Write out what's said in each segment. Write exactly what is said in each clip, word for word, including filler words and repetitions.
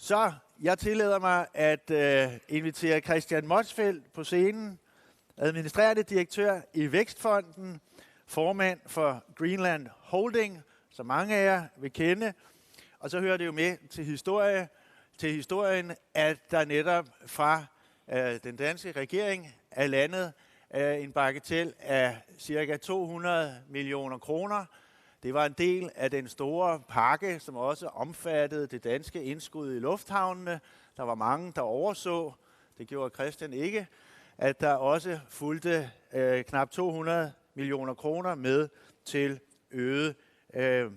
Så jeg tillader mig at øh, invitere Christian Motzfeldt på scenen, administrerende direktør i Vækstfonden, formand for Greenland Holding, som mange af jer vil kende. Og så hører det jo med til historie, til historien, at der netop fra øh, den danske regering er landet øh, en bagatel af cirka to hundrede millioner kroner. Det var en del af den store pakke, som også omfattede det danske indskud i lufthavnene. Der var mange, der overså, det gjorde Christian ikke, at der også fulgte øh, knap to hundrede millioner kroner med til øget øh,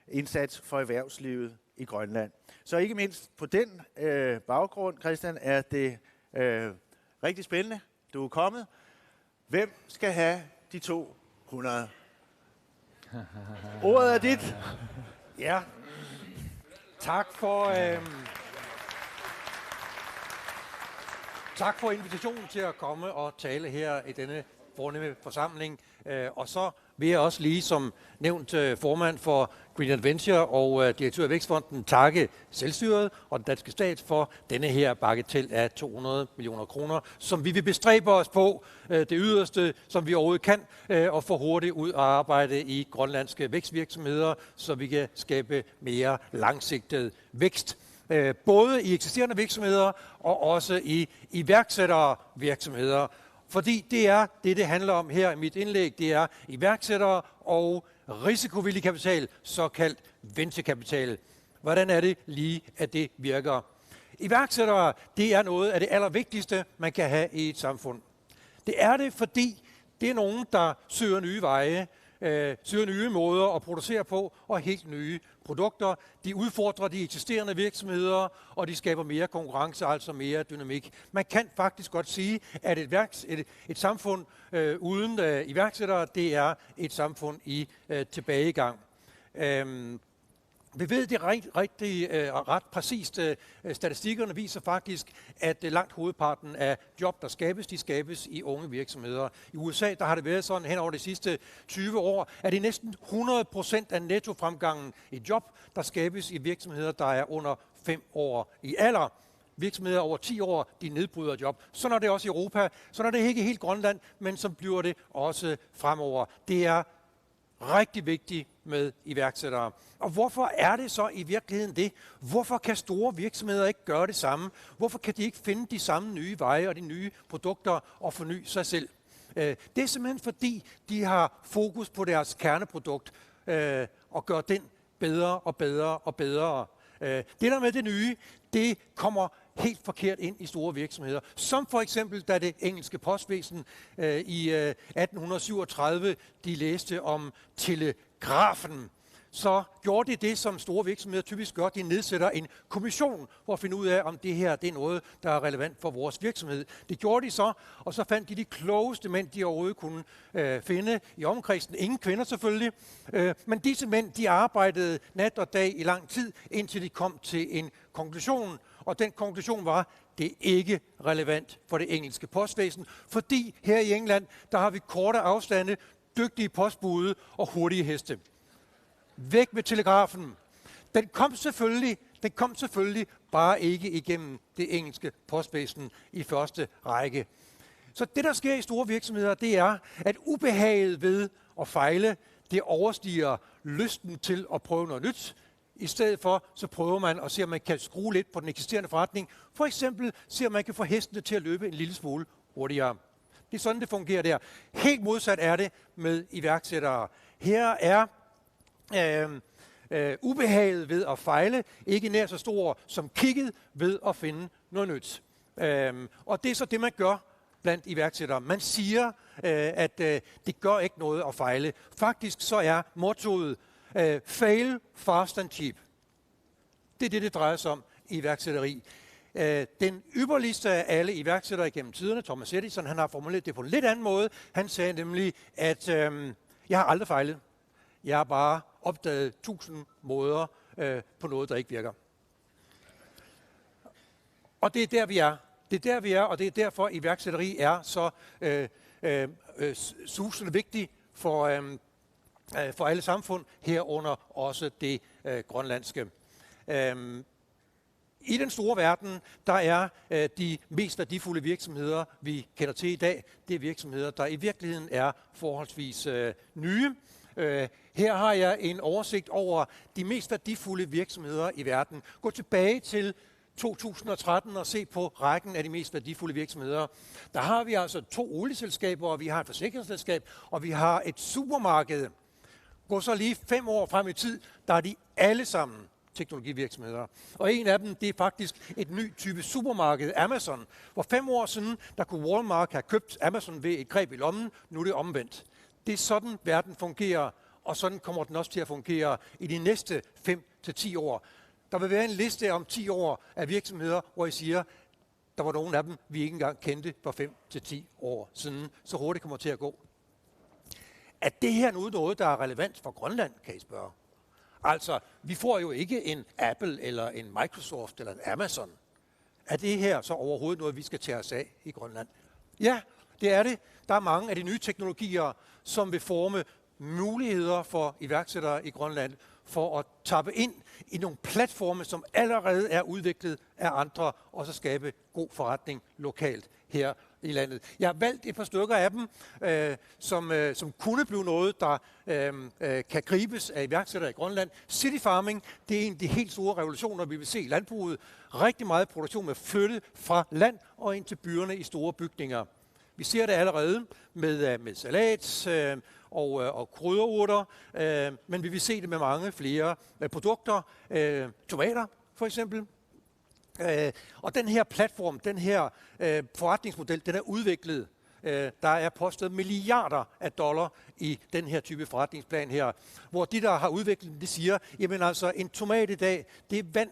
indsats for erhvervslivet i Grønland. Så ikke mindst på den øh, baggrund, Christian, er det øh, rigtig spændende, du er kommet. Hvem skal have de to hundrede? Ordet er dit. Ja. Tak for, øhm, tak for invitationen til at komme og tale her i denne fornemme forsamling. Øh, og så vil jeg også lige som nævnt øh, formand for Greenland Venture og øh, direktør i Vækstfonden takke selvstyret og den danske stat for denne her bagatel af to hundrede millioner kroner, som vi vil bestræbe os på øh, det yderste, som vi overhovedet kan, øh, og få hurtigt ud og arbejde i grønlandske vækstvirksomheder, så vi kan skabe mere langsigtet vækst, øh, både i eksisterende virksomheder og også i iværksættervirksomheder. Fordi det er det, det handler om her i mit indlæg. Det er iværksættere og risikovillig kapital, såkaldt venturekapital. Hvordan er det lige, at det virker? Iværksættere, det er noget af det allervigtigste, man kan have i et samfund. Det er det, fordi det er nogen, der søger nye veje, øh, søger nye måder at producere på, og helt nye produkter. De udfordrer de eksisterende virksomheder, og de skaber mere konkurrence, altså mere dynamik. Man kan faktisk godt sige, at et, værks, et, et samfund øh, uden øh, iværksættere, det er et samfund i øh, tilbagegang. Øhm, vi ved det rent, rigtig øh, ret præcist. Øh, statistikkerne viser faktisk, at øh, langt hovedparten af job, der skabes, de skabes i unge virksomheder. I U S A, der har det været sådan hen over de sidste tyve år, at det er næsten hundrede procent af nettofremgangen i job, der skabes i virksomheder, der er under fem år i alder. Virksomheder over ti år, de nedbryder job. Sådan er det også i Europa. Sådan er det ikke helt Grønland, men så bliver det også fremover. Det er rigtig vigtigt med iværksættere. Og hvorfor er det så i virkeligheden det? Hvorfor kan store virksomheder ikke gøre det samme? Hvorfor kan de ikke finde de samme nye veje og de nye produkter og forny sig selv? Øh, det er simpelthen fordi, de har fokus på deres kerneprodukt øh, og gør den bedre og bedre og bedre. Øh, det der med det nye, det kommer helt forkert ind i store virksomheder. Som for eksempel, da det engelske postvæsen øh, i øh, atten hundrede syvogtredive, de læste om telegrafen, så gjorde de det, som store virksomheder typisk gør. De nedsætter en kommission for at finde ud af, om det her det er noget, der er relevant for vores virksomhed. Det gjorde de så, og så fandt de de klogeste mænd, de overhovedet kunne øh, finde i omkredsen. Ingen kvinder selvfølgelig, øh, men disse mænd, de arbejdede nat og dag i lang tid, indtil de kom til en konklusion, og den konklusion var, det er ikke relevant for det engelske postvæsen, fordi her i England, der har vi korte afstande, dygtige postbude og hurtige heste. Væk med telegrafen. Den kom selvfølgelig, den kom selvfølgelig bare ikke igennem det engelske postvæsen i første række. Så det, der sker i store virksomheder, det er, at ubehaget ved at fejle, det overstiger lysten til at prøve noget nyt. I stedet for, så prøver man at se, om man kan skrue lidt på den eksisterende forretning. For eksempel se, om man kan få hestene til at løbe en lille smule hurtigere. Det er sådan, det fungerer der. Helt modsat er det med iværksættere. Her er øh, øh, ubehaget ved at fejle ikke nær så stor som kicket ved at finde noget nyt. Øh, og det er så det, man gør blandt iværksættere. Man siger, øh, at øh, det gør ikke noget at fejle. Faktisk så er mottoet øh, fail fast and cheap. Det er det, det drejer sig om i iværksætteri. Øh, den ypperligste af alle iværksættere gennem tiderne, Thomas Edison, han har formuleret det på en lidt anden måde. Han sagde nemlig, at øh, jeg har aldrig fejlet. Jeg har bare opdaget tusind måder øh, på noget, der ikke virker. Og det er der, vi er. Det er der, vi er, og det er derfor, iværksætteri er så øh, øh, øh, susende vigtigt for, øh, øh, for alle samfund, herunder også det øh, grønlandske. Øh, I den store verden, der er øh, de mest værdifulde virksomheder, vi kender til i dag, det er virksomheder, der i virkeligheden er forholdsvis øh, nye. Øh, her har jeg en oversigt over de mest værdifulde virksomheder i verden. Gå tilbage til to tusind og tretten og se på rækken af de mest værdifulde virksomheder. Der har vi altså to olieselskaber, og vi har et forsikringsselskab, og vi har et supermarked. Gå så lige fem år frem i tid, der er de alle sammen teknologivirksomheder. Og en af dem, det er faktisk et ny type supermarked, Amazon. Hvor fem år siden, der kunne Walmart have købt Amazon ved et greb i lommen, nu er det omvendt. Det er sådan, verden fungerer, og sådan kommer den også til at fungere i de næste fem til ti år. Der vil være en liste om ti år af virksomheder, hvor I siger, der var nogle af dem, vi ikke engang kendte for fem til ti år siden. Så hurtigt kommer det til at gå. Er det her nu noget, der er relevant for Grønland, kan I spørge? Altså, vi får jo ikke en Apple eller en Microsoft eller en Amazon. Er det her så overhovedet noget, vi skal tage os af i Grønland? Ja, det er det. Der er mange af de nye teknologier, som vil forme muligheder for iværksættere i Grønland for at tappe ind i nogle platforme, som allerede er udviklet af andre, og så skabe god forretning lokalt her i landet. Jeg har valgt et par stykker af dem, øh, som, øh, som kunne blive noget, der øh, øh, kan gribes af iværksættere i Grønland. City farming, det er en af de helt store revolutioner, vi vil se i landbruget. Rigtig meget produktion vil flytte fra land og ind til byerne i store bygninger. Vi ser det allerede med, øh, med salat øh, og, øh, og krydderurter, øh, men vi vil se det med mange flere øh, produkter. Øh, tomater, for eksempel. Øh, og den her platform, den her øh, forretningsmodel, den er udviklet. Øh, der er postet milliarder af dollar i den her type forretningsplan her, hvor de, der har udviklet den, de siger, jamen altså, en tomat i dag, det er vand,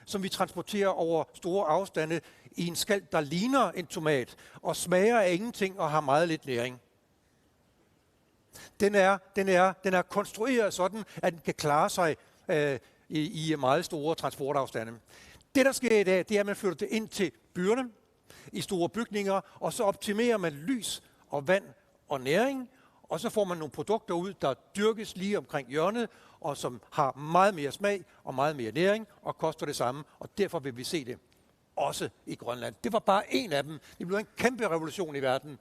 som vi transporterer over store afstande i en skal, der ligner en tomat, og smager af ingenting og har meget lidt næring. Den er, den er, den er konstrueret sådan, at den kan klare sig øh, i, i meget store transportafstande. Det, der sker i dag, det er, at man flytter det ind til byerne i store bygninger, og så optimerer man lys og vand og næring, og så får man nogle produkter ud, der dyrkes lige omkring hjørnet, og som har meget mere smag og meget mere næring, og koster det samme, og derfor vil vi se det også i Grønland. Det var bare en af dem. Det blev en kæmpe revolution i verden.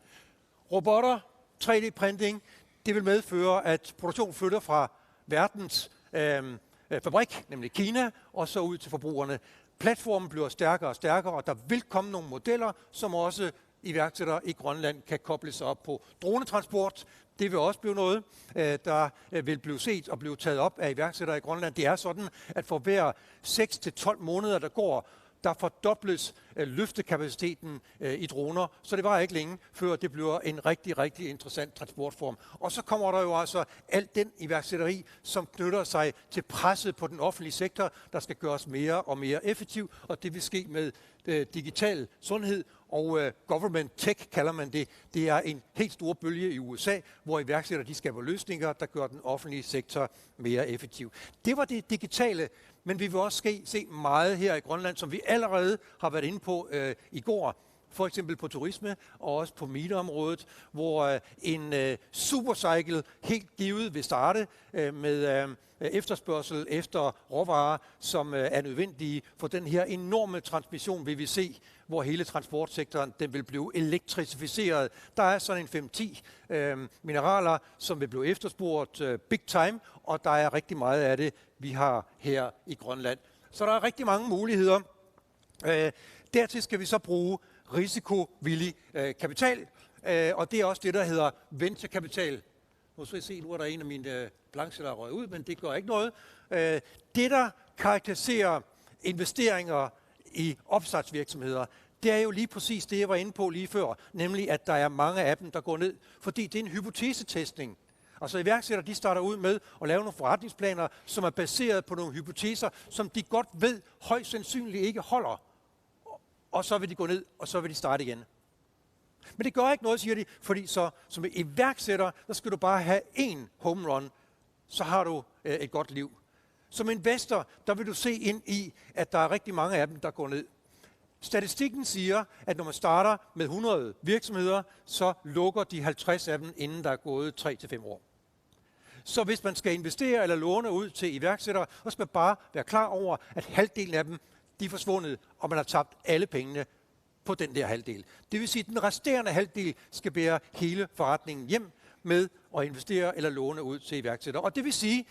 Robotter, tre D-printing, det vil medføre, at produktionen flytter fra verdens øh, øh, fabrik, nemlig Kina, og så ud til forbrugerne. Platformen bliver stærkere og stærkere, og der vil komme nogle modeller, som også iværksættere i Grønland kan koble sig op på. Dronetransport, det vil også blive noget, øh, der øh, vil blive set og blive taget op af iværksættere i Grønland. Det er sådan, at for hver seks til tolv måneder, der går, der fordobles øh, løftekapaciteten øh, i droner, så det var ikke længe, før det bliver en rigtig, rigtig interessant transportform. Og så kommer der jo altså alt den iværksætteri, som knytter sig til presset på den offentlige sektor, der skal gøres mere og mere effektiv, og det vil ske med øh, digital sundhed og øh, government tech, kalder man det. Det er en helt stor bølge i U S A, hvor iværksættere, de skaber løsninger, der gør den offentlige sektor mere effektiv. Det var det digitale, men vi vil også ske, se meget her i Grønland, som vi allerede har været inde på øh, i går. For eksempel på turisme og også på mineområdet, hvor øh, en øh, supercycle helt givet vil starte øh, med øh, efterspørgsel efter råvarer, som øh, er nødvendige for den her enorme transmission, vi vil se, hvor hele transportsektoren, den vil blive elektrificeret. Der er sådan en fem-ti øh, mineraler, som vil blive efterspurgt øh, big time, og der er rigtig meget af det, vi har her i Grønland. Så der er rigtig mange muligheder. Øh, dertil skal vi så bruge risikovillig øh, kapital, øh, og det er også det, der hedder venturekapital. Nu skal jeg se, nu er der en af mine øh, plancher, der er røget ud, men det gør ikke noget. Øh, det, der karakteriserer investeringer i opstartsvirksomheder, det er jo lige præcis det, jeg var inde på lige før, nemlig at der er mange af dem, der går ned, fordi det er en hypotesetestning. Altså iværksættere, de starter ud med at lave nogle forretningsplaner, som er baseret på nogle hypoteser, som de godt ved højst sandsynligt ikke holder. Og så vil de gå ned, og så vil de starte igen. Men det gør ikke noget, siger de, fordi så som iværksætter, der skal du bare have en home run, så har du øh, et godt liv. Som investor, der vil du se ind i, at der er rigtig mange af dem, der går ned. Statistikken siger, at når man starter med hundrede virksomheder, så lukker de halvtreds af dem, inden der er gået tre til fem år. Så hvis man skal investere eller låne ud til iværksættere, så skal man bare være klar over, at halvdelen af dem, De er forsvundet, og man har tabt alle pengene på den der halvdel. Det vil sige, at den resterende halvdel skal bære hele forretningen hjem med at investere eller låne ud til iværksættere. Og det vil sige,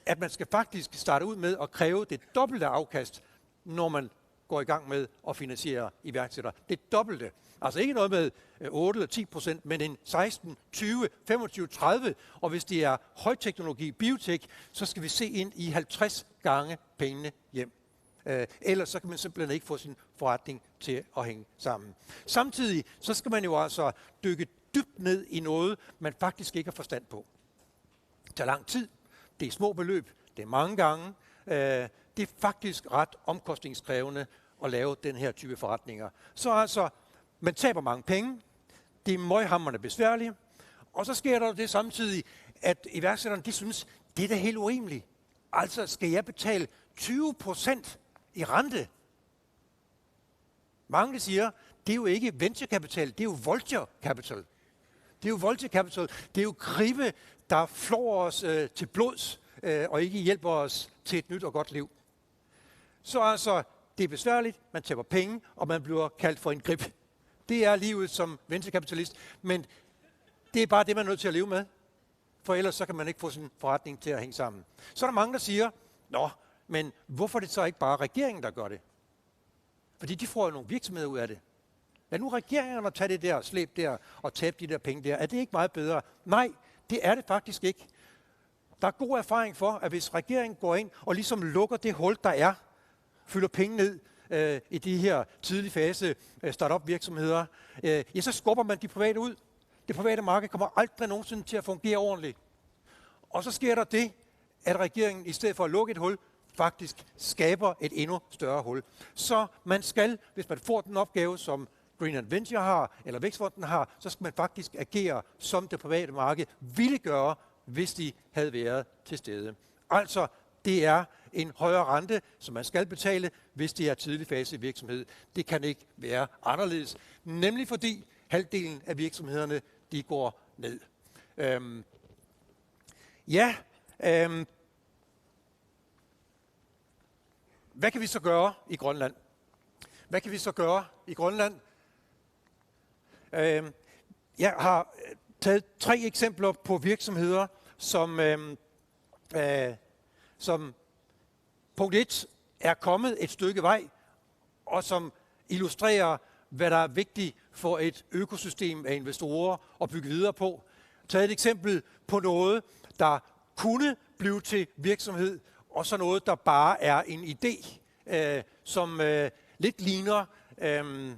at man skal faktisk starte ud med at kræve det dobbelte afkast, når man går i gang med at finansiere iværksættere. Det dobbelte. Altså ikke noget med øh, otte eller ti procent, men en seksten, tyve, femogtyve, tredive. Og hvis det er højteknologi, biotech, så skal vi se ind i halvtreds gange pengene hjem. Øh, ellers så kan man simpelthen ikke få sin forretning til at hænge sammen. Samtidig så skal man jo altså dykke dybt ned i noget, man faktisk ikke har forstand på. Det tager lang tid. Det er små beløb. Det er mange gange. Øh, det er faktisk ret omkostningskrævende at lave den her type forretninger. Så altså, man taber mange penge. Det er møghamrende besværligt. Og så sker der jo det samtidig, at iværksætterne, de synes, det er da helt urimeligt. Altså, skal jeg betale tyve procent i rente? Mange siger, det er jo ikke venturekapital, det er jo vulture capital. Det er jo vulture capital, det er jo kræfter, der flår os øh, til blods øh, og ikke hjælper os til et nyt og godt liv. Så altså, det er besværligt, man taber penge, og man bliver kaldt for en grib. Det er livet som venturekapitalist, men det er bare det, man er nødt til at leve med. For ellers så kan man ikke få sin forretning til at hænge sammen. Så er der mange, der siger, nå, men hvorfor er det så ikke bare regeringen, der gør det? Fordi de får jo nogle virksomheder ud af det. Lad nu regeringerne tage det der slæb der og tabe de der penge der. Er det ikke meget bedre? Nej, det er det faktisk ikke. Der er god erfaring for, at hvis regeringen går ind og ligesom lukker det hul, der er, fylder penge ned øh, i de her tidlig fase øh, startup-virksomheder, øh, ja, så skubber man de private ud. Det private marked kommer aldrig nogensinde til at fungere ordentligt. Og så sker der det, at regeringen i stedet for at lukke et hul, faktisk skaber et endnu større hul. Så man skal, hvis man får den opgave, som Greenland Venture har, eller Vækstfonden har, så skal man faktisk agere, som det private marked ville gøre, hvis de havde været til stede. Altså, det er en højere rente, som man skal betale, hvis det er tidlig fase i virksomhed. Det kan ikke være anderledes, nemlig fordi halvdelen af virksomhederne, de går ned. Øhm, ja, øhm, hvad kan vi så gøre i Grønland? Hvad kan vi så gøre i Grønland? Øhm, jeg har øh, taget tre eksempler på virksomheder, som, øhm, øh, som punkt et er kommet et stykke vej, og som illustrerer, hvad der er vigtigt for et økosystem af investorer at bygge videre på. Tag et eksempel på noget, der kunne blive til virksomhed, og så noget, der bare er en idé, øh, som øh, lidt ligner øh,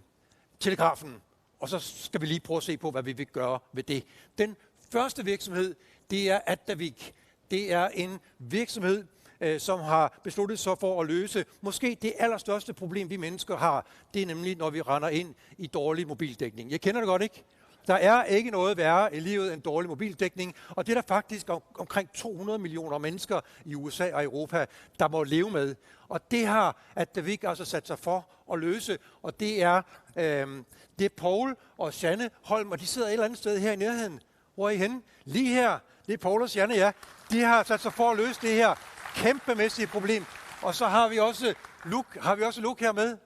telegrafen. Og så skal vi lige prøve at se på, hvad vi vil gøre ved det. Den første virksomhed, det er Atavik. Det er en virksomhed, øh, som har besluttet sig for at løse måske det allerstørste problem, vi mennesker har. Det er nemlig, når vi render ind i dårlig mobildækning. Jeg kender det godt, ikke? Der er ikke noget værre i livet end dårlig mobildækning, og det er der faktisk om, omkring to hundrede millioner mennesker i U S A og Europa, der må leve med. Og det har Atavik altså sat sig for at løse, og det er, øh, det er Poul og Shanne Holm, og de sidder et eller andet sted her i nærheden. Hvor er I henne? Lige her. Det er Poul og Shanne, ja. De har sat sig for at løse det her kæmpemæssige problem. Og så har vi også Luke. Har vi også Luke her med?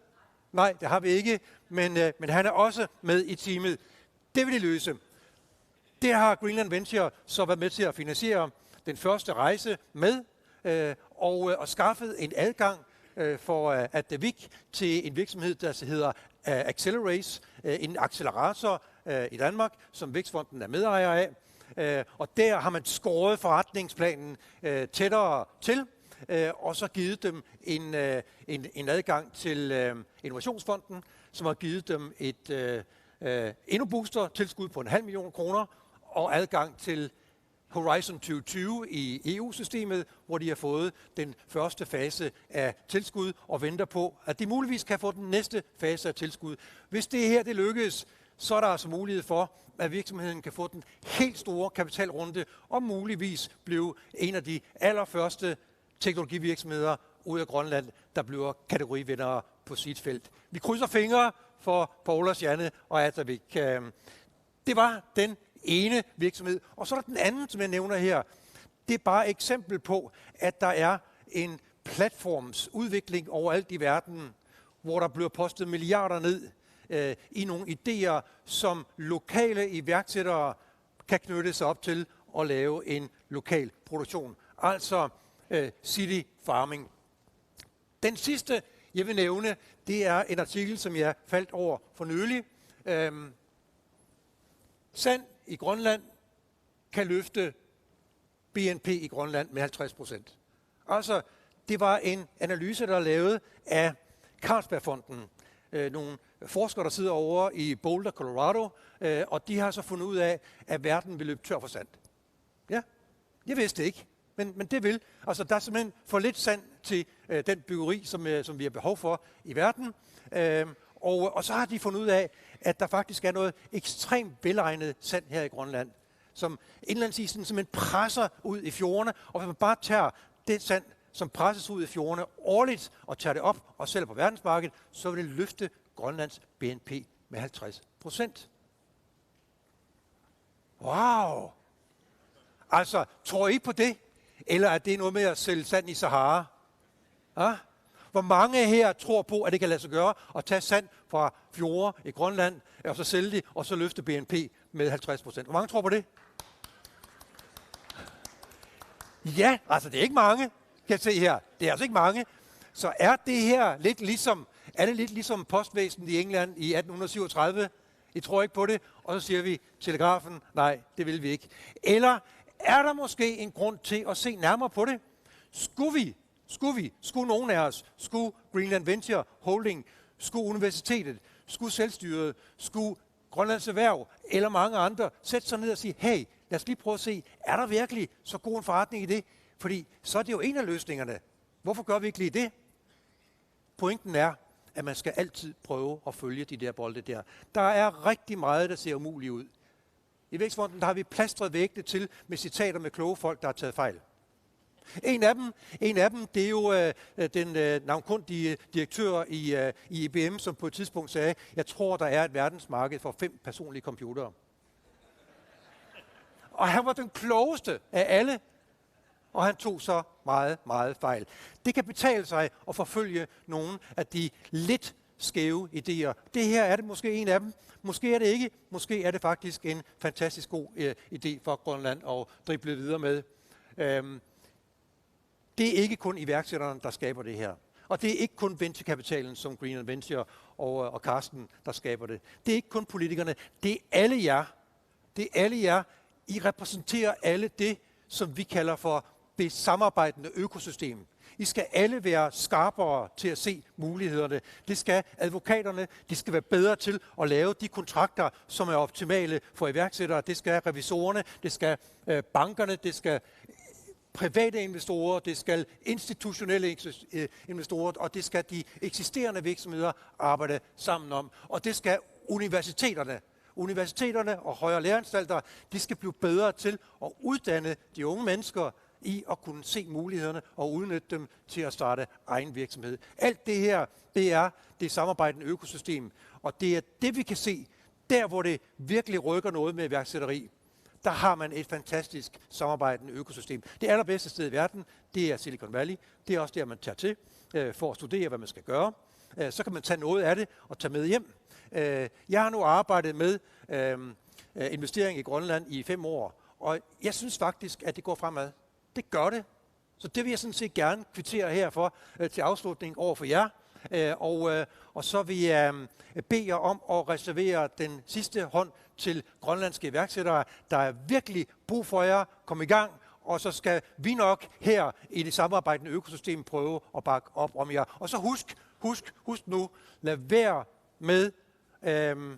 Nej, det har vi ikke. Men, øh, men han er også med i teamet. Det vil de løse. Det har Greenland Venture så været med til at finansiere den første rejse med, øh, og, øh, og skaffet en adgang øh, for øh, Atavik til en virksomhed, der hedder øh, Accelerace, øh, en accelerator øh, i Danmark, som Vækstfonden er medejer af. Øh, og der har man skåret forretningsplanen øh, tættere til, øh, og så givet dem en, øh, en, en adgang til øh, Innovationsfonden, som har givet dem et øh, øh, endnu booster tilskud på en halv million kroner, og adgang til Horizon tyve tyve i E U-systemet, hvor de har fået den første fase af tilskud og venter på, at de muligvis kan få den næste fase af tilskud. Hvis det her det lykkes, så er der altså mulighed for, at virksomheden kan få den helt store kapitalrunde og muligvis blive en af de allerførste teknologivirksomheder ud af Grønland, der bliver kategorivindere på sit felt. Vi krydser fingre for Poul og Shanne og Atavik. Øhm, det var den ene virksomhed. Og så er der den anden, som jeg nævner her. Det er bare et eksempel på, at der er en platformsudvikling overalt i verden, hvor der bliver postet milliarder ned øh, i nogle idéer, som lokale iværksættere kan knytte sig op til og lave en lokal produktion. Altså øh, city farming. Den sidste, jeg vil nævne, det er en artikel, som jeg faldt over for nylig. Øhm, sand i Grønland kan løfte B N P i Grønland med halvtreds procent. Altså, det var en analyse, der er lavet af Carlsbergfonden. Øh, nogle forskere, der sidder over i Boulder, Colorado, øh, og de har så fundet ud af, at verden vil løbe tør for sand. Ja, jeg vidste det ikke, men, men det vil. Altså, der er simpelthen for lidt sand til øh, den byggeri, som, øh, som vi har behov for i verden. Øh, og, og så har de fundet ud af, at der faktisk er noget ekstremt velegnet sand her i Grønland, som indlandsis simpelthen presser ud i fjordene, og hvis man bare tager det sand, som presses ud i fjordene årligt, og tager det op og sælger på verdensmarkedet, så vil det løfte Grønlands B N P med halvtreds procent. Wow! Altså, tror I på det? Eller er det noget med at sælge sand i Sahara? Ja? Hvor mange her tror på, at det kan lade sig gøre at tage sand fra fjorde i Grønland, og så sælge det, og så løfte B N P med halvtreds procent? Hvor mange tror på det? Ja, altså det er ikke mange, kan jeg se her. Det er altså ikke mange. Så er det her lidt ligesom, er det lidt ligesom postvæsenet i England i atten hundrede syvogtredive? I tror ikke på det, og så siger vi, telegrafen, nej, det vil vi ikke. Eller er der måske en grund til at se nærmere på det? Skulle vi, skulle vi, skulle nogen af os, skulle Greenland Venture Holding, skulle universitetet, skulle selvstyret, skulle Grønlands Erhverv eller mange andre sætte sig ned og sige, hey, lad os lige prøve at se, er der virkelig så god en forretning i det? Fordi så er det jo en af løsningerne. Hvorfor gør vi ikke lige det? Pointen er, at man skal altid prøve at følge de der bolde der. Der er rigtig meget, der ser umuligt ud. I Vækstfonden, der har vi plastret væggene til med citater med kloge folk, der har taget fejl. En af dem, en af dem det er jo øh, den øh, navnkundige direktør i, øh, i I B M, som på et tidspunkt sagde, jeg tror, der er et verdensmarked for fem personlige computere. Og han var den klogeste af alle, og han tog så meget, meget fejl. Det kan betale sig at forfølge nogle af de lidt skæve idéer. Det her er det måske en af dem. Måske er det ikke. Måske er det faktisk en fantastisk god øh, idé for Grønland at drible videre med. Øhm, det er ikke kun iværksætterne, der skaber det her. Og det er ikke kun venturekapitalen som Greenland Venture og, og Carsten, der skaber det. Det er ikke kun politikerne. Det er alle jer. Det er alle jer. I repræsenterer alle det, som vi kalder for det samarbejdende økosystem. I skal alle være skarpere til at se mulighederne. Det skal advokaterne. De skal være bedre til at lave de kontrakter, som er optimale for iværksættere. Det skal revisorerne. Det skal øh, bankerne. Det skal private investorer, det skal institutionelle øh, investorer, og det skal de eksisterende virksomheder arbejde sammen om. Og det skal universiteterne. Universiteterne og højere læreanstalter, de skal blive bedre til at uddanne de unge mennesker i at kunne se mulighederne og udnytte dem til at starte egen virksomhed. Alt det her, det er det samarbejdende økosystem, og det er det, vi kan se, der hvor det virkelig rykker noget med iværksætteri, der har man et fantastisk samarbejdende økosystem. Det allerbedste sted i verden, det er Silicon Valley. Det er også der, man tager til øh, for at studere, hvad man skal gøre. Øh, så kan man tage noget af det og tage med hjem. Øh, jeg har nu arbejdet med øh, øh, investering i Grønland i fem år, og jeg synes faktisk, at det går fremad. Det gør det. Så det vil jeg sådan set gerne kvittere her for øh, til afslutning over for jer. Øh, og, øh, og så vil jeg øh, bede jer om at reservere den sidste hånd til grønlandske iværksættere. Der er virkelig brug for jer. Kom i gang, og så skal vi nok her i det samarbejdende økosystem prøve at bakke op om jer. Og så husk, husk, husk nu, lad være med øh,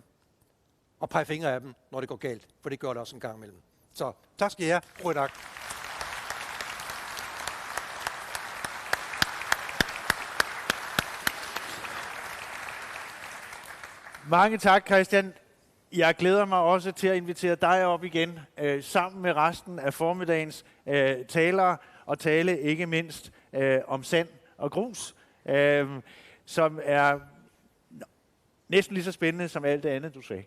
og pege fingre af dem, når det går galt, for det gør det også en gang imellem. Så tak skal I have. Qujanaq. Mange tak, Christian. Jeg glæder mig også til at invitere dig op igen, øh, sammen med resten af formiddagens øh, talere, og tale ikke mindst øh, om sand og grus, øh, som er næsten lige så spændende som alt det andet, du sagde.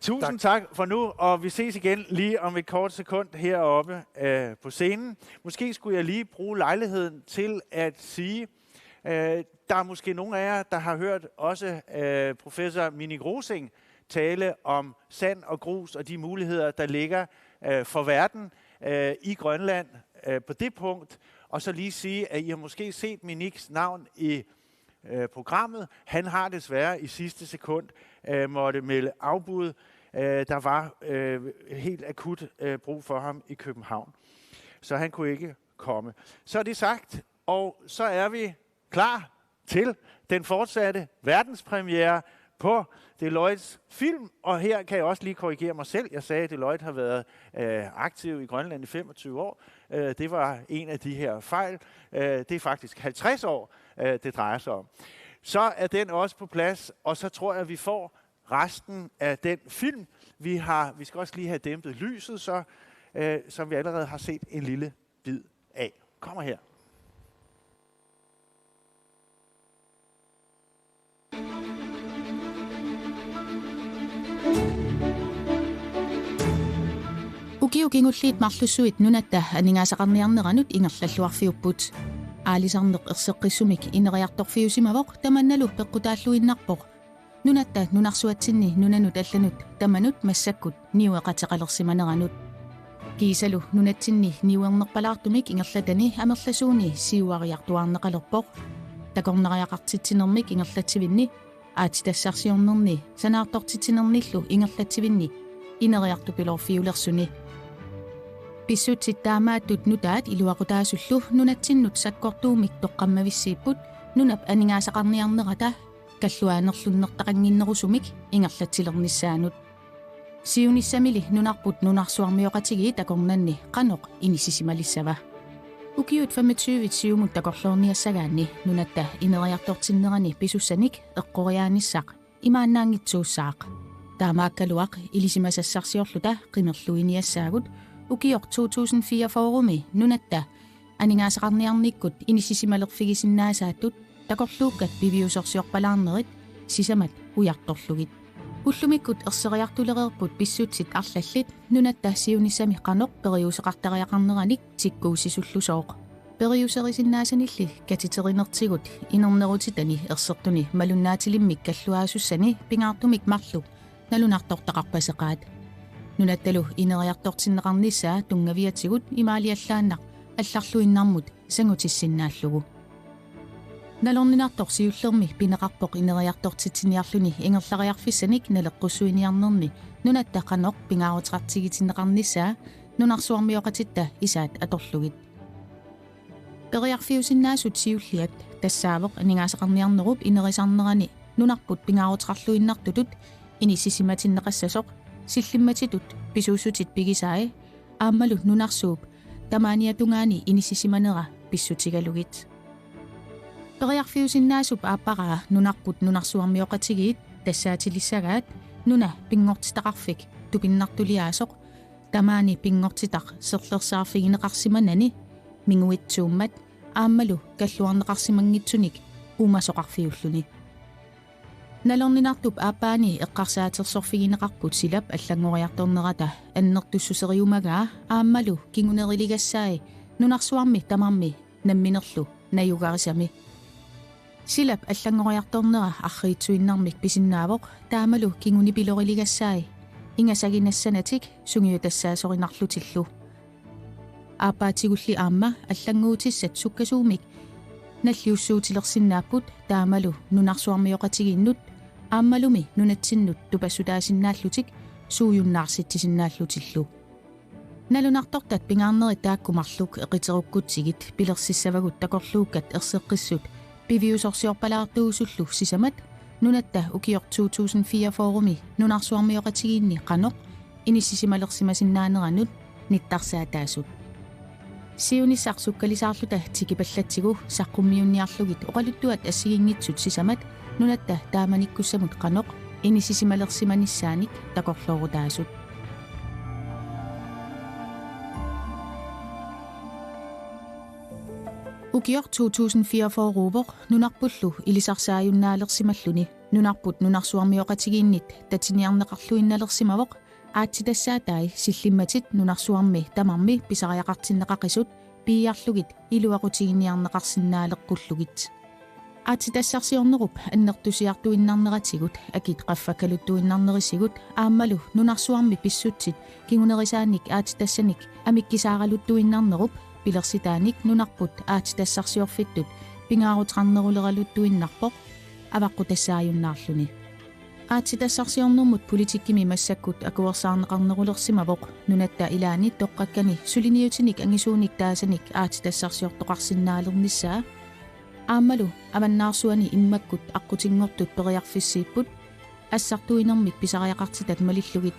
Tusind tak. Tak for nu, og vi ses igen lige om et kort sekund heroppe øh, på scenen. Måske skulle jeg lige bruge lejligheden til at sige, Øh, der er måske nogle af jer, der har hørt også øh, professor Minik Rosing tale om sand og grus og de muligheder, der ligger øh, for verden øh, i Grønland øh, på det punkt. Og så lige sige, at I har måske set Miniks navn i øh, programmet. Han har desværre i sidste sekund øh, måtte melde afbud. Øh, der var øh, helt akut øh, brug for ham i København, så han kunne ikke komme. Så er det sagt, og så er vi klar til den fortsatte verdenspremiere på Deloittes film, og her kan jeg også lige korrigere mig selv. Jeg sagde, at Deloitte har været øh, aktiv i Grønland i femogtyve år. Øh, det var en af de her fejl. Øh, det er faktisk halvtreds år, øh, det drejer sig om. Så er den også på plads, og så tror jeg, at vi får resten af den film. Vi har, vi skal også lige have dæmpet lyset, så, øh, som vi allerede har set en lille bid af. Kommer her. Ukiut kingulliit marlussuit nunatta aningaasaqarniarneranut ingerlalluarfiupput. Aalisarneq erseqqissumik ineriartorfiusimavoq, tamannalu peqqutaalluinnarpoq. Nunatta nunarsuatsinni nunanut allanut tamanut massakkut niueqateqalersimaneranut. Kiisalu nunatsinni niuernerpalaartumik ingerlatani amerlasuuni siuariartuaarneqalerpoq. Takornariaqartitsinermik ingerlatsivinni, aatsitassarsiornerni sanaartortitsinernillu ingerlatsivinni ineriartupiloorfiulersuni. Pissutsit taamaattut nutaat iluaqutaasullu nunatsinnut sakkortuumik toqqammavissiipput nunap aningaasaqarniarnerata kalluaanerlunnertaqannginnerusumik ingerlatsilernissaanut. Siunissamili nunarput nunarsuarmioqatigiit takornanni qanoq inissisimalissava? Ukiut femogtyve Siumut takorloorniassagaanni nunatta ineriartortinnerani pisussanik eqqoriaanissaq imaannaanngitsuussaaq. Taamaakkaluaq ilisimasassarsiorluta qimerluiniassaagut ukioq to tusind fireogfyrremi nunatta aningaasaqarniarnikkut inissisimalerfigisinnaasaattut takorluukkat piviusorsiorpalaarnerit sisamat ujartorlugit. Ullumikkut erseriartulereerput pissutsit arlallit nunatta siunissami qanoq periuseqartariaqarneranik tikkuussisullusooq. Periuserisinnaasanilli katiterinertigut inernerutitani ersertuni malunnaatilimmik kalluaasussani pingaartumik marluk nalunartortaqarpaseqaat. Nunattalu ineriartortinneqarnissaa tunngaviatigut imaaliallaannaq allarluinnarmut sangutissinnaallugu. Nalorninartoq siullermi pineqarpoq ineriartortitsiniarluni ingerlariarfissanik naleqqussuiniarnerni nunatta qanoq pingaaruteqartigitinneqarnissaa nunarsuarmioqatitta isaat atorlugit. Periarfiusinnaasut siulliat tassaavoq aningaasaqarniarnerup inerisarnerani nunarput pingaaruteqarluinnartutut inissisimatinneqassasoq, sillimmatitut pisuussutit pigisai aammalu nunarsuup tamaaniatungaani inissisimanera pissutigalugit. Periarfiusinnaasup aapparaa nunarput nunarsuarmioqatigiit tassaatilisagaat nuna pinngortitaqarfik tupinnartuliaasoq, tamaani pinngortitaq serlersaarfigineqarsimanani minguitsuummat aammalu kalluarneqarsimanngitsunik uumasoqarfiulluni. Nalorninartup aappaani eqqarsaatersorfigineqarput silap allanngoriartornerata annertussuseriumagaa aammalu kinguneriligassai nunarsuarmi tamarmi namminerlu najugarisami. Silap allanngoriartornera arriitsuinnarmik pisinnaavoq taamalu kingunipilorigassai ingasaginassanatik sungiutassaasorinarlutillu. Aappaatigulli aamma allannguutissat sukkasuumik nalliussuutilersinnaapput taamalu nunarsuarmioqatigiinnut aammalumi nunatsinnut tupassutaasinnaallutik suujunnaartitsisinnaallutillu. Nalunartortat pingaarnerit taakku marluk eqiterukkutsigit pilersissavagut takorluukkat erseqqissut piviusorsiorpalaartuusullu sisamat nunatta ukioq to tusind fireogfyrremi nunarsuarmioqatigiinni qanoq inissisimalersimasinnaaneranut nittarsaataasut. Siunissaq sukkalisaarluta tikipallatsigu saqqummiunniarlugit oqaluttuat assigiinngitsut sisamat nunatta taamanikkussamut qanoq inissisimalersimanissaanik takorloorutaasut. Ukioq to tusind fireogfyrreuvoq nunarpullu ilisarsaajunnaalerssimalluni nunarput nunarsuarmioqatigiinnit tatiniarneqarluinnalersimavoq aatsitassaatai sillimmatit nunarsuarmi tamarmi pisariaqartinneqaqisut piiarlugit iluaqutiginiarneqarsinnaaleqqullugit. Aatsitassarsiornerup annertusiartuinnarneratigut akit qaffakkaluttuinnarnerisigut aammalu nunarsuarmi pissutsit kingunerisaanik aatsitassanik amikkisaaraluttuinnarnerup pilersitaanik nunarput aatsitassarsiorfittut pingaaruteqarneruleraluttuinnarpoq avaqqutassaajunnarluni. Aatsitassarsiornermut politikkimi massakkut akuersaarneqarnerulersimavoq nunatta ilaanni toqqakkani suliniutinik angisuunik taasanik aatsitassarsiortoqarsinnaalernissaa. Aammalu avannaarsuani immakkut aqqutinngortut periarfissiipput assartuinermik pisariaqartitat malillugit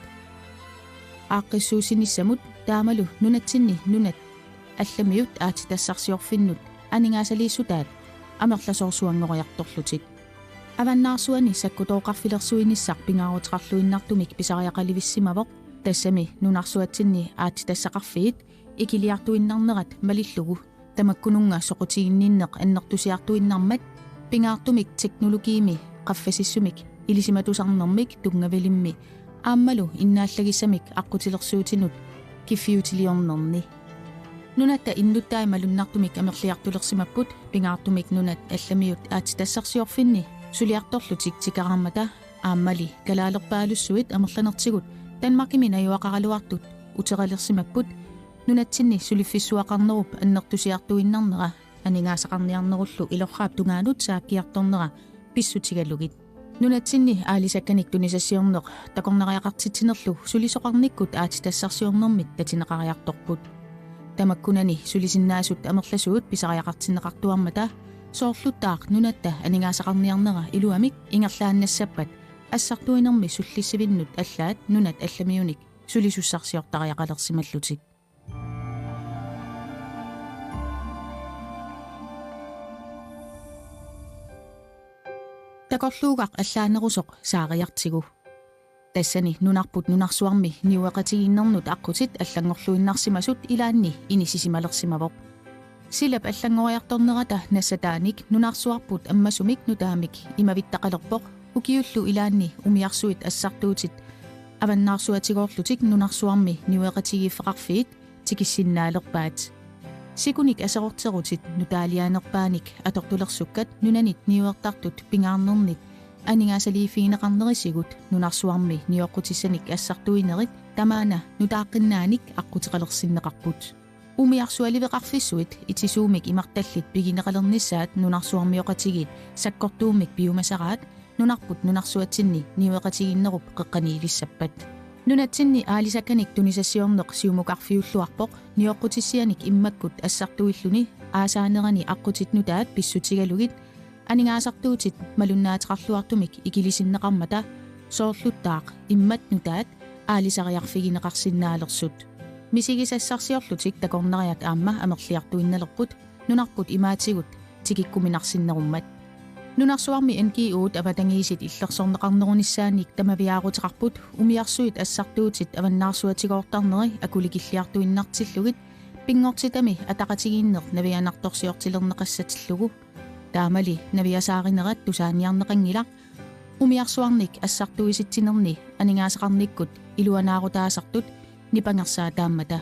aaqqissuussinissamut taamalu nunatsinni nunat allamiut aatsitassarsiorfinnut aningaasaliissutaat amerlasoorsuanngoriartorlutik. Avannaarsuani sakkutooqarfilersuinissaq pingaaruteqarluinnartumik pisariaqalivissimavoq, tassami nunarsuatsinni aatsitassaqarfiit ikiliartuinnarnerat malillugu tamakkununnga soqutiginninneq annertusiartuinnarmat pingaartumik teknologiimi qaffasissumik ilisimatusarnermik tunngavilimmi aammalu innaallagissamik aqqutilersuutinut kiffiutiliornerni. Nunatta innuttai malunnartumik amerliartulersimapput pingaartumik nunat allamiut aatsitassarsiorfinni suliartorlutik tikeraarmata aammali kalaalerpaalussuit amerlanertigut Danmarkimi najugaqaraluartut uteralersimapput nunatsinni suliffissuaqarnerup annertusiartuinnarnera aningaasaqarniarnerullu ilorraap tungaanut saakkiartornera pissutigalugit. Nunatsinni aalisakkanik tunisassiorneq takornariaqartitsinerlu sulisoqarnikkut aatsitassarsiornermit tatineqariartorput. Tamakkunani sulisinnaasut amerlasuut pisariaqartinneqartuarmata soorluttaaq nunatta aningaasaqarniarnera iluamik ingerlaannassappat assartuinermi sullissivinnut allaat nunat allamiunik sulisussarsiortariaqalersimallutik. Takorluugaq allaanerusoq saariartigu. Tassani nunarput nunarsuarmi niueqatigiinnernut aqqutit allanngorluinnarsimasut ilaanni inissisimalersimavoq. Silap allanngoriartornerata nassataanik nunarsuarput ammasumik nutaamik imavittaqalerpoq ukiullu ilaanni umiarsuit assartuutit avannaarsuatigoorlutik nunarsuarmi niueqatigiiffeqarfiit tikissinnaalerpaat. Sikunik aserorterutit nutaalianerpaanik atortulersukkat nunanit niuertartut pingaarnernit aningaasaliiffigineqarnerisigut nunarsuarmi nioqqutissanik assartuinerit tamaana nutaaqqinnaanik aqquteqalersinneqarput. Umiarsualiveqarfissuit itisuumik imartallit pigineqalernissaat nunarsuarmioqatigiit sakkortuummik piumasaraat nunarput nunarsuatsinni niueqatigiinnerup qeqqaniilissappat. Nunatsinni aalisakkanik tunisassiorneq siumukarfiulluarpoq nioqqutissianik immakkut assartuilluni aasaanerani aqqutit nutaat pissutigalugit aningaasartuutit malunnaateqarluartumik ikilisinneqarmata soorluttaaq immat nutaat aalisariarfigineqarsinnaalersut. Misigisassarsiorlutik takornariat aamma amerliartuinnalerput nunarput imaatigut tikikkuminarsinnerummat. Nunarsuarmi N G O-t avatangiisit illersorneqarnerunissaannik tamaviaaruteqarput umiarsuit assartuutit avannaarsuatigoortarneri akulikilliartuinnartillugit pinngortitami ataqatigiinneq navianartorsiortilerneqassatillugu. Taamali naviasaarinerat tusaaniarneqanngilaq umiarsuarnik assartuisitsinerni aningaasaqarnikkut iluanaarutaasartut nipangersaataammata.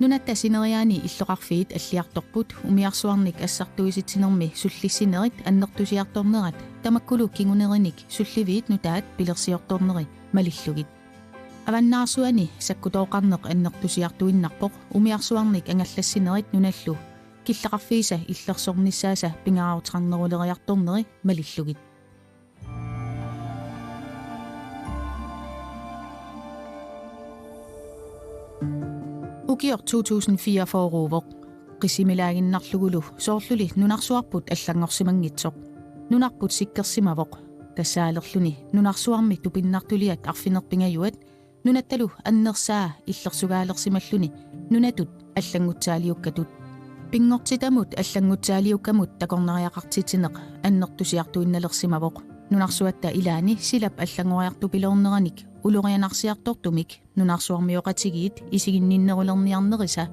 Nunatta sineriaani illoqarfiit alliartorput umiarsuarnik assartuisitsinermi sullissinerit annertusiartornerat tamakkulu kingunerinik sulliviit nutaat pilersiortorneri malillugit. Avannaarsuani sakkutooqarneq annertusiartuinnarpoq umiarsuarnik angallassinerit nunallu killeqarfiisa illersornissaasa pingaaruteqarneruleriartorneri malillugit. Ukioq to tusind fireogfyrre-uvoq. Qissimilaaginnarlugulu soorluli nunarsuarput allanngorsimanngitsoq. Nunarput sikkersimavoq. Tassaalerluni nunarsuarmi tupinnartuliat arfineq-pingajuat nunattalu annersaa illersugaalersimalluni nunatut allanngutsaaliukkatut. Pinngortitamut allanngutsaaliukkamut takornariaqartitsineq annertusiartuinnalersimavoq. Nunarsuatta ilaanni silap allanngoriartupiloorneranik ulorianarsiartortumik nunarsuarmioqatigiit isiginninnerulerniarnerisa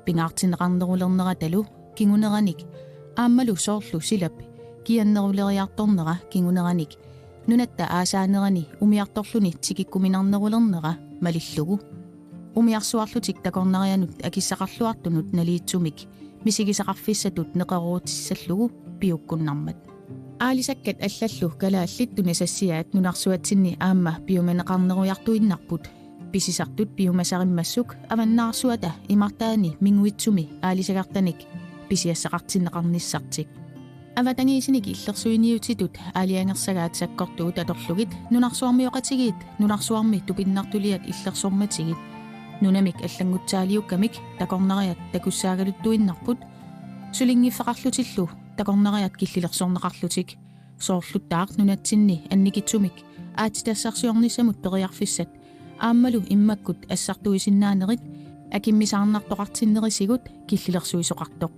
pingaartinneqarnerulerneratalu kinguneranik aammalu soorlu silap kianneruleriartornera kinguneranik nunatta aasaanerani umiartorluni tikikkuminarnerulernera malillugu. Umiarsuarlutik takornarianut akissaqarluartunut naliitsumik misigisaqarfissatut neqeroorutissallugu piukkunnarmat. Aalisakkat allallu kalaallit tunisassiaat nunarsuatsinni aamma piumaneqarnerujartuinnarput. Pisisartut piumasarimmassuk avannaarsuata imartaani minguitsumi aalisagartanik pisiassaqartinneqarnissartik. Avatangiisinik illersuiniutitut aalajangersagaat sakkortuut atorlugit nunarsuarmioqatigiit nunarsuarmi tupinnartuliat illersormatigit nunamik allanngutsaaliukkamik takornariat takussaagaluttuinnarput, sulinngiffeqarlutillu takornariat killilersorneqarlutik. Soorluttaaq nunatsinni annikitsumik aatsitassarsiornissamut periarfissat aammalu immakkut assartuisinnaanerit akimmisaarnartoqartinnerisigut killilersuisoqartoq.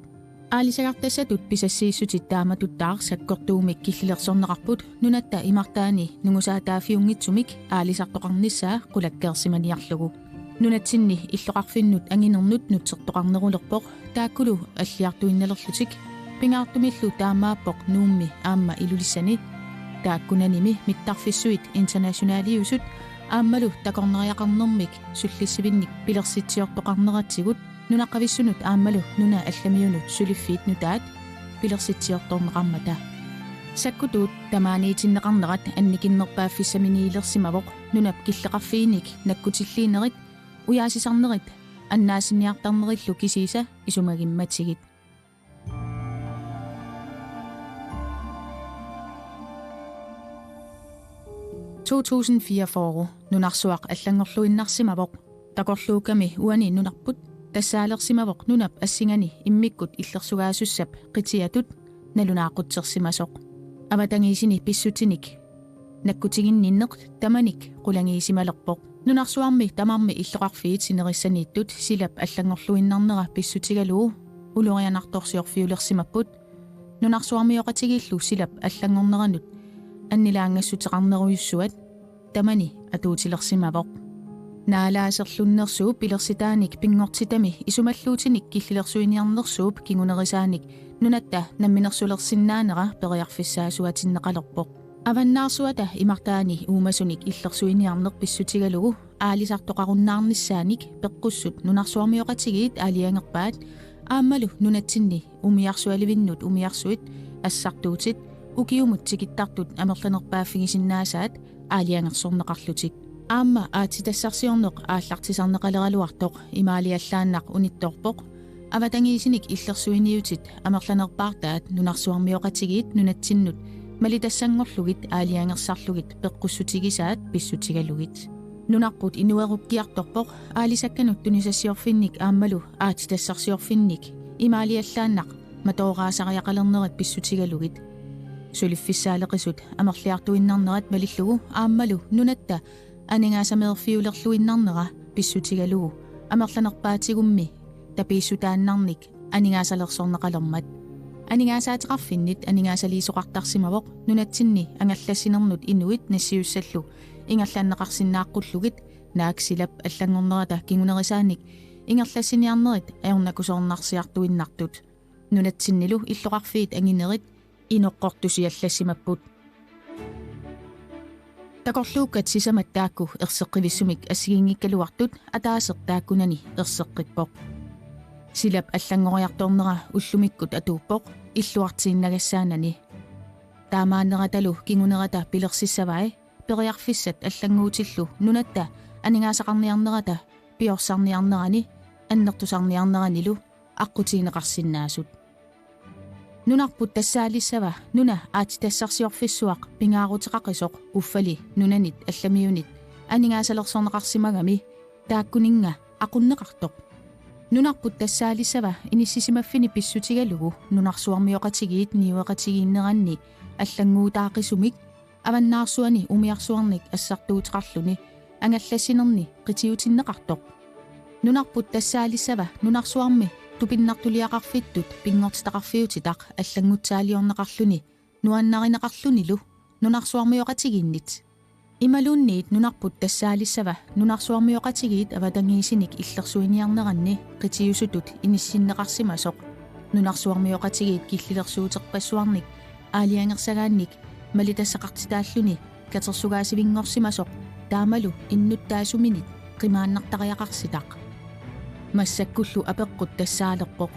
Aalisagartassatut pisassiissutit taamatuttaaq sakkortuumik killilersorneqarput nunatta imartaani nungusaataaffiunngitsumik aalisartoqarnissaa qulakkeersimaniarlugu. Nunatsinni illoqarfinnut anginernut nutsertoqarnerulerpoq, taakkulu alliartuinnalerlutik, pingaartumillu taamaappoq Nuummi aamma Ilulissani. Taakkunanimi mittarfissuit internationaliusut aammalu takornariaqarnermik sullissivinnik pilersitsiortoqarneratsigut nunaqavissunut aammalu nunat allamiunut suliffiit nutaat pilersitsiortorneqarmata. Sakkutuut tamaaniitinneqarnerat annikinnerpaaffissaminiilersimavoq nunap killeqarfiinik nakkutilliinerit, ujaasisarnerit, annaasiniartarnerillu kisiisa isumagimmatigit. To tusind fireogfyrre nunarsuaq allanngorluinnarsimavoq. Takorluukkami uani nunarput tassaalersimavoq nunap assingani immikkut illersugaasussap qitiatut nalunaaqqutsersimasoq. Avatangiisini pissutinik nakkutiginninneq tamanik qulangiisimalerpoq. Nunarsuarmi tamarmi illoqarfiit sinerissaniittut silap allanngorluinnarnera pissutigalugu ulorianartorsiorfiulersimapput. Nunarsuarmioqatigiillu silap allanngorneranut annilaangassuteqarnerujussuat tamani atuutilersimavoq. Naalaaserlunnersuup pilersitaanik pinngortitami isumalluutinik killilersuiniarnersuup kingunerisaanik nunatta namminersulersinnaanera periarfissaasuatinneqalerpoq. Avannaarsuata imartaani uumasunik illersuiniarneq pissutigalugu aalisartoqarunnaarnissaanik peqqussut nunarsuarmioqatigiit aalajangerpaat aammalu nunatsinni umiarsualivinnut umiarsuit assartuutit ukiumut tikittartut amerlanerpaaffigisinnaasaat aalajangersorneqarlutik. Aamma aatsitassarsiorneq aallartisarneqaleraluartoq imaaliallaannaq unittoorpoq. Avatangiisinik illersuiniutit amerlanerpaartaat nunarsuarmioqatigiit nunatsinnut malitassanngorlugit aalajangersarlugit peqqussutigisaat pissutigalugit. Nunarput inuerukkiartorpoq aalisakkanut tunisassiorfinnik aammalu aatsitassarsiorfinnik imaaliallaannaq matooraasariaqalernerit pissutigalugit. Suliffissaaleqisut amerliartuinnarnerat malillugu aammalu nunatta aningaasameerfiulerluinnarnera pissutigalugu amerlanerpaatigummi tapiissutaannarnik aningaasalersorneqalermat. Aningaasaateqarfinnit aningaasaliisoqartarsimavoq nunatsinni angallassinermut inuit nassiussallu ingerlanneqarsinnaaqqullugu naak silap allanngornerata kingunerisaanik ingerlassiniarnerit ajornakusoornarsiartuinnartut. Nunatsinnilu illoqarfiit anginerit inoqqortusiallassimapput. Takorluukkat sisamat taakku erseqqivissumik assigiinngikkaluartut ataaseq taakkunani erseqqippoq. Silap allanngoriartornera ullumikkut atuuppoq illuartiinnagassaanani. Taamaanneratalu kingunerata pilersissavai periarfissat allannguutillu nunatta aningaasaqarniarnerata piorsarniarnerani annertusarniarneranilu aqqutigineqarsinnaasut. Nunarput tassaalissava nuna aatsitassarsiorfissuaq pingaaruteqaqisoq uffali nunanit allamiunit aningaasalersorneqarsimagami taakkuninnga aqunneqartoq. Nunarput tassaalissava inissisimaffiini pissutigalugu nunarsuarmioqatigiit niueqatigiinneranni allannguutaaqisumik avannaarsuani umiarsuarnik assartuuteqarluni angallassinerni qitiutinneqartoq. Nunarput tassaalissava nunarsuarmi tupinnartuliaqarfittut pinngortitaqarfiutitaq allanngutsaaliorneqarluni nuannarineqarlunilu nunarsuarmioqatigiinnit. Imaluunniit nunarput tassaalissava nunarsuarmioqatigiit avatangiisinik illersuiniarneranni qitiusutut inissinneqarsimasoq. Nunarsuarmioqatigiit killilersuuterpassuarnik aalajangersagaannik malitassaqartitaalluni katersugaasivinngorsimasoq taamalu innuttaasuminit qimaannartariaqarsittaq. Massakkullu apeqqut tassaalerpoq: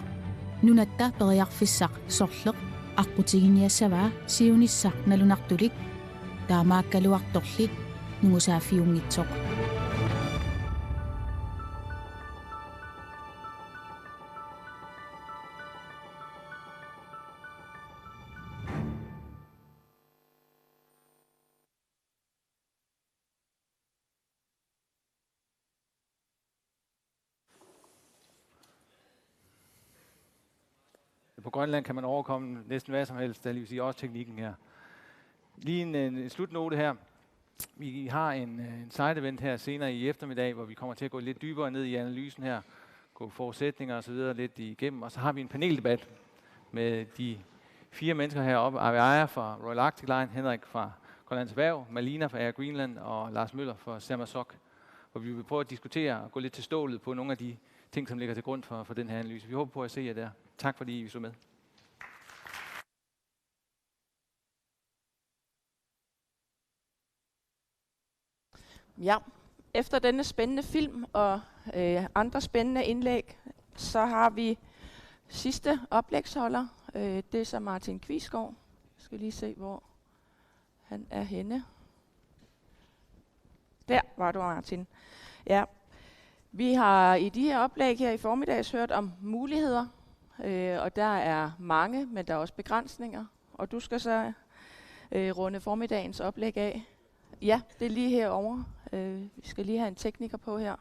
Nunatta periarfissaq sorleq? Aqqutiginiassavaa siunissaq nalunartulik, taamaakkaluartorli nungusaaffiunngitsoq. På Grønland kan man overkomme næsten hvad som helst, der vil sige også teknikken her. Lige en, en slutnote her. Vi har en, øh, en side event her senere i eftermiddag, hvor vi kommer til at gå lidt dybere ned i analysen her, gå forudsætninger og så videre lidt igennem, og så har vi en paneldebat med de fire mennesker heroppe: Arve Ejer fra Royal Arctic Line, Henrik fra Grønlands Erhverv, Malina fra Air Greenland og Lars Møller fra Sermasoc, hvor vi vil prøve at diskutere og gå lidt til stålet på nogle af de ting, som ligger til grund for, for den her analyse. Vi håber på at se jer der. Tak fordi I så med. Ja, efter denne spændende film og øh, andre spændende indlæg, så har vi sidste oplægsholder. Øh, det er så Martin Kvisgaard. Jeg skal lige se, hvor han er henne. Der var du, Martin. Ja. Vi har i de her oplæg her i formiddags hørt om muligheder, øh, og der er mange, men der er også begrænsninger. Og du skal så øh, runde formiddagens oplæg af. Ja, det er lige herovre. Øh, vi skal lige have en tekniker på her.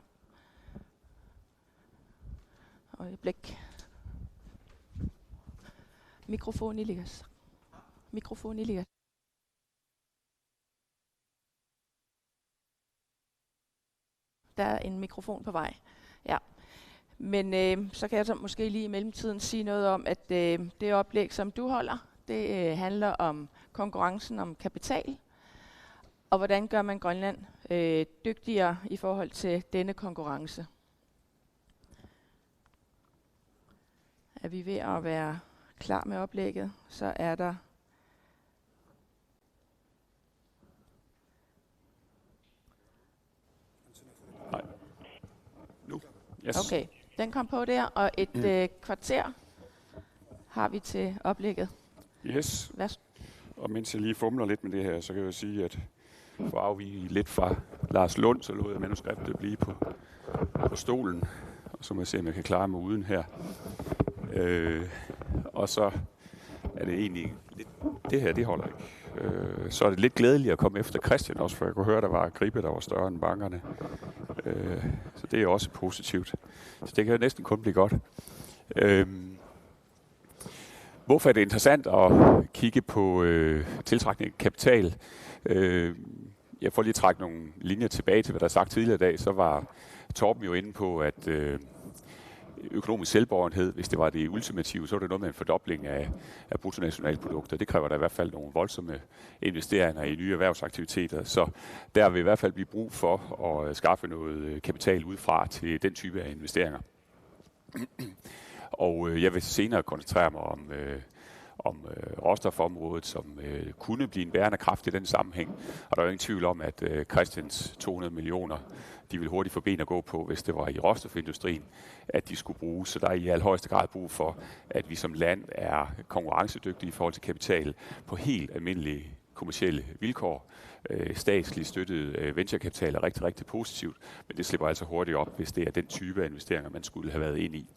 Øjeblik. Mikrofon i ligger. Mikrofon i ligger. Der er en mikrofon på vej. Ja. Men øh, så kan jeg så måske lige i mellemtiden sige noget om, at øh, det oplæg, som du holder, det øh, handler om konkurrencen om kapital, og hvordan gør man Grønland øh, dygtigere i forhold til denne konkurrence. Er vi ved at være klar med oplægget, så er der Nej. Nu. Yes. Okay, den kom på der, og et øh, kvarter har vi til oplægget. Yes. Værsgo. Og mens jeg lige fumler lidt med det her, så kan jeg jo sige, at for at afvige lidt fra Lars Lund, så lod jeg manuskriptet blive på, på stolen. Og så må jeg se, om jeg kan klare mig uden her. Øh, og så er det egentlig lidt, det her, det holder ikke. Øh, så er det lidt glædeligt at komme efter Christian også, for jeg kunne høre, der var en gribe, der var større end bankerne. Øh, så det er jo også positivt. Så det kan jo næsten kun blive godt. Øh, Hvorfor er det interessant at kigge på øh, tiltrækning af kapital? Øh, jeg får lige trække nogle linjer tilbage til, hvad der er sagt tidligere i dag. Så var Torben jo inde på, at øh, økonomisk selvbårenhed, hvis det var det ultimative, så var det noget med en fordobling af, af bruttonationalprodukter. Det kræver der i hvert fald nogle voldsomme investeringer i nye erhvervsaktiviteter. Så der vil i hvert fald blive brug for at øh, skaffe noget øh, kapital udefra til den type af investeringer. Og øh, jeg vil senere koncentrere mig om, øh, om øh, råstofområdet, som øh, kunne blive en bærende kraft i den sammenhæng. Og der er jo ingen tvivl om, at øh, Christians to hundrede millioner, de vil hurtigt få ben at gå på, hvis det var i råstofindustrien, at de skulle bruges. Så der er i allerhøjeste grad brug for, at vi som land er konkurrencedygtige i forhold til kapital på helt almindelige kommercielle vilkår. Øh, statsligt støttet øh, venturekapital er rigtig, rigtig positivt, men det slipper altså hurtigt op, hvis det er den type af investeringer, man skulle have været ind i.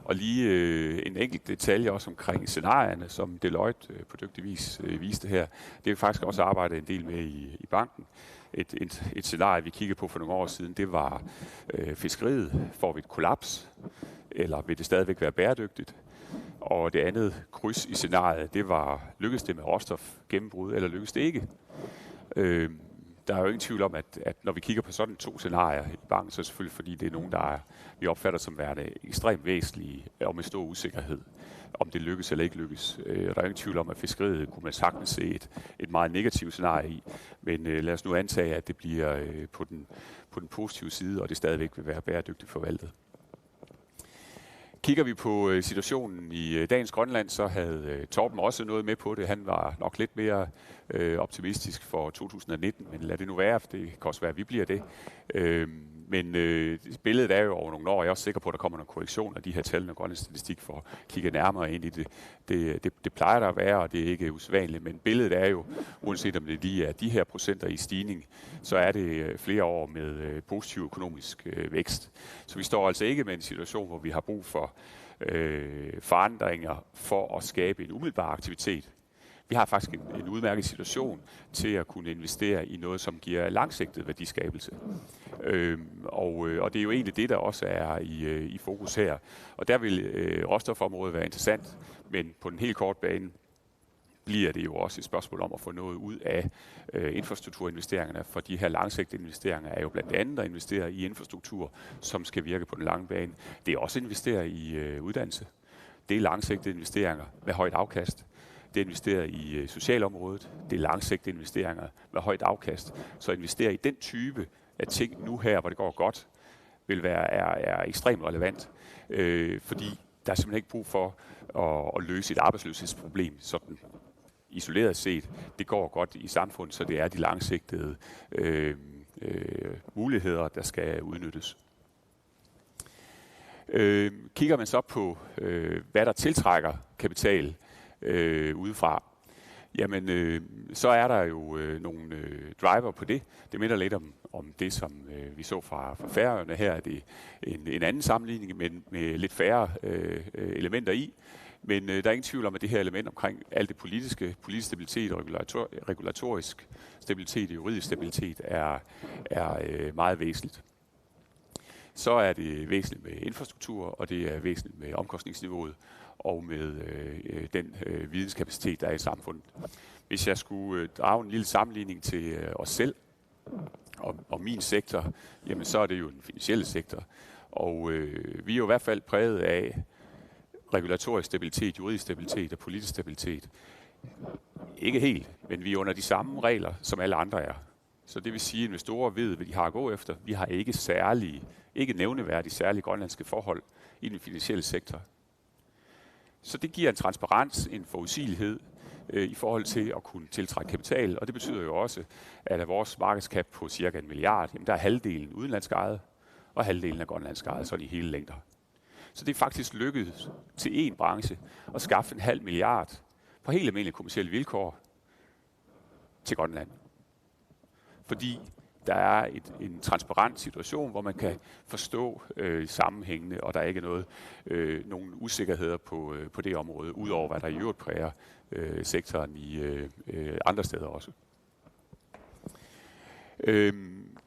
Og lige øh, en enkelt detalje også omkring scenarierne, som Deloitte øh, på dygtig vis øh, viste her. Det har vi faktisk også arbejdet en del med i, i banken. Et, et, et scenarie, vi kiggede på for nogle år siden, det var, øh, fiskeriet, får vi et kollaps, eller vil det stadigvæk være bæredygtigt? Og det andet kryds i scenariet, det var, lykkes det med råstof gennembrud, eller lykkes det ikke? Øh, der er jo ingen tvivl om, at, at når vi kigger på sådan to scenarier i banken, så er det selvfølgelig, fordi det er nogen, der er, vi opfatter som værende ekstremt væsentlige og med stor usikkerhed, om det lykkes eller ikke lykkes. Øh, der er ingen tvivl om, at fiskeriet kunne man sagtens se et, et meget negativt scenarie i, men øh, lad os nu antage, at det bliver øh, på, den, på den positive side, og det stadigvæk vil være bæredygtigt forvaltet. Kigger vi på øh, situationen i øh, dagens Grønland, så havde øh, Torben også noget med på det. Han var nok lidt mere øh, optimistisk for to tusind og nitten, men lad det nu være, for det kan også være, at vi bliver det. Øh, Men øh, billedet er jo over nogle år, jeg er også sikker på, at der kommer nogle korrektioner af de her tal, når Grønlands Statistik får kigget nærmere ind i det. Det, det, det plejer der at være, og det er ikke usædvanligt, men billedet er jo, uanset om det lige er de her procenter i stigning, så er det øh, flere år med øh, positiv økonomisk øh, vækst. Så vi står altså ikke med en situation, hvor vi har brug for øh, forandringer for at skabe en umiddelbar aktivitet. Vi har faktisk en, en udmærket situation til at kunne investere i noget, som giver langsigtet værdiskabelse. Øhm, og, øh, og det er jo egentlig det, der også er i, øh, i fokus her. Og der vil øh, råstofområdet være interessant, men på den helt korte bane bliver det jo også et spørgsmål om at få noget ud af øh, infrastrukturinvesteringerne, for de her langsigtede investeringer er jo blandt andet at investere i infrastruktur, som skal virke på den lange bane. Det er også at investere i øh, uddannelse. Det er langsigtede investeringer med højt afkast. Det er investeret i øh, socialområdet. Det er langsigtede investeringer med højt afkast. Så at investere i den type af ting nu her, hvor det går godt, vil være, er, er ekstremt relevant, øh, fordi der er simpelthen ikke brug for at, at løse et arbejdsløshedsproblem sådan isoleret set. Det går godt i samfundet, så det er de langsigtede øh, øh, muligheder, der skal udnyttes. Øh, kigger man så på, øh, hvad der tiltrækker kapital øh, udefra, jamen øh, så er der jo øh, nogle øh, driver på det. Det minder lidt om, om det, som øh, vi så fra, fra Færøerne. Her er det en, en anden sammenligning, men med lidt færre øh, øh, elementer i. Men øh, der er ingen tvivl om, at det her element omkring alt det politiske, politisk stabilitet og regulator, regulatorisk stabilitet, juridisk stabilitet, er, er øh, meget væsentligt. Så er det væsentligt med infrastruktur, og det er væsentligt med omkostningsniveauet og med øh, øh, den øh, videnskapacitet, der er i samfundet. Hvis jeg skulle øh, drage en lille sammenligning til øh, os selv og, og min sektor, jamen så er det jo den finansielle sektor. Og øh, vi er jo i hvert fald præget af regulatorisk stabilitet, juridisk stabilitet og politisk stabilitet. Ikke helt, men vi er under de samme regler, som alle andre er. Så det vil sige, at investorer ved, hvad de har at gå efter. Vi har ikke særlige, ikke nævneværdigt særlige grønlandske forhold i den finansielle sektor. Så det giver en transparens, en forudsigelighed øh, i forhold til at kunne tiltrække kapital, og det betyder jo også, at af vores markedskap på cirka en milliard, jamen der er halvdelen udenlandsk ejet, og halvdelen er grønlandsk ejet, sådan i hele længder. Så det er faktisk lykkedes til én branche at skaffe en halv milliard på helt almindelige kommersielle vilkår til Grønland. Fordi der er et, en transparent situation, hvor man kan forstå øh, sammenhængene, og der er ikke noget, øh, nogen usikkerheder på, øh, på det område, udover hvad der i øvrigt præger øh, sektoren i øh, øh, andre steder også. Øhm,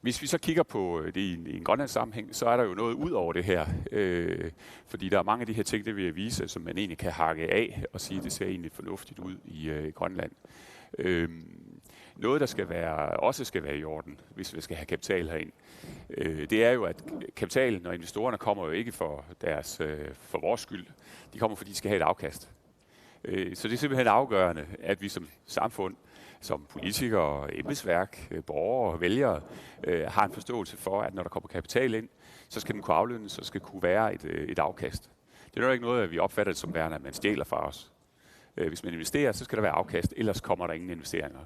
hvis vi så kigger på øh, det i en, i en grønlandsk sammenhæng, så er der jo noget ud over det her. Øh, fordi der er mange af de her ting, det vil jeg vise, som man egentlig kan hakke af og sige, det ser egentlig fornuftigt ud i, øh, i Grønland. Øh, noget, der skal være, også skal være i orden, hvis vi skal have kapital herind, øh, det er jo, at kapitalen og investorerne kommer jo ikke for, deres, øh, for vores skyld. De kommer, fordi de skal have et afkast. Øh, så det er simpelthen afgørende, at vi som samfund, som politikere, embedsværk, øh, borgere og vælgere, øh, har en forståelse for, at når der kommer kapital ind, så skal den kunne aflønnes, så skal kunne være et, øh, et afkast. Det er jo ikke noget, at vi opfatter det som værende, at man stjæler fra os. Øh, hvis man investerer, så skal der være afkast, ellers kommer der ingen investeringer.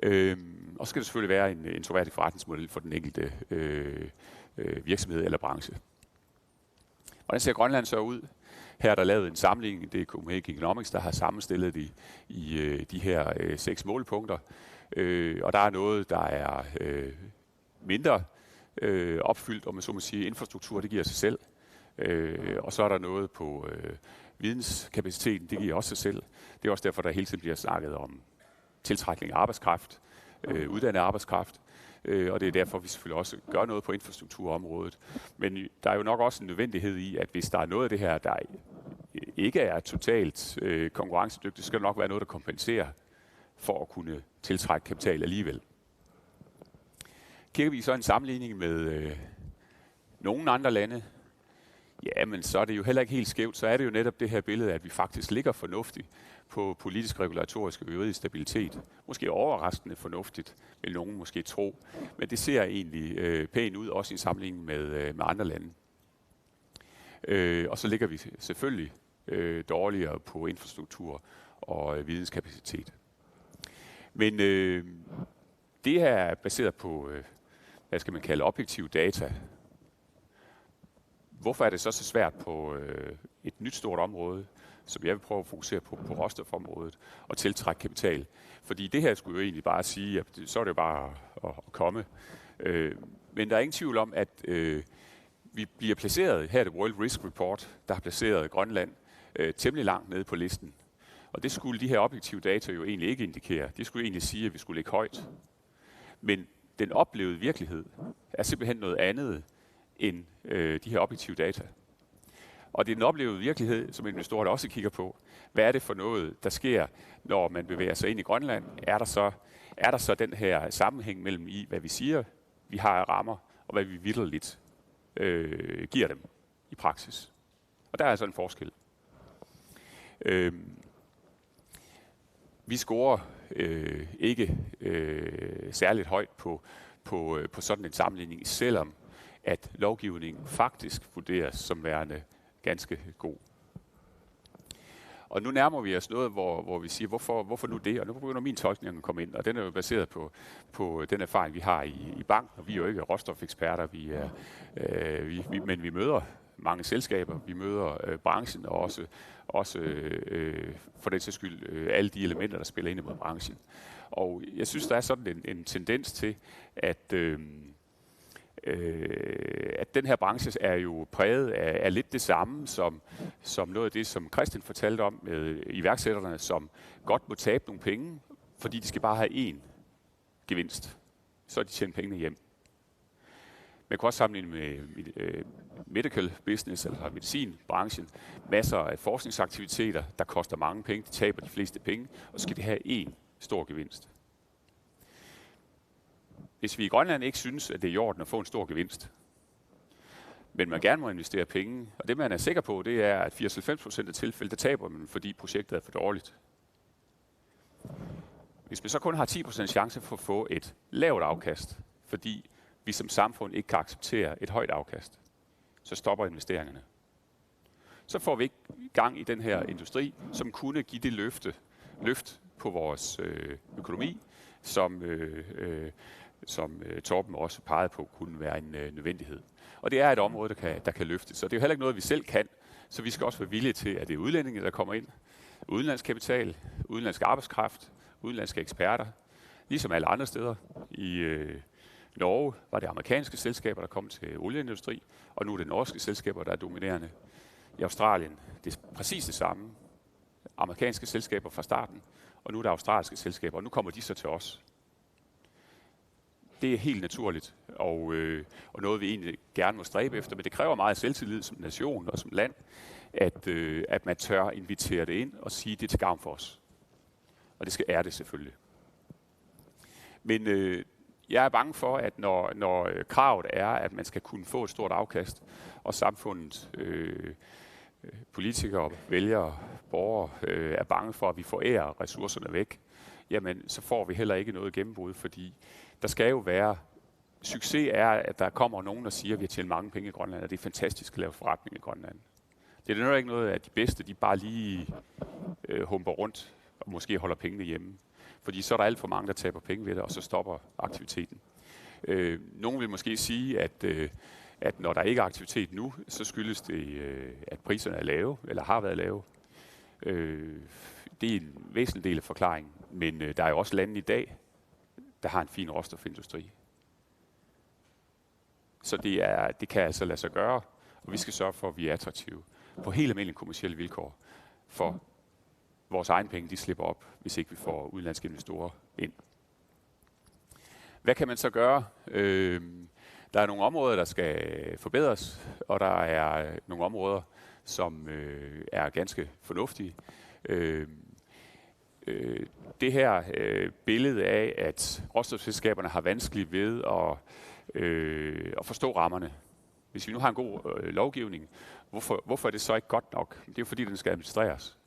Øhm, og så skal det selvfølgelig være en, en troværdig forretningsmodel for den enkelte øh, øh, virksomhed eller branche. Hvordan ser Grønland så ud? Her er der lavet en sammenligning. Det er Copenhagen Economics, der har sammenstillet det i øh, de her øh, seks målpunkter. Øh, og der er noget, der er øh, mindre øh, opfyldt, om man så må sige. Infrastruktur, det giver sig selv. Øh, og så er der noget på øh, videnskapaciteten, det giver også sig selv. Det er også derfor, der hele tiden bliver snakket om tiltrækning af arbejdskraft, øh, uddannet arbejdskraft. Øh, og det er derfor, vi selvfølgelig også gør noget på infrastrukturområdet. Men der er jo nok også en nødvendighed i, at hvis der er noget af det her, der ikke er totalt øh, konkurrencedygtigt, så skal der nok være noget, der kompenserer for at kunne tiltrække kapital alligevel. Kigger vi så en sammenligning med øh, nogle andre lande, ja, men så er det jo heller ikke helt skævt. Så er det jo netop det her billede, at vi faktisk ligger fornuftigt på politisk, regulatorisk og juridisk stabilitet. Måske overraskende fornuftigt, vil nogen måske tro. Men det ser egentlig øh, pænt ud, også i sammenligning med, øh, med andre lande. Øh, og så ligger vi selvfølgelig øh, dårligere på infrastruktur og øh, videnskapacitet. Men øh, Det her er baseret på, øh, hvad skal man kalde, objektive data. Hvorfor er det så så svært på øh, et nyt stort område, som jeg vil prøve at fokusere på, på råstofområdet, og tiltrække kapital? Fordi det her skulle jo egentlig bare sige, at så er det jo bare at, at komme. Øh, men der er ingen tvivl om, at øh, vi bliver placeret, her er det World Risk Report, der har placeret Grønland øh, temmelig langt nede på listen. Og det skulle de her objektive data jo egentlig ikke indikere. Det skulle egentlig sige, at vi skulle ligge højt. Men den oplevede virkelighed er simpelthen noget andet end øh, de her objektive data. Og det er den oplevede virkelighed, som investorerne også kigger på. Hvad er det for noget, der sker, når man bevæger sig ind i Grønland? Er der så, er der så den her sammenhæng mellem i, hvad vi siger, vi har af rammer, og hvad vi vitterligt øh, giver dem i praksis? Og der er altså en forskel. Øh, vi scorer øh, ikke øh, særligt højt på, på, øh, på sådan en sammenligning, selvom at lovgivningen faktisk vurderes som værende ganske god. Og nu nærmer vi os noget, hvor, hvor vi siger, hvorfor, hvorfor nu det? Og nu begynder min tolkning at komme ind, og den er jo baseret på, på den erfaring, vi har i, i banken, og vi er jo ikke råstofeksperter, vi er, øh, vi, vi, men vi møder mange selskaber, vi møder øh, branchen, og også, også øh, for den sags skyld øh, alle de elementer, der spiller ind imod branchen. Og jeg synes, der er sådan en, en tendens til, at øh, øh, at den her branche er jo præget af, af lidt det samme som, som noget af det, som Christian fortalte om med iværksætterne, som godt må tabe nogle penge, fordi de skal bare have én gevinst. Så har de tjent pengene hjem. Man kan også sammenligne med øh, medical business, altså medicinbranchen. Masser af forskningsaktiviteter, der koster mange penge, de taber de fleste penge, og så skal de have én stor gevinst. Hvis vi i Grønland ikke synes, at det er i orden at få en stor gevinst, men man gerne må investere penge, og det man er sikker på, det er, at firs-halvfems procent af tilfælde, der taber man, fordi projektet er for dårligt. Hvis man så kun har ti procent chance for at få et lavt afkast, fordi vi som samfund ikke kan acceptere et højt afkast, så stopper investeringerne. Så får vi ikke gang i den her industri, som kunne give det løfte, løft på vores øh, økonomi, som, øh, øh, som øh, Torben også pegede på kunne være en øh, nødvendighed. Og det er et område, der kan, der kan løftes. Så det er jo heller ikke noget, vi selv kan. Så vi skal også være villige til, at det er udlændinge, der kommer ind. Udenlandsk kapital, udenlandsk arbejdskraft, udenlandske eksperter. Ligesom alle andre steder. I øh, Norge var det amerikanske selskaber, der kom til olieindustri, og nu er det norske selskaber, der er dominerende. I Australien, det er præcis det samme. Amerikanske selskaber fra starten, og nu er der australske selskaber, og nu kommer de så til os. Det er helt naturligt, og, øh, og noget vi egentlig gerne må stræbe efter, men det kræver meget selvtillid som nation og som land, at, øh, at man tør invitere det ind og sige, at det er til gavn for os. Og det skal, er det selvfølgelig. Men øh, jeg er bange for, at når, når øh, kravet er, at man skal kunne få et stort afkast, og samfundet, øh, øh, politikere, vælgere, borgere øh, er bange for, at vi forærer ressourcerne væk, jamen så får vi heller ikke noget gennembrud, fordi der skal jo være, succes er, at der kommer nogen og siger, at vi har tjent mange penge i Grønland, og det er fantastisk at lave forretning i Grønland. Det er jo ikke noget, at de bedste, de bare lige øh, humper rundt og måske holder pengene hjemme. Fordi så er der alt for mange, der taber penge ved det, og så stopper aktiviteten. Øh, nogen vil måske sige, at, øh, at når der ikke er aktivitet nu, så skyldes det, øh, at priserne er lave, eller har været lave. Øh, det er en væsentlig del af forklaringen. Men øh, der er jo også lande i dag, der har en fin råstofindustri. Så det, er, det kan altså lade sig gøre, og vi skal sørge for, at vi er attraktive på helt almindelige kommersielle vilkår, for vores egne penge, de slipper op, hvis ikke vi får udenlandske investorer ind. Hvad kan man så gøre? Øh, der er nogle områder, der skal forbedres, og der er nogle områder, som øh, er ganske fornuftige. Øh, øh, det her øh, billede af, at råstofselskaberne har vanskeligt ved at, øh, at forstå rammerne. Hvis vi nu har en god øh, lovgivning, hvorfor, hvorfor er det så ikke godt nok? Det er jo fordi, den skal administreres.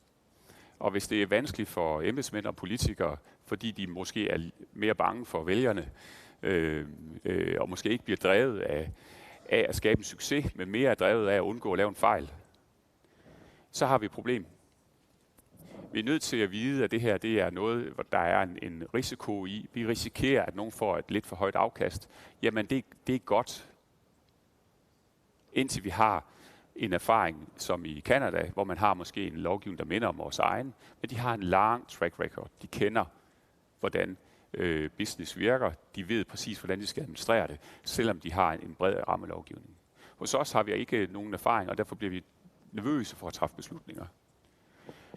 Og hvis det er vanskeligt for embedsmænd og politikere, fordi de måske er mere bange for vælgerne, øh, øh, og måske ikke bliver drevet af, af at skabe en succes, men mere er drevet af at undgå at lave en fejl, så har vi et problem. Vi er nødt til at vide, at det her, det er noget, hvor der er en, en risiko i. Vi risikerer, at nogen får et lidt for højt afkast. Jamen, det, det er godt, indtil vi har en erfaring som i Canada, hvor man har måske en lovgivning, der minder om vores egen, men de har en lang track record. De kender, hvordan øh, business virker. De ved præcis, hvordan de skal administrere det, selvom de har en bred rammelovgivning. Hos os har vi ikke nogen erfaring, og derfor bliver vi nervøse for at træffe beslutninger.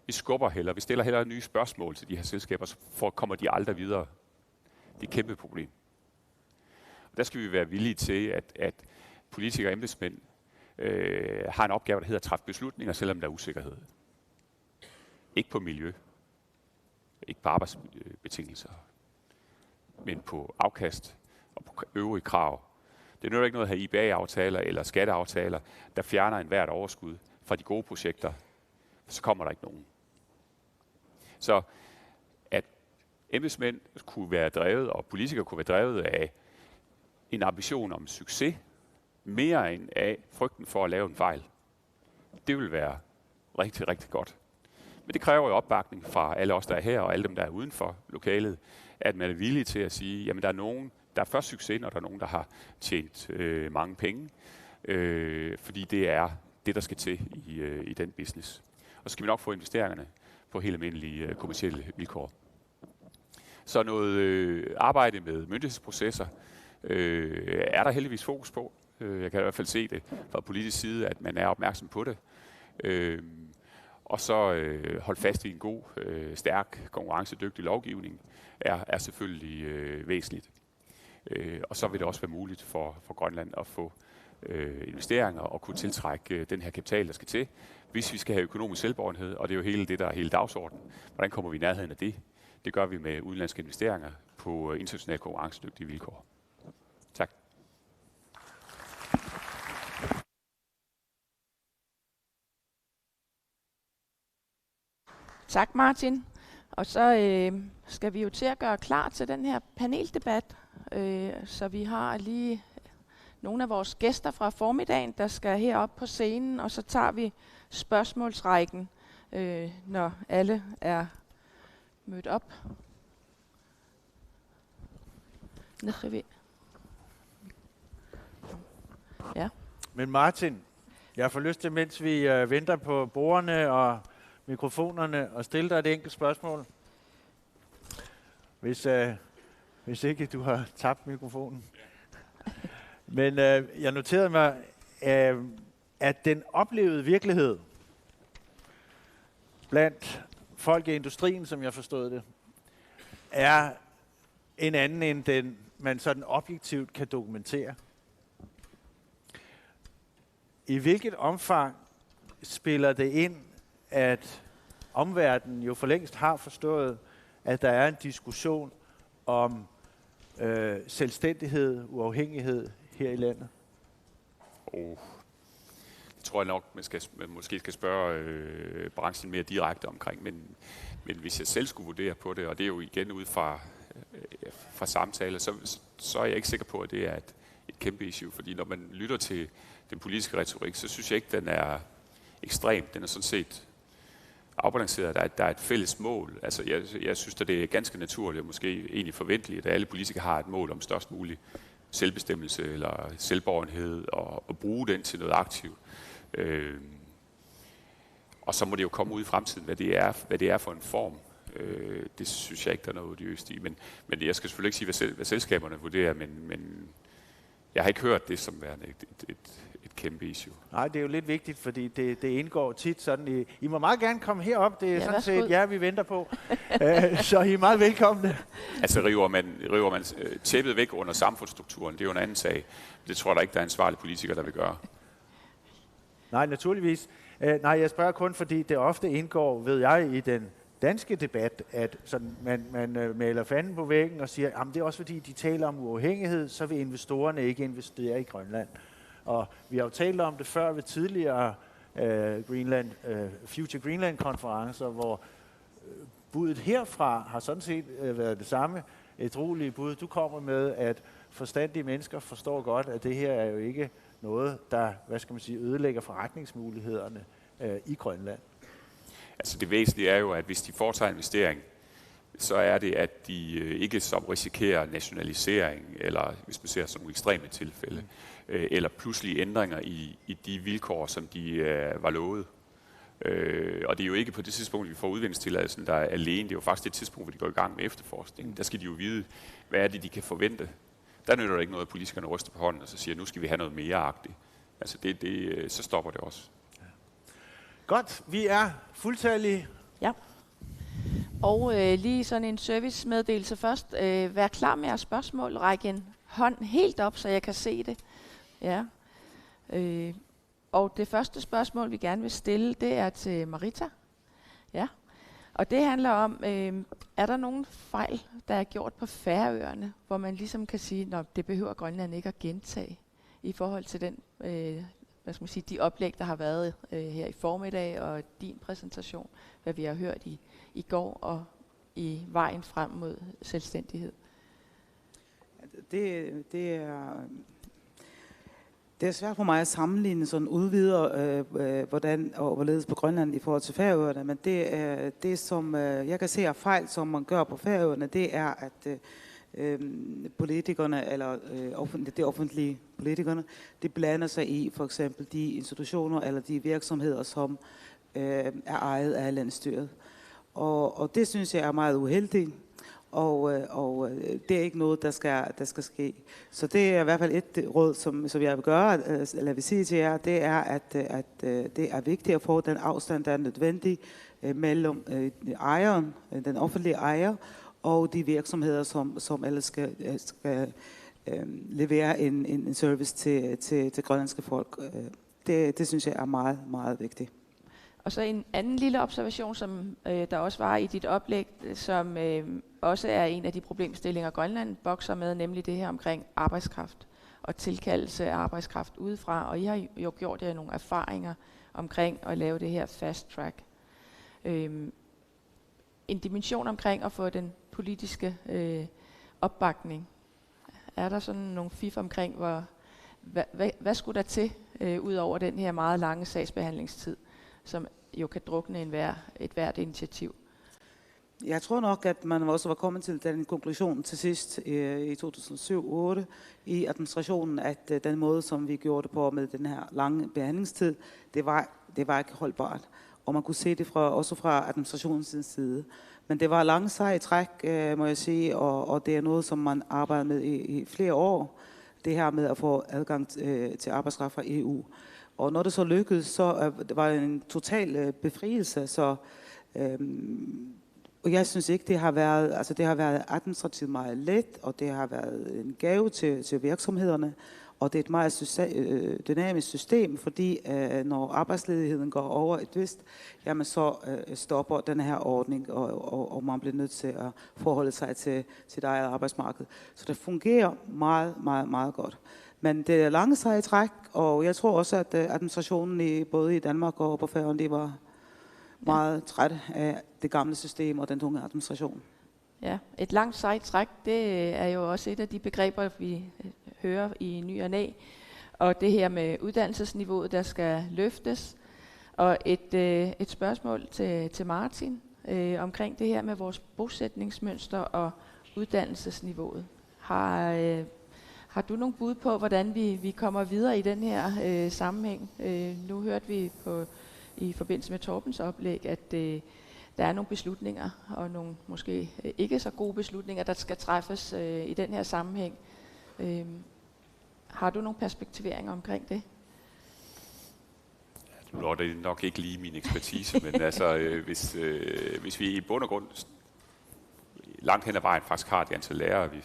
Vi skubber heller, vi stiller heller nye spørgsmål til de her selskaber, for kommer de aldrig videre. Det er et kæmpe problem. Og der skal vi være villige til, at, at politikere og embedsmænd øh, har en opgave, der hedder at træffe beslutninger, selvom der er usikkerhed. Ikke på miljø, ikke på arbejdsbetingelser, men på afkast og på øvrige krav. Det nytter ikke noget at have I B A-aftaler eller skatteaftaler, der fjerner enhvert overskud fra de gode projekter, for så kommer der ikke nogen. Så at embedsmænd kunne være drevet, og politikere kunne være drevet af en ambition om succes, mere end af frygten for at lave en fejl, det vil være rigtig, rigtig godt. Men det kræver jo opbakning fra alle os, der er her, og alle dem, der er uden for lokalet, at man er villig til at sige, jamen der er nogen, der er først succes, når der er nogen, der har tjent øh, mange penge, øh, fordi det er det, der skal til i, øh, i den business. Og så skal vi nok få investeringerne på helt almindelige øh, kommercielle vilkår. Så noget øh, arbejde med myndighedsprocesser øh, er der heldigvis fokus på. Øh, jeg kan i hvert fald se det fra politisk side, at man er opmærksom på det. Øh, og så øh, holde fast i en god, øh, stærk, konkurrencedygtig lovgivning er, er selvfølgelig øh, væsentligt. Øh, og så vil det også være muligt for, for Grønland at få øh, investeringer og kunne tiltrække øh, den her kapital, der skal til, hvis vi skal have økonomisk selvbårenhed, og det er jo hele det, der er hele dagsordenen. Hvordan kommer vi i nærheden af det? Det gør vi med udenlandske investeringer på øh, internationalt konkurrencedygtige vilkår. Tak. Tak, Martin. Og så øh, skal vi jo til at gøre klar til den her paneldebat. Øh, så vi har lige nogle af vores gæster fra formiddagen, der skal herop på scenen, og så tager vi spørgsmålsrækken, øh, når alle er mødt op. Nede ved. Ja. Men Martin, jeg får lyst til, mens vi øh, venter på bordene og mikrofonerne, at stille dig et enkelt spørgsmål. Hvis, øh, hvis ikke du har tabt mikrofonen. Men øh, jeg noterede mig, øh, at den oplevede virkelighed blandt folk i industrien, som jeg forstod det, er en anden end den, man sådan objektivt kan dokumentere. I hvilket omfang spiller det ind, at omverdenen jo for længst har forstået, at der er en diskussion om øh, selvstændighed, uafhængighed her i landet? Oh. Det tror jeg nok, man, skal, man måske skal spørge øh, branchen mere direkte omkring. Men, men hvis jeg selv skulle vurdere på det, og det er jo igen ud fra, øh, fra samtaler, så, så er jeg ikke sikker på, at det er et, et kæmpe issue. Fordi når man lytter til den politiske retorik, så synes jeg ikke, den er ekstrem. Den er sådan set afbalanceret. Der er, der er et fælles mål. Altså, jeg, jeg synes, at det er ganske naturligt og måske egentlig forventeligt, at alle politikere har et mål om størst mulig selvbestemmelse eller selvbårenhed og, og bruge den til noget aktivt. Øh, og så må det jo komme ud i fremtiden, hvad det er, hvad det er for en form. Øh, det synes jeg ikke, der er noget odiøst i. Men, men jeg skal selvfølgelig ikke sige, hvad, sel, hvad selskaberne vurderer, men, men jeg har ikke hørt det som værende et, et, et, et kæmpe issue. Nej, det er jo lidt vigtigt, fordi det, det indgår tit sådan i... I må meget gerne komme herop, det er ja, sådan set jer, vi venter på. Øh, så I er meget velkomne. Altså river man, river man øh, tæppet væk under samfundsstrukturen, det er jo en anden sag. Det tror jeg der ikke, der er ansvarlige politikere, der vil gøre. Nej, naturligvis. Øh, nej, jeg spørger kun, fordi det ofte indgår, ved jeg, i den danske debat, at sådan, man, man øh, maler fanden på væggen og siger, at det er også fordi, de taler om uafhængighed, så vil investorerne ikke investere i Grønland. Og vi har jo talt om det før ved tidligere øh, Greenland, øh, Future Greenland-konferencer, hvor øh, budet herfra har sådan set øh, været det samme ædruelige bud, du kommer med, at forstandige mennesker forstår godt, at det her er jo ikke noget, der, hvad skal man sige, ødelægger forretningsmulighederne øh, i Grønland. Altså det væsentlige er jo, at hvis de foretager investering, så er det, at de øh, ikke som risikerer nationalisering, eller hvis man ser sådan nogle ekstreme tilfælde, øh, eller pludselige ændringer i, i de vilkår, som de øh, var lovet. Øh, og det er jo ikke på det tidspunkt, vi får udvindingstilladelsen, der er alene. Det er jo faktisk det tidspunkt, hvor de går i gang med efterforskningen. Der skal de jo vide, hvad er det, de kan forvente. Der nytter det ikke noget, at politikerne ryster på hånden og så siger, nu skal vi have noget mere agtigt. Altså det, det, øh, så stopper det også. Godt, vi er fuldtallige. Ja. Og øh, lige sådan en servicemeddelelse først. Øh, vær klar med jeres spørgsmål. Ræk en hånd helt op, så jeg kan se det. Ja. Øh, og det første spørgsmål, vi gerne vil stille, det er til Marita. Ja. Og det handler om, øh, er der nogle fejl, der er gjort på Færøerne, hvor man ligesom kan sige, at det behøver Grønland ikke at gentage i forhold til den, øh, hvad skal man sige, de oplæg, der har været øh, her i formiddag, og din præsentation, hvad vi har hørt i, i går, og i vejen frem mod selvstændighed? Det, det er... Det er svært for mig at sammenligne sådan udvider, øh, øh, hvordan og hvorledes på Grønland i forhold til Færøerne, men det, øh, det som øh, jeg kan se er fejl, som man gør på Færøerne, det er, at øh, øh, politikerne, eller øh, offentlige, det offentlige politikerne, de blander sig i for eksempel de institutioner eller de virksomheder, som øh, er ejet af landsstyret. Og, og det synes jeg er meget uheldigt, og, øh, og øh, det er ikke noget, der skal, der skal ske. Så det er i hvert fald et råd, som, som jeg vil gøre, øh, eller vil sige til jer, det er, at, øh, at øh, det er vigtigt at få den afstand, der er nødvendig øh, mellem øh, ejeren, øh, den offentlige ejer, og de virksomheder, som, som ellers skal, øh, skal øh, levere en, en, en service til, til, til grønlandske folk. Øh, Det, det synes jeg er meget, meget vigtigt. Og så en anden lille observation, som øh, der også var i dit oplæg, som øh, også er en af de problemstillinger, Grønland bokser med, nemlig det her omkring arbejdskraft og tilkaldelse af arbejdskraft udefra. Og I har jo gjort jer nogle erfaringer omkring at lave det her fast track. Øhm, en dimension omkring at få den politiske øh, opbakning. Er der sådan nogle fif omkring, hvor, hvad, hvad, hvad skulle der til, øh, ud over den her meget lange sagsbehandlingstid, som jo kan drukne en hver, et hvert initiativ? Jeg tror nok, at man også var kommet til den konklusion til sidst øh, i to tusind syv otte i administrationen, at øh, den måde, som vi gjorde det på med den her lange behandlingstid, det var, det var ikke holdbart. Og man kunne se det fra, også fra administrationens side. Men det var lange seje træk, øh, må jeg sige, og, og det er noget, som man arbejder med i, i flere år. Det her med at få adgang øh, til arbejdskraft fra E U. Og når det så lykkedes, så øh, var det en total øh, befrielse. Så øh, og jeg synes ikke, det har været, altså det har været administrativt meget let, og det har været en gave til, til virksomhederne, og det er et meget system, øh, dynamisk system, fordi øh, når arbejdsledigheden går over et vist, jamen så øh, stopper den her ordning, og, og, og man bliver nødt til at forholde sig til sit eget arbejdsmarked. Så det fungerer meget, meget, meget godt. Men det er lange seje træk, og jeg tror også, at øh, administrationen i, både i Danmark og på Færøerne, de var meget træt af det gamle system og den tunge administration. Ja, et langt sejt træk, det er jo også et af de begreber, vi hører i ny og næ. Og det her med uddannelsesniveauet, der skal løftes. Og et, øh, et spørgsmål til, til Martin øh, omkring det her med vores bosætningsmønster og uddannelsesniveauet. Har, øh, har du nogle bud på, hvordan vi, vi kommer videre i den her øh, sammenhæng? Øh, nu hørte vi på, i forbindelse med Torbens oplæg, at øh, der er nogle beslutninger, og nogle måske øh, ikke så gode beslutninger, der skal træffes øh, i den her sammenhæng. Øh, har du nogle perspektiveringer omkring det? Nu er det nok ikke lige min ekspertise, men altså, øh, hvis, øh, hvis vi i bund og grund langt hen ad vejen faktisk har det antal lærere, vi,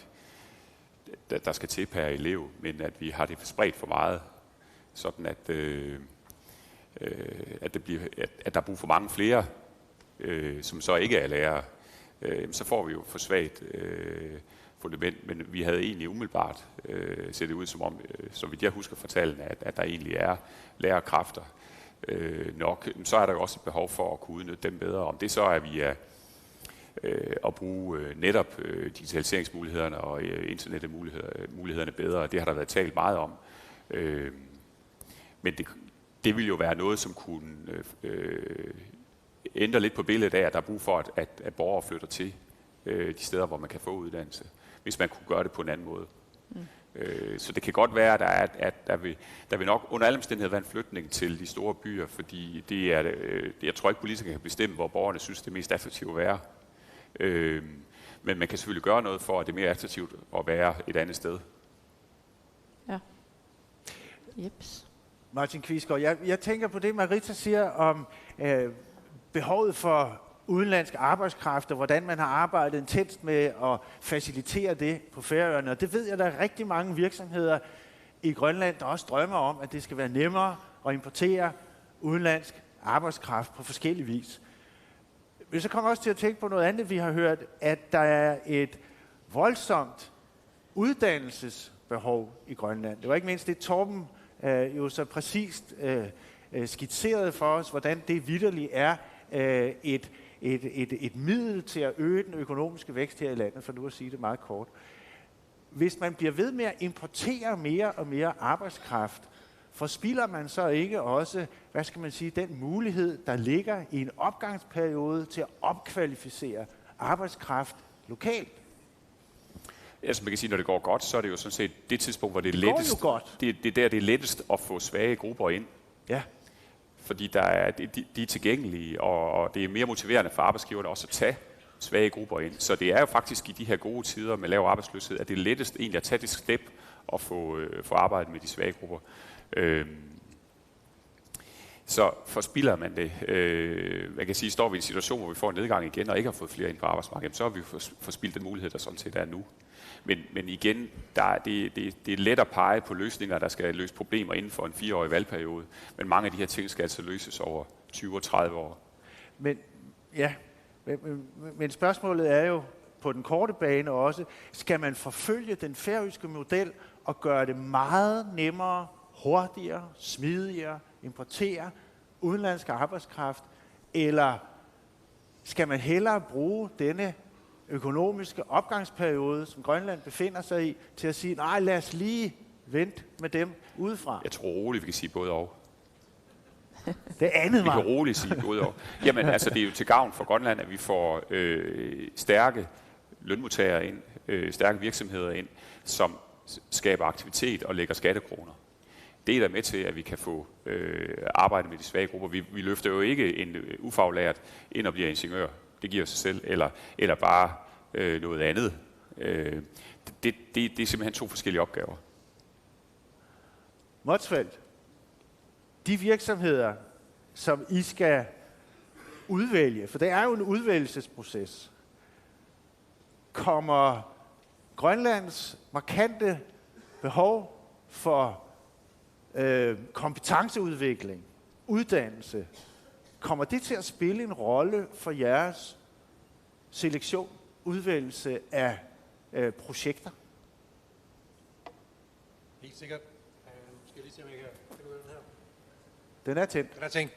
der, der skal til per elev, men at vi har det spredt for meget, sådan at, øh, øh, at, det bliver, at, at der er brug for mange flere, øh, som så ikke er lærere, øh, så får vi jo for svagt øh, fundament, men vi havde egentlig umiddelbart øh, set det ud som om, øh, så vidt jeg husker fra tallene, at, at der egentlig er lærerkræfter øh, nok. Så er der jo også et behov for at kunne udnytte dem bedre. Om det så er via øh, at bruge øh, netop øh, digitaliseringsmulighederne og øh, internetmulighederne bedre, det har der været talt meget om. Øh, men det, det vil jo være noget, som kunne øh, ændre lidt på billedet af, at der er brug for, at, at, at borgere flytter til øh, de steder, hvor man kan få uddannelse, hvis man kunne gøre det på en anden måde. Mm. Øh, så det kan godt være, at der, er, at der, vil, der vil nok under alle omstændigheder være en flytning til de store byer, fordi det er, øh, jeg tror ikke, politikere kan bestemme, hvor borgerne synes, det er mest attraktivt at være. Øh, men man kan selvfølgelig gøre noget for, at det er mere attraktivt at være et andet sted. Ja. Jeps. Martin Kvisgaard, jeg, jeg tænker på det, Marita siger om øh, behovet for udenlandsk arbejdskraft, og hvordan man har arbejdet intenst med at facilitere det på Færøerne. Og det ved jeg, der er rigtig mange virksomheder i Grønland, der også drømmer om, at det skal være nemmere at importere udenlandsk arbejdskraft på forskellig vis. Men så kommer jeg også til at tænke på noget andet, vi har hørt, at der er et voldsomt uddannelsesbehov i Grønland. Det var ikke mindst det, Torben øh, jo så præcist øh, øh, skitserede for os, hvordan det vitterligt er øh, et, et, et, et middel til at øge den økonomiske vækst her i landet, for nu at sige det meget kort. Hvis man bliver ved med at importere mere og mere arbejdskraft, forspilder man så ikke også, hvad skal man sige, den mulighed, der ligger i en opgangsperiode til at opkvalificere arbejdskraft lokalt? Altså man kan sige, når det går godt, så er det jo sådan set det tidspunkt, hvor det er Det går lettest. Jo godt. Det, det er der, det er lettest at få svage grupper ind. Ja. Fordi der er, de, de er tilgængelige, og, og det er mere motiverende for arbejdsgiverne også at tage svage grupper ind. Så det er jo faktisk i de her gode tider med lav arbejdsløshed, at det er lettest egentlig at tage det step og få, øh, få arbejdet med de svage grupper. Øh, så forspilder man det. Øh, man kan sige, står vi i en situation, hvor vi får en nedgang igen, og ikke har fået flere ind på arbejdsmarkedet, så har vi forspildt den mulighed, der sådan set er nu. Men, men igen, der, det, det, det er let at pege på løsninger, der skal løse problemer inden for en fireårig valgperiode. Men mange af de her ting skal altså løses over tyve og tredive år. Men, ja, men, men, men spørgsmålet er jo på den korte bane også, skal man forfølge den færøske model og gøre det meget nemmere, hurtigere, smidigere, importere udenlandsk arbejdskraft, eller skal man hellere bruge denne økonomiske opgangsperiode, som Grønland befinder sig i, til at sige, nej, lad os lige vente med dem udefra? Jeg tror roligt, vi kan sige både og. Det andet Vi kan var, roligt sige både og. Jamen, altså, det er jo til gavn for Grønland, at vi får øh, stærke lønmodtagere ind, øh, stærke virksomheder ind, som s- skaber aktivitet og lægger skattekroner. Det er der med til, at vi kan få øh, arbejde med de svage grupper. Vi, vi løfter jo ikke en øh, ufaglært ind og bliver ingeniør. Det giver sig selv. Eller, eller bare øh, noget andet. Øh, det, det, det er simpelthen to forskellige opgaver. Motzfeldt, de virksomheder, som I skal udvælge, for det er jo en udvælgelsesproces, kommer Grønlands markante behov for øh, kompetenceudvikling, uddannelse, kommer det til at spille en rolle for jeres selektion, udvælgelse af øh, projekter? Helt sikkert. Øh, skal jeg lige se, om jeg kan finde ud af den her. Den er tændt. Den er tændt.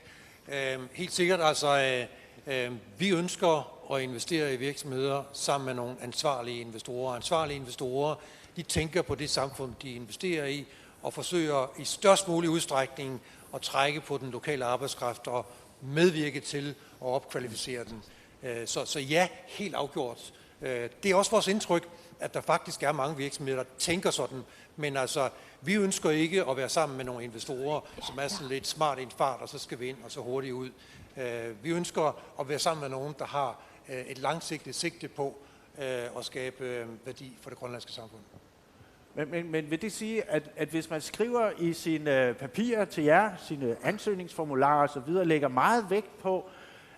Øh, helt sikkert, altså, øh, øh, vi ønsker at investere i virksomheder sammen med nogle ansvarlige investorer. Ansvarlige investorer, de tænker på det samfund, de investerer i, og forsøger i størst mulig udstrækning at trække på den lokale arbejdskraft og medvirke til at opkvalificere den. Øh, så, så ja, helt afgjort. Øh, det er også vores indtryk, at der faktisk er mange virksomheder, der tænker sådan. Men altså, vi ønsker ikke at være sammen med nogle investorer, som er sådan lidt smart i en fart, og så skal vi ind og så hurtigt ud. Øh, vi ønsker at være sammen med nogen, der har øh, et langsigtet sigte på øh, at skabe øh, værdi for det grønlandske samfund. Men, men, men vil det sige, at, at hvis man skriver i sine øh, papirer til jer, sine ansøgningsformularer og så videre, lægger meget vægt på,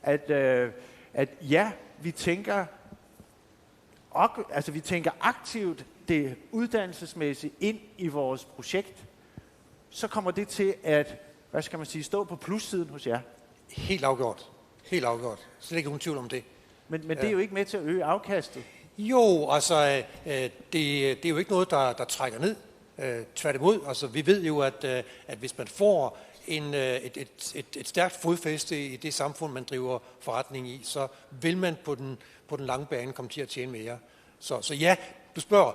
at, øh, at ja, vi tænker, og, altså vi tænker aktivt det uddannelsesmæssigt ind i vores projekt, så kommer det til at, hvad skal man sige, stå på plussiden hos jer. Helt afgjort. Helt afgjort. Slet ikke nogen tvivl om det. Men, men det er jo ikke med til at øge afkastet. Jo, altså, øh, det, det er jo ikke noget, der, der trækker ned. Øh, tværtimod, altså, vi ved jo, at, øh, at hvis man får en, øh, et, et, et, et stærkt fodfæste i det samfund, man driver forretning i, så vil man på den, på den lange bane komme til at tjene mere. Så, så ja, du spørger,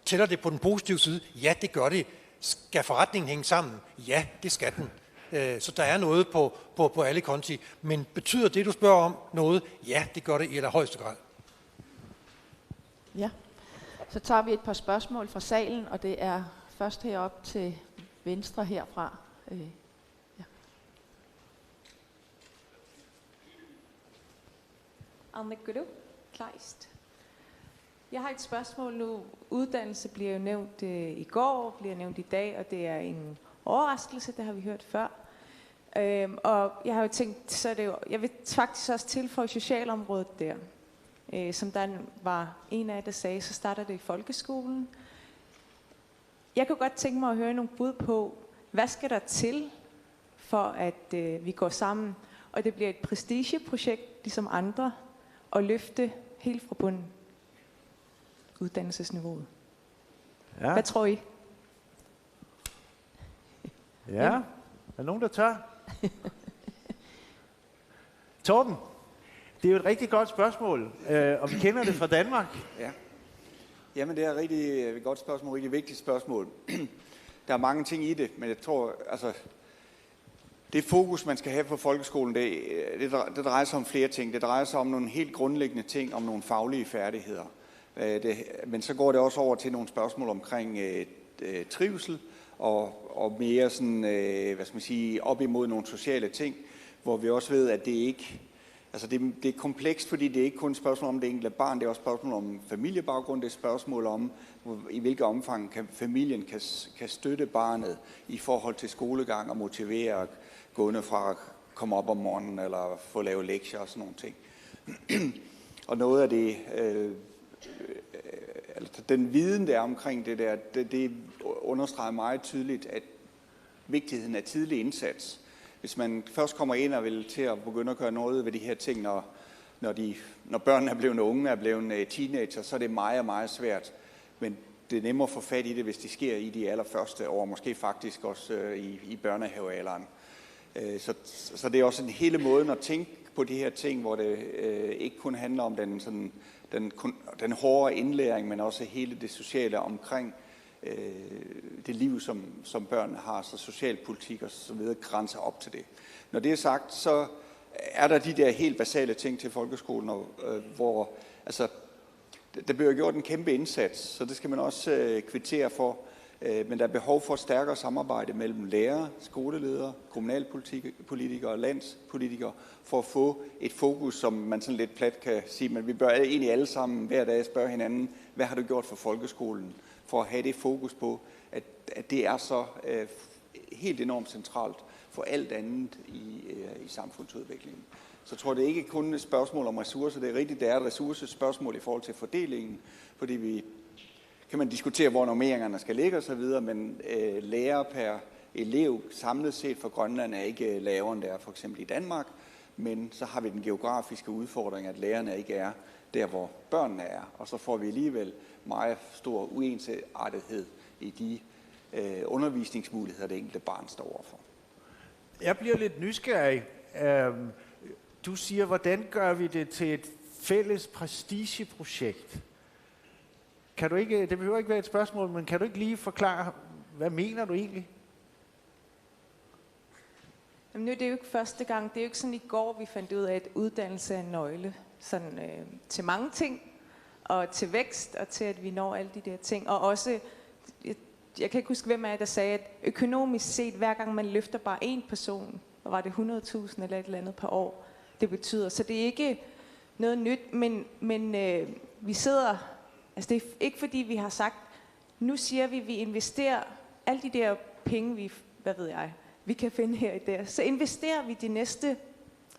tæller det på den positive side? Ja, det gør det. Skal forretningen hænge sammen? Ja, det skal den. Øh, så der er noget på, på, på alle konti. Men betyder det, du spørger om, noget? Ja, det gør det i allerhøjeste grad. Ja. Så tager vi et par spørgsmål fra salen, og det er først herop til venstre herfra. Øh, ja. Anne Guru Kleist. Jeg har et spørgsmål nu. Uddannelse bliver jo nævnt øh, i går, bliver nævnt i dag, og det er en overraskelse, det har vi hørt før. Øhm, og jeg har jo tænkt, så er det jo, jeg vil faktisk også tilføje socialområdet der. Øh, som der var en af jer, der sagde, så starter det i folkeskolen. Jeg kunne godt tænke mig at høre nogle bud på, hvad skal der til, for at øh, vi går sammen, og det bliver et prestigeprojekt, ligesom andre, og løfte helt fra bunden uddannelsesniveauet. Ja. Hvad tror I? Ja. Er der nogen, der tør? Torben, det er jo et rigtig godt spørgsmål, øh, og vi kender det fra Danmark. Ja. Jamen, det er et rigtig øh, godt spørgsmål, rigtig vigtigt spørgsmål. Der er mange ting i det, men jeg tror, altså, det fokus, man skal have på folkeskolen, det, øh, det, dre- det drejer sig om flere ting. Det drejer sig om nogle helt grundlæggende ting, om nogle faglige færdigheder. Øh, det, men så går det også over til nogle spørgsmål omkring øh, øh, trivsel og, og mere sådan, øh, hvad skal man sige, op imod nogle sociale ting, hvor vi også ved, at det ikke Altså det, det er komplekst, fordi det er ikke kun et spørgsmål om det enkelte barn, det er også et spørgsmål om familiebaggrund, det er et spørgsmål om, hvor, i hvilket omfang kan familien kan, kan støtte barnet i forhold til skolegang og motivere og gående fra at komme op om morgenen eller få lavet lektier og sådan nogle ting. Og noget af det, øh, øh, altså den viden, der er omkring det der, det, det understreger meget tydeligt, at vigtigheden af tidlig indsats. Hvis man først kommer ind og vil til at begynde at gøre noget ved de her ting, når, når, de, når børnene er blevet unge, er blevet øh, teenager, så er det meget, meget svært. Men det er nemmere at få fat i det, hvis det sker i de allerførste år, måske faktisk også øh, i, i børnehavealderen. Øh, så, så det er også en hele måden at tænke på de her ting, hvor det øh, ikke kun handler om den, sådan, den, kun, den hårde indlæring, men også hele det sociale omkring øh, det liv, som, som børn har, så socialpolitik og så videre grænser op til det. Når det er sagt, så er der de der helt basale ting til folkeskolen, og, øh, hvor altså, der bliver gjort en kæmpe indsats, så det skal man også øh, kvittere for. Øh, men der er behov for et stærkere samarbejde mellem lærere, skoleledere, kommunalpolitikere og landspolitikere for at få et fokus, som man sådan lidt plat kan sige, men vi bør egentlig alle sammen hver dag spørge hinanden, hvad har du gjort for folkeskolen? For at have det fokus på, at, at det er så øh, helt enormt centralt for alt andet i, øh, i samfundsudviklingen. Så jeg tror, det er ikke kun et spørgsmål om ressourcer. Det er rigtigt, det er et ressourcespørgsmål i forhold til fordelingen, fordi vi kan man diskutere, hvor normeringerne skal ligge osv., men øh, lærer per elev samlet set for Grønland er ikke øh, lavere, end det er for eksempel i Danmark. Men så har vi den geografiske udfordring, at lærerne ikke er der, hvor børnene er. Og så får vi alligevel meget stor uensartethed i de øh, undervisningsmuligheder, det enkelte barn står overfor. Jeg bliver lidt nysgerrig. Øhm, du siger, hvordan gør vi det til et fælles prestigeprojekt? Kan du ikke, det behøver ikke være et spørgsmål, men kan du ikke lige forklare, hvad mener du egentlig? Jamen, nu er det jo ikke første gang. Det er jo ikke sådan i går, vi fandt ud af, at uddannelse er en nøgle sådan, øh, til mange ting, og til vækst, og til, at vi når alle de der ting. Og også, jeg, jeg kan ikke huske, hvem af jer, der sagde, at økonomisk set, hver gang man løfter bare en person, og var det hundrede tusind eller et eller andet per år, det betyder. Så det er ikke noget nyt, men, men øh, vi sidder, altså det er ikke fordi, vi har sagt, nu siger vi, vi investerer alle de der penge, vi, hvad ved jeg, vi kan finde her i der, så investerer vi de næste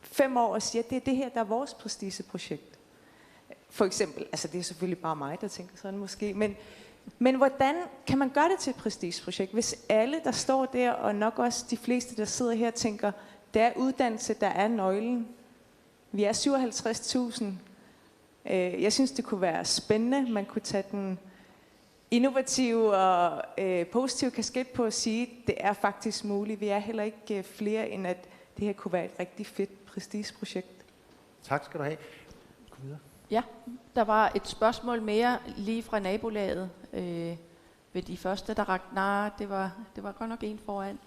fem år og siger, det er det her, der er vores prestigeprojekt. For eksempel, altså det er selvfølgelig bare mig, der tænker sådan måske, men, men hvordan kan man gøre det til et prestigeprojekt, hvis alle, der står der, og nok også de fleste, der sidder her, tænker, det er uddannelse, der er nøglen. Vi er syvoghalvtreds tusind. Øh, jeg synes, det kunne være spændende. Man kunne tage den innovative og øh, positive kasket på og sige, det er faktisk muligt. Vi er heller ikke øh, flere, end at det her kunne være et rigtig fedt prestigeprojekt. Tak skal du have. Kom videre. Ja, der var et spørgsmål mere lige fra nabolaget. Øh, ved de første, der rakte. Nej, det var, det var godt nok en foran.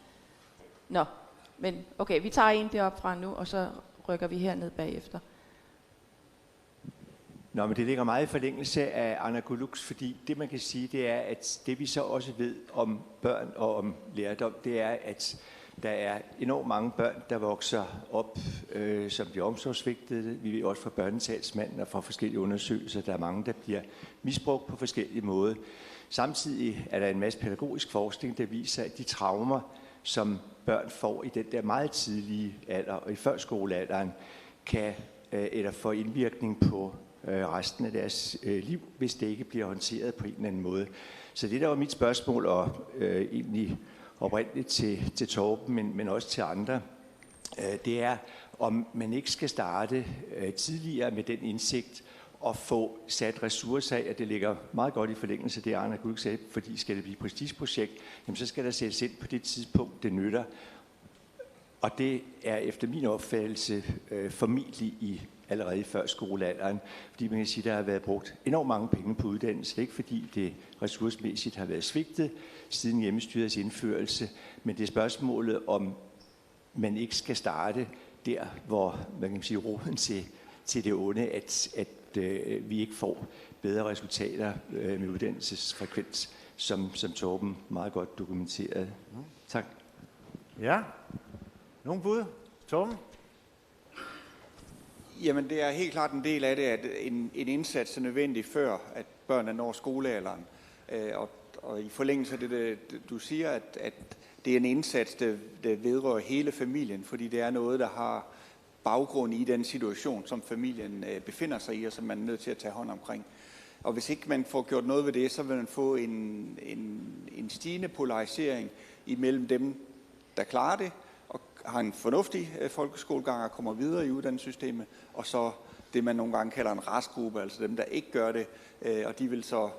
Nå, Men okay, vi tager en deroppe fra nu, og så rykker vi herned bagefter. Nå, men det ligger meget i forlængelse af Anna Guluks, fordi det, man kan sige, det er, at det, vi så også ved om børn og om lærdom, det er, at der er enormt mange børn, der vokser op, øh, som bliver omsorgssvigtet. Vi ved også fra børnetalsmanden og fra forskellige undersøgelser, at der er mange, der bliver misbrugt på forskellige måder. Samtidig er der en masse pædagogisk forskning, der viser, at de traumer, som børn får i den der meget tidlige alder og i førskolealderen, kan øh, eller får indvirkning på øh, resten af deres øh, liv, hvis det ikke bliver håndteret på en eller anden måde. Så det, der var mit spørgsmål, og øh, egentlig oprindeligt til, til Torben, men, men også til andre, øh, det er, om man ikke skal starte øh, tidligere med den indsigt og få sat ressourcer af, og det ligger meget godt i forlængelse af det, Arne Gulk sagde, fordi skal det blive et prestigeprojekt, jamen så skal der sættes ind på det tidspunkt, det nytter. Og det er efter min opfattelse øh, formentlig i allerede i førskolealderen, fordi man kan sige, at der har været brugt enormt mange penge på uddannelse. Det er ikke, fordi det ressourcemæssigt har været svigtet siden hjemmestyrets indførelse, men det er spørgsmålet, om man ikke skal starte der, hvor man kan sige, roden til, til det onde, at, at øh, vi ikke får bedre resultater øh, med uddannelsesfrekvens, som, som Torben meget godt dokumenterede. Tak. Ja. Nogle bud? Torben? Jamen, det er helt klart en del af det, at en, en indsats er nødvendig, før at børnene når skolealderen. Øh, og, og i forlængelse af det, det, du siger, at, at det er en indsats, der, der vedrører hele familien, fordi det er noget, der har baggrund i den situation, som familien øh, befinder sig i, og som man er nødt til at tage hånd omkring. Og hvis ikke man får gjort noget ved det, så vil man få en, en, en stigende polarisering imellem dem, der klarer det, og har en fornuftig øh, folkeskolegang og kommer videre i uddannelsessystemet, og så det, man nogle gange kalder en restgruppe, altså dem, der ikke gør det, øh, og de vil så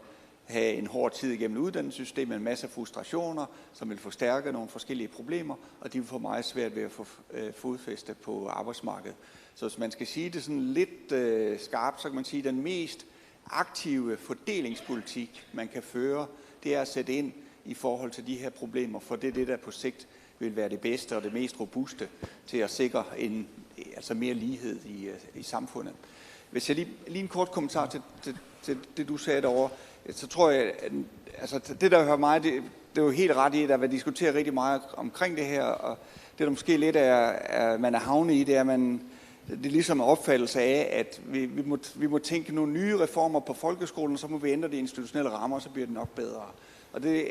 have en hård tid igennem uddannelsessystemet, en masse frustrationer, som vil forstærke nogle forskellige problemer, og de vil få meget svært ved at få øh, fodfæste på arbejdsmarkedet. Så hvis man skal sige det sådan lidt øh, skarpt, så kan man sige, at den mest aktive fordelingspolitik, man kan føre, det er at sætte ind i forhold til de her problemer, for det er det, der på sigt vil være det bedste og det mest robuste til at sikre en, altså mere lighed i, øh, i samfundet. Hvis jeg lige, lige en kort kommentar til, til, til det, du sagde derovre, så tror jeg, at, altså det, der hører mig, det, det er jo helt ret i, at der har været diskuteret rigtig meget omkring det her, og det, der måske lidt er, er man er havnet i, det er, at man, det er ligesom en opfattelse af, at vi, vi, må, vi må tænke nogle nye reformer på folkeskolen, så må vi ændre de institutionelle rammer, så bliver det nok bedre. Og det,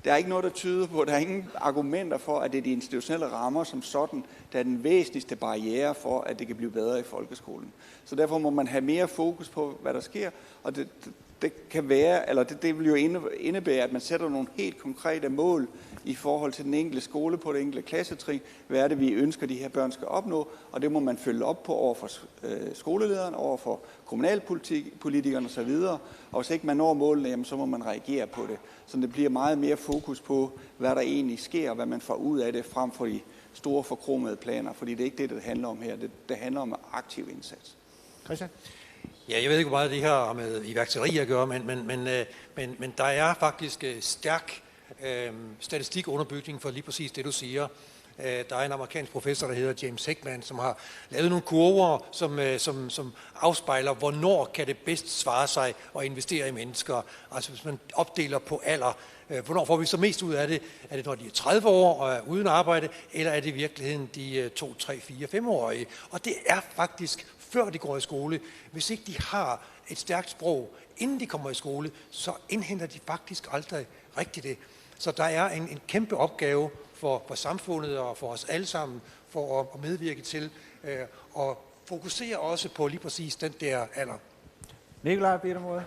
der er ikke noget, der tyder på, der er ingen argumenter for, at det er de institutionelle rammer som sådan, der er den væsentligste barriere for, at det kan blive bedre i folkeskolen. Så derfor må man have mere fokus på, hvad der sker, og det, det kan være, eller det, det vil jo indebære, at man sætter nogle helt konkrete mål i forhold til den enkelte skole på det enkelte klassetrin. Hvad er det, vi ønsker, de her børn skal opnå? Og det må man følge op på over for øh, skolelederen, over for kommunalpolitikerne osv. Og hvis ikke man når målene, jamen, så må man reagere på det. Så det bliver meget mere fokus på, hvad der egentlig sker, og hvad man får ud af det, frem for de store forkromede planer. Fordi det er ikke det, det handler om her. Det, det handler om aktiv indsats. Christian? Ja, jeg ved ikke, hvor meget det her har med iværksætteri at gøre, men, men, men, øh, men, men der er faktisk øh, stærk øh, statistikunderbygning for lige præcis det, du siger. Øh, der er en amerikansk professor, der hedder James Heckman, som har lavet nogle kurver, som, øh, som, som afspejler, hvornår kan det bedst svare sig at investere i mennesker. Altså hvis man opdeler på alder, øh, hvornår får vi så mest ud af det? Er det, når de er tredive år og er uden arbejde, eller er det i virkeligheden de øh, to, tre, fire, fem-årige? Og det er faktisk, før de går i skole. Hvis ikke de har et stærkt sprog, inden de kommer i skole, så indhenter de faktisk aldrig rigtigt det. Så der er en, en kæmpe opgave for, for samfundet og for os alle sammen, for at, at medvirke til øh, at fokusere også på lige præcis den der alder. Nikolaj Peter Mode.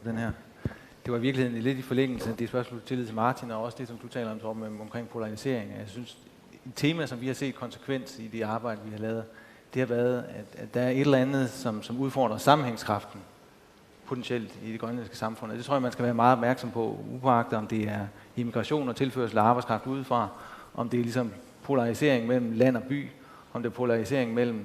Den her. Det var i virkeligheden lidt i forlængelse af det spørgsmål, du stillede til Martin, og også det, som du taler om, Torben, om- omkring polarisering. Jeg synes, et tema, som vi har set konsekvent i det arbejde, vi har lavet, det har været, at, at der er et eller andet, som, som udfordrer sammenhængskraften potentielt i det grønlandske samfund. Og det tror jeg, man skal være meget opmærksom på, uagtet om det er immigration og tilførsel af arbejdskraft udefra, om det er ligesom polarisering mellem land og by, om det er polarisering mellem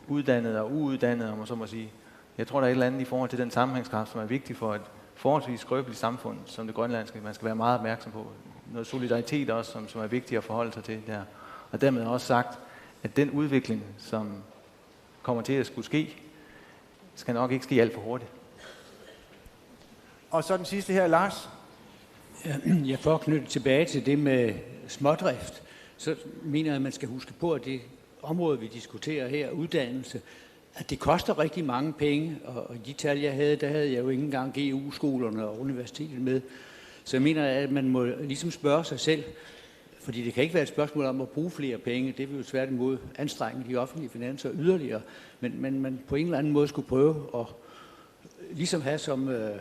uddannede og uuddannede, om man så må sige. Jeg tror, der er et eller andet i forhold til den sammenhængskraft, som er vigtig for, at forholdsvis skrøbeligt samfund, som det grønlandske, man skal være meget opmærksom på. Noget solidaritet også, som, som er vigtigt at forholde sig til der. Og dermed også sagt, at den udvikling, som kommer til at skulle ske, skal nok ikke ske alt for hurtigt. Og så den sidste her, Lars. Jeg får knyttet tilbage til det med smådrift. Så mener jeg, at man skal huske på, at det område, vi diskuterer her, uddannelse, at det koster rigtig mange penge, og de tal, jeg havde, der havde jeg jo ikke engang G U-skolerne og universitetet med. Så jeg mener, at man må ligesom spørge sig selv, fordi det kan ikke være et spørgsmål om at bruge flere penge, det vil jo tværtimod anstrenge de offentlige finanser yderligere, men, men man på en eller anden måde skulle prøve at ligesom have som øh,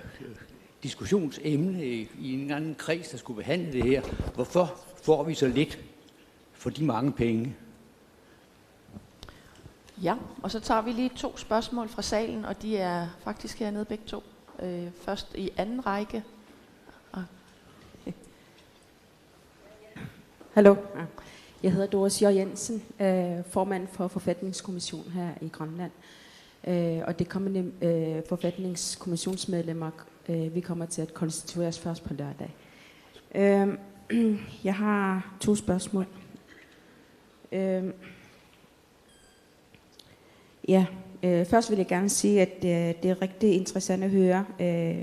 diskussionsemne i, i en eller anden kreds, der skulle behandle det her, hvorfor får vi så lidt for de mange penge? Ja, og så tager vi lige to spørgsmål fra salen, og de er faktisk hernede begge to. Øh, først i anden række. Hallo. Jeg hedder Doris J. Jensen, øh, formand for Forfatningskommissionen her i Grønland. Øh, og det kommende øh, forfatningskommissionsmedlemmer, øh, vi kommer til at konstituere os først på lørdag. Øh, jeg har to spørgsmål. Øh, Ja, øh, først vil jeg gerne sige, at øh, det er rigtig interessant at høre, øh,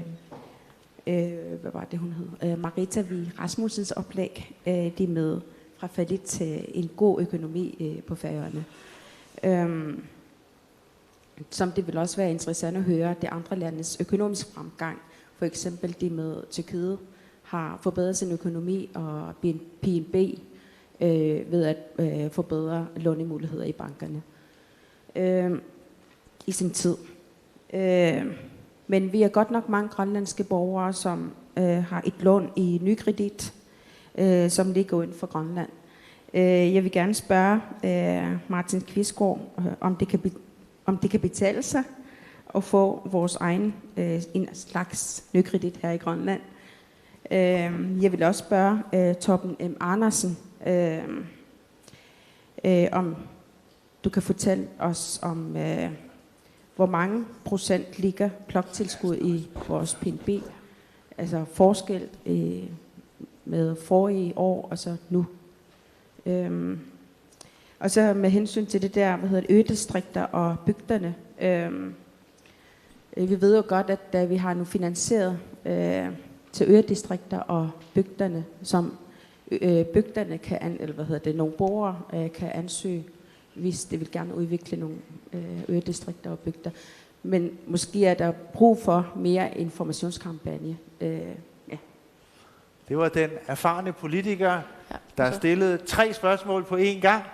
øh, hvad var det, hun hed? Øh, Marita V. Rasmussens oplæg, øh, det med fra fallit til en god økonomi øh, på Færøerne. Øhm, som det vil også være interessant at høre, det andre landes økonomiske fremgang. For eksempel det med Tyrkiet har forbedret sin økonomi og BNP øh, ved at øh, forbedre lånemuligheder i bankerne øh, i sin tid. Øh, men vi er godt nok mange grønlandske borgere, som øh, har et lån i NyKredit, øh, som ligger uden for Grønland. Øh, jeg vil gerne spørge øh, Martin Kvistgaard, øh, om, det kan be- om det kan betale sig at få vores egen øh, en slags NyKredit her i Grønland. Øh, jeg vil også spørge øh, Torben M. Andersen, øh, øh, om du kan fortælle os om, øh, hvor mange procent ligger bloktilskud i vores BNP? Altså forskel øh, med forrige år og så nu. Øhm, og så med hensyn til det der, hvad hedder det, ødistrikter og bygderne. Øhm, øh, vi ved jo godt, at øh, vi har nu finansieret øh, til ødistrikter og bygderne, som øh, bygderne kan, an, eller hvad hedder det, nogle borgere øh, kan ansøge, hvis de vil gerne udvikle nogle øh, ødistrikter og bygder. Men måske er der brug for mere informationskampagne. Øh, ja. Det var den erfarne politiker, der stillede tre spørgsmål på én gang.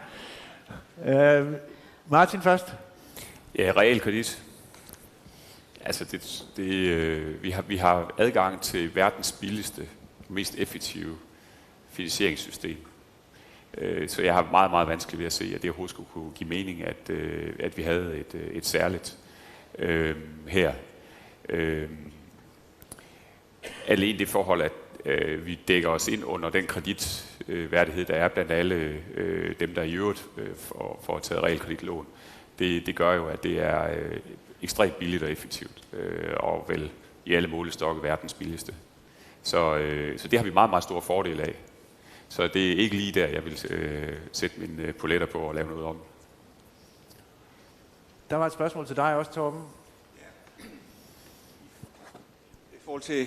Øh, Martin først. Ja, realkredit. Altså, det, det, øh, vi, har, vi har adgang til verdens billigste, mest effektive finansieringssystem. Øh, så jeg har meget, meget vanskeligt ved at se, at det overhovedet skulle kunne give mening, at, øh, at vi havde et, øh, et særligt øh, her. Øh, Alene det forhold, at øh, vi dækker os ind under den kreditværdighed, der er blandt alle øh, dem, der i øvrigt øh, får, får taget realkreditlån, det, det gør jo, at det er øh, ekstremt billigt og effektivt, øh, og vel i alle målestokke verdens billigste. Så, øh, så det har vi meget, meget stor fordel af. Så det er ikke lige der, jeg vil øh, sætte mine øh, poletter på og lave noget om. Der var et spørgsmål til dig også, Torben. I forhold til, øh,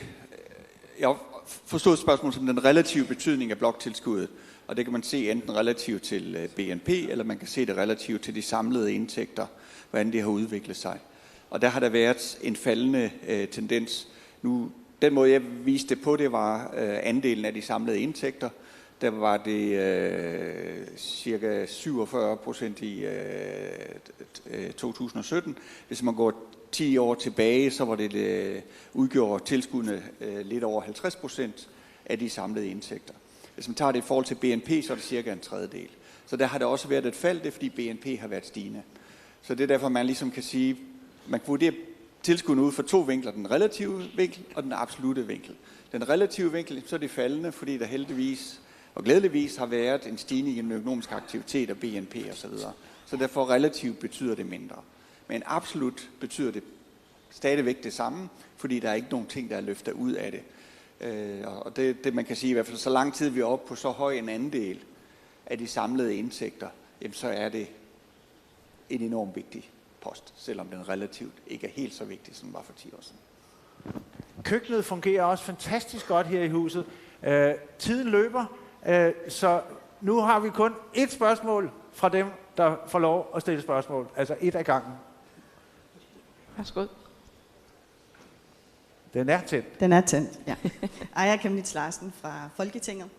jeg har forstået spørgsmålet som den relative betydning af bloktilskuddet, og det kan man se enten relativt til øh, BNP, eller man kan se det relativt til de samlede indtægter, hvordan det har udviklet sig. Og der har der været en faldende øh, tendens. Nu, den måde, jeg viste det på, det var øh, andelen af de samlede indtægter. Der var det øh, cirka syvogfyrre procent i øh, øh, to tusind og sytten. Hvis man går ti år tilbage, så var det, det udgjorde tilskuddene øh, lidt over halvtreds procent af de samlede indtægter. Hvis man tager det i forhold til BNP, så er det cirka en tredjedel. Så der har der også været et fald, det er fordi BNP har været stigende. Så det er derfor, man ligesom kan sige, man kan vurdere tilskuddene ud fra to vinkler, den relative vinkel og den absolute vinkel. Den relative vinkel, så er det faldende, fordi der heldigvis og glædeligvis har været en stigning i den økonomiske aktivitet og BNP og så videre. Så derfor relativt betyder det mindre. Men absolut betyder det stadigvæk det samme, fordi der er ikke nogen ting, der er løftet ud af det. Øh, og det, det, man kan sige, i hvert fald så lang tid vi er oppe på så høj en andel af de samlede indtægter, jamen så er det en enorm vigtig post, selvom den relativt ikke er helt så vigtig, som den var for ti år siden. Køkkenet fungerer også fantastisk godt her i huset. Øh, tiden løber, øh, så nu har vi kun ét spørgsmål fra dem, der får lov at stille spørgsmål. Altså et af gangen. Værsgo. Den er tændt. Den er tændt, ja. Aaja Chemnitz Larsen fra Folketinget.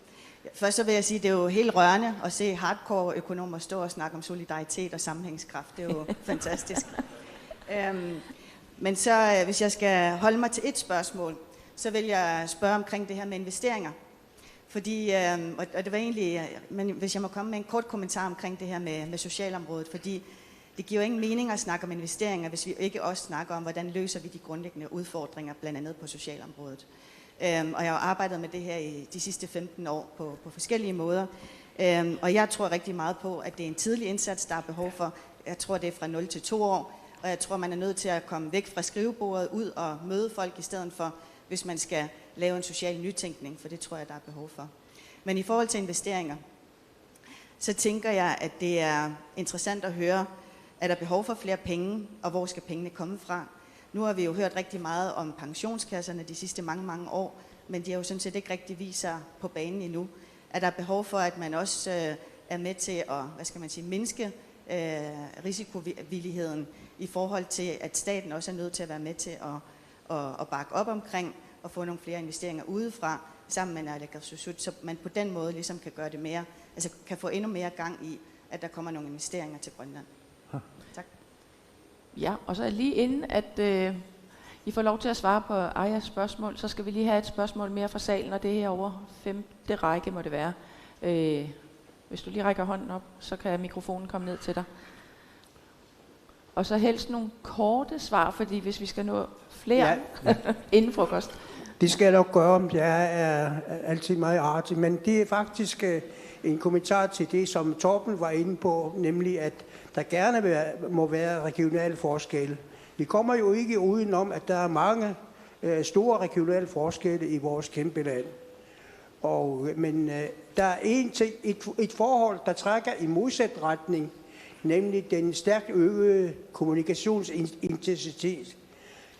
Først så vil jeg sige, at det er jo helt rørende at se hardcore økonomer stå og snakke om solidaritet og sammenhængskraft. Det er jo fantastisk. Øhm, men så, øh, hvis jeg skal holde mig til et spørgsmål, så vil jeg spørge omkring det her med investeringer. Fordi, øhm, og, og det var egentlig, øh, men hvis jeg må komme med en kort kommentar omkring det her med, med socialområdet, fordi det giver jo ingen mening at snakke om investeringer, hvis vi ikke også snakker om, hvordan løser vi de grundlæggende udfordringer, blandt andet på socialområdet. Øhm, og jeg har jo arbejdet med det her i de sidste femten år på, på forskellige måder. Øhm, og jeg tror rigtig meget på, at det er en tidlig indsats, der er behov for. Jeg tror, det er fra nul til to år, og jeg tror, man er nødt til at komme væk fra skrivebordet, ud og møde folk i stedet for, hvis man skal lave en social nytænkning, for det tror jeg, der er behov for. Men i forhold til investeringer, så tænker jeg, at det er interessant at høre, er der behov for flere penge, og hvor skal pengene komme fra? Nu har vi jo hørt rigtig meget om pensionskasserne de sidste mange, mange år, men de har jo sådan set ikke rigtig vist sig på banen endnu. Er der behov for, at man også øh, er med til at, hvad skal man sige, mindske øh, risikovilligheden i forhold til, at staten også er nødt til at være med til at, at, at bakke op omkring og få nogle flere investeringer udefra, sammen med naalakkersuisut, så man på den måde ligesom kan gøre det mere, altså kan få endnu mere gang i, at der kommer nogle investeringer til Grønland. Tak. Ja, og så lige inden at øh, I får lov til at svare på Aajas spørgsmål, så skal vi lige have et spørgsmål mere fra salen, og det er herovre, femte række må det være. Øh, hvis du lige rækker hånden op, så kan mikrofonen komme ned til dig. Og så helst nogle korte svar, fordi hvis vi skal nå flere Ja. Inden frokost. Det skal jeg nok gøre, om jeg er altid meget artig, men det er faktisk øh, en kommentar til det, som Torben var inde på, nemlig at der gerne vil- må være regionale forskelle. Vi kommer jo ikke udenom, at der er mange øh, store regionale forskelle i vores kæmpe land. Og, men øh, der er en ting, et, et forhold, der trækker i modsat retning, nemlig den stærkt øgede kommunikationsintensitet.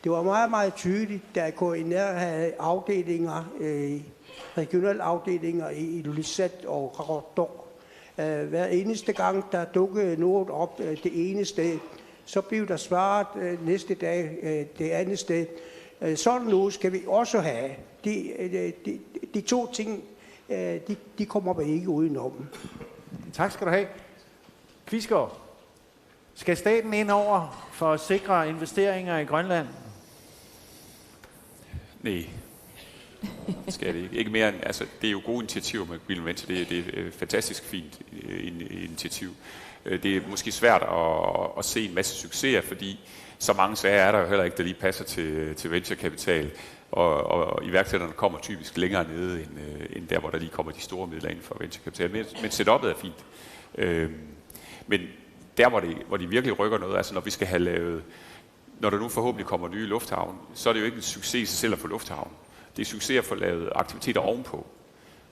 Det var meget, meget tydeligt, da K N R havde afdelinger, øh, regionale afdelinger i Ilulissat og Qaqortoq. Øh, hver eneste gang, der dukkede noget op øh, det ene sted, så blev der svaret øh, næste dag øh, det andet sted. Øh, sådan noget skal vi også have. De, øh, de, de to ting, øh, de, de kommer vi ikke udenom. Tak skal du have. Kvistgaard, skal staten ind over for at sikre investeringer i Grønland? Nej, det skal det ikke. Ikke mere end, altså, det er jo gode initiativer med Green Venture. Det, det er et fantastisk fint øh, in- initiativ. Øh, Det er måske svært at, at se en masse succeser, fordi så mange sager er der jo heller ikke, der lige passer til, til venturekapital. Og, og iværksætterne kommer typisk længere nede, end, øh, end der, hvor der lige kommer de store midler ind for venturekapital. Men, men setupet er fint. Øhm, men der, hvor det, hvor det virkelig rykker noget, altså når vi skal have lavet, når der nu forhåbentlig kommer nye lufthavne, så er det jo ikke en succes i sig selv at få lufthavn. Det er succes at få lavet aktiviteter ovenpå.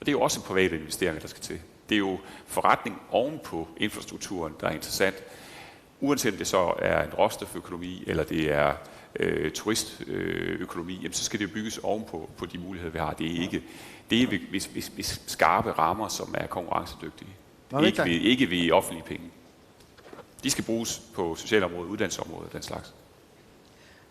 Og det er jo også private investeringer, der skal til. Det er jo forretning oven på infrastrukturen, der er interessant. Uanset om det så er en råstoføkonomi, eller det er øh, turistøkonomi, jamen, så skal det jo bygges ovenpå på de muligheder, vi har. Det er ikke, det er ved, ved, ved, ved skarpe rammer, som er konkurrencedygtige. Nå, det er Ikke ved, ikke ved offentlige penge. De skal bruges på socialområdet, uddannelsesområdet og den slags.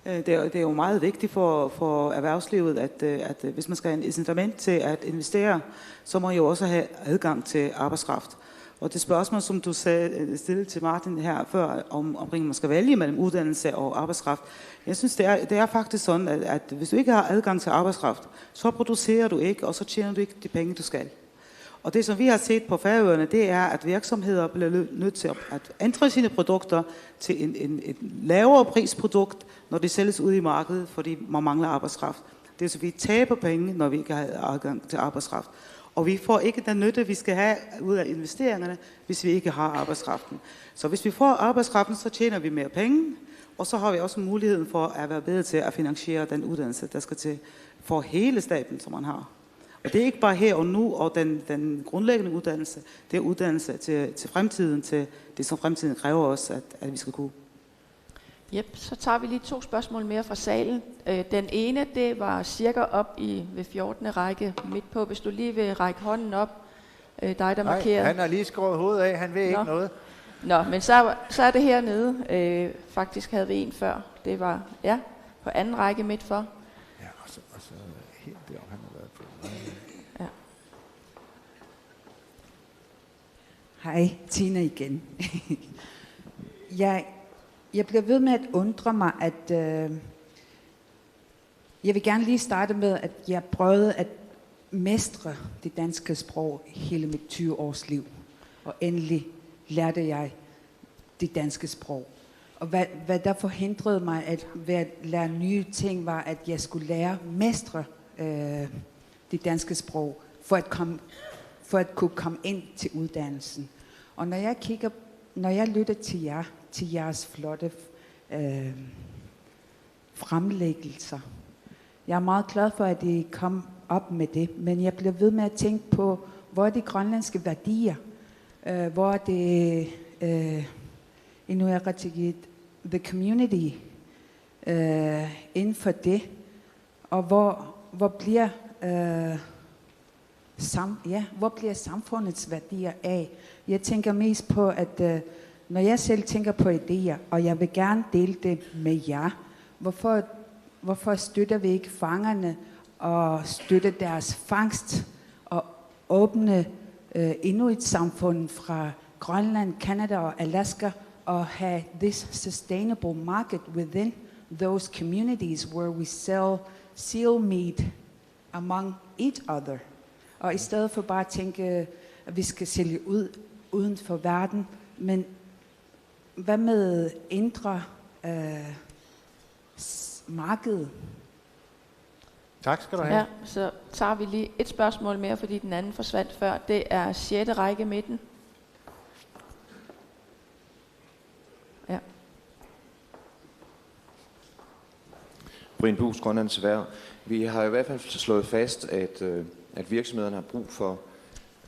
Øh, Det er, det er jo meget vigtigt for, for erhvervslivet, at, øh, at øh, hvis man skal have en incitament til at investere, så må man jo også have adgang til arbejdskraft. Og det spørgsmål, som du sagde, øh, stillede til Martin her før, om, omkring man skal vælge mellem uddannelse og arbejdskraft, jeg synes, det er, det er faktisk sådan, at, at hvis du ikke har adgang til arbejdskraft, så producerer du ikke, og så tjener du ikke de penge, du skal. Og det, som vi har set på Færøerne, det er, at virksomheder bliver lø- nødt til at, at ændre sine produkter til en, en, en lavere prisprodukt, når de sælges ud i markedet, fordi man mangler arbejdskraft. Det vil sige, at vi taber penge, når vi ikke har adgang til arbejdskraft. Og vi får ikke den nytte, vi skal have ud af investeringerne, hvis vi ikke har arbejdskraften. Så hvis vi får arbejdskraften, så tjener vi mere penge, Og så har vi også muligheden for at være med til at finansiere den uddannelse, der skal til for hele staben, som man har. Og det er ikke bare her og nu og den, den grundlæggende uddannelse, det er uddannelse til, til fremtiden, til det, som fremtiden kræver os, at, at vi skal kunne. Yep, så tager vi lige to spørgsmål mere fra salen. Øh, den ene, det var cirka op i ved fjortende række midt på. Hvis du lige vil række hånden op, øh, dig der Nej, markerer. Han har lige skåret hovedet af. Han vil ikke Nå. Noget. Nå, men så, så er det hernede. Øh, faktisk havde vi en før. Det var, ja, på anden række midt for. Ja, og så, og så helt deroppe, han har været på. Ja. Hej, Tina igen. Jeg, jeg bliver ved med at undre mig, at øh, jeg vil gerne lige starte med, at jeg prøvede at mestre det danske sprog hele mit tyve års liv. Og endelig lærte jeg det danske sprog. Og hvad, hvad der forhindrede mig at, ved at lære nye ting, var, at jeg skulle lære mestre øh, det danske sprog, for at, komme, for at kunne komme ind til uddannelsen. Og når jeg kigger, når jeg lytter til jer, til jeres flotte øh, fremlæggelser, jeg er meget glad for, at I kom op med det, men jeg bliver ved med at tænke på, hvor er de grønlandske værdier? Øh, hvor er det øh, Inuit Ataqatigiit, the community, øh, inden for det? Og hvor, hvor bliver øh, sam, ja, hvor bliver samfundets værdier af? Jeg tænker mest på, at øh, når jeg selv tænker på idéer, og jeg vil gerne dele det med jer, hvorfor, hvorfor støtter vi ikke fangerne og støtter deres fangst og åbne øh, inuit samfund fra Grønland, Canada og Alaska og have this sustainable market within those communities where we sell seal meat among each other? Og i stedet for bare at tænke, at vi skal sælge ud uden for verden, men hvad med indre øh, s- marked? Tak skal du have. Ja, så tager vi lige et spørgsmål mere, fordi den anden forsvandt før. Det er sjette række midten. Ja. Brian Buus, Grønlands Erhverv. Vi har i hvert fald slået fast, at, øh, at virksomhederne har brug for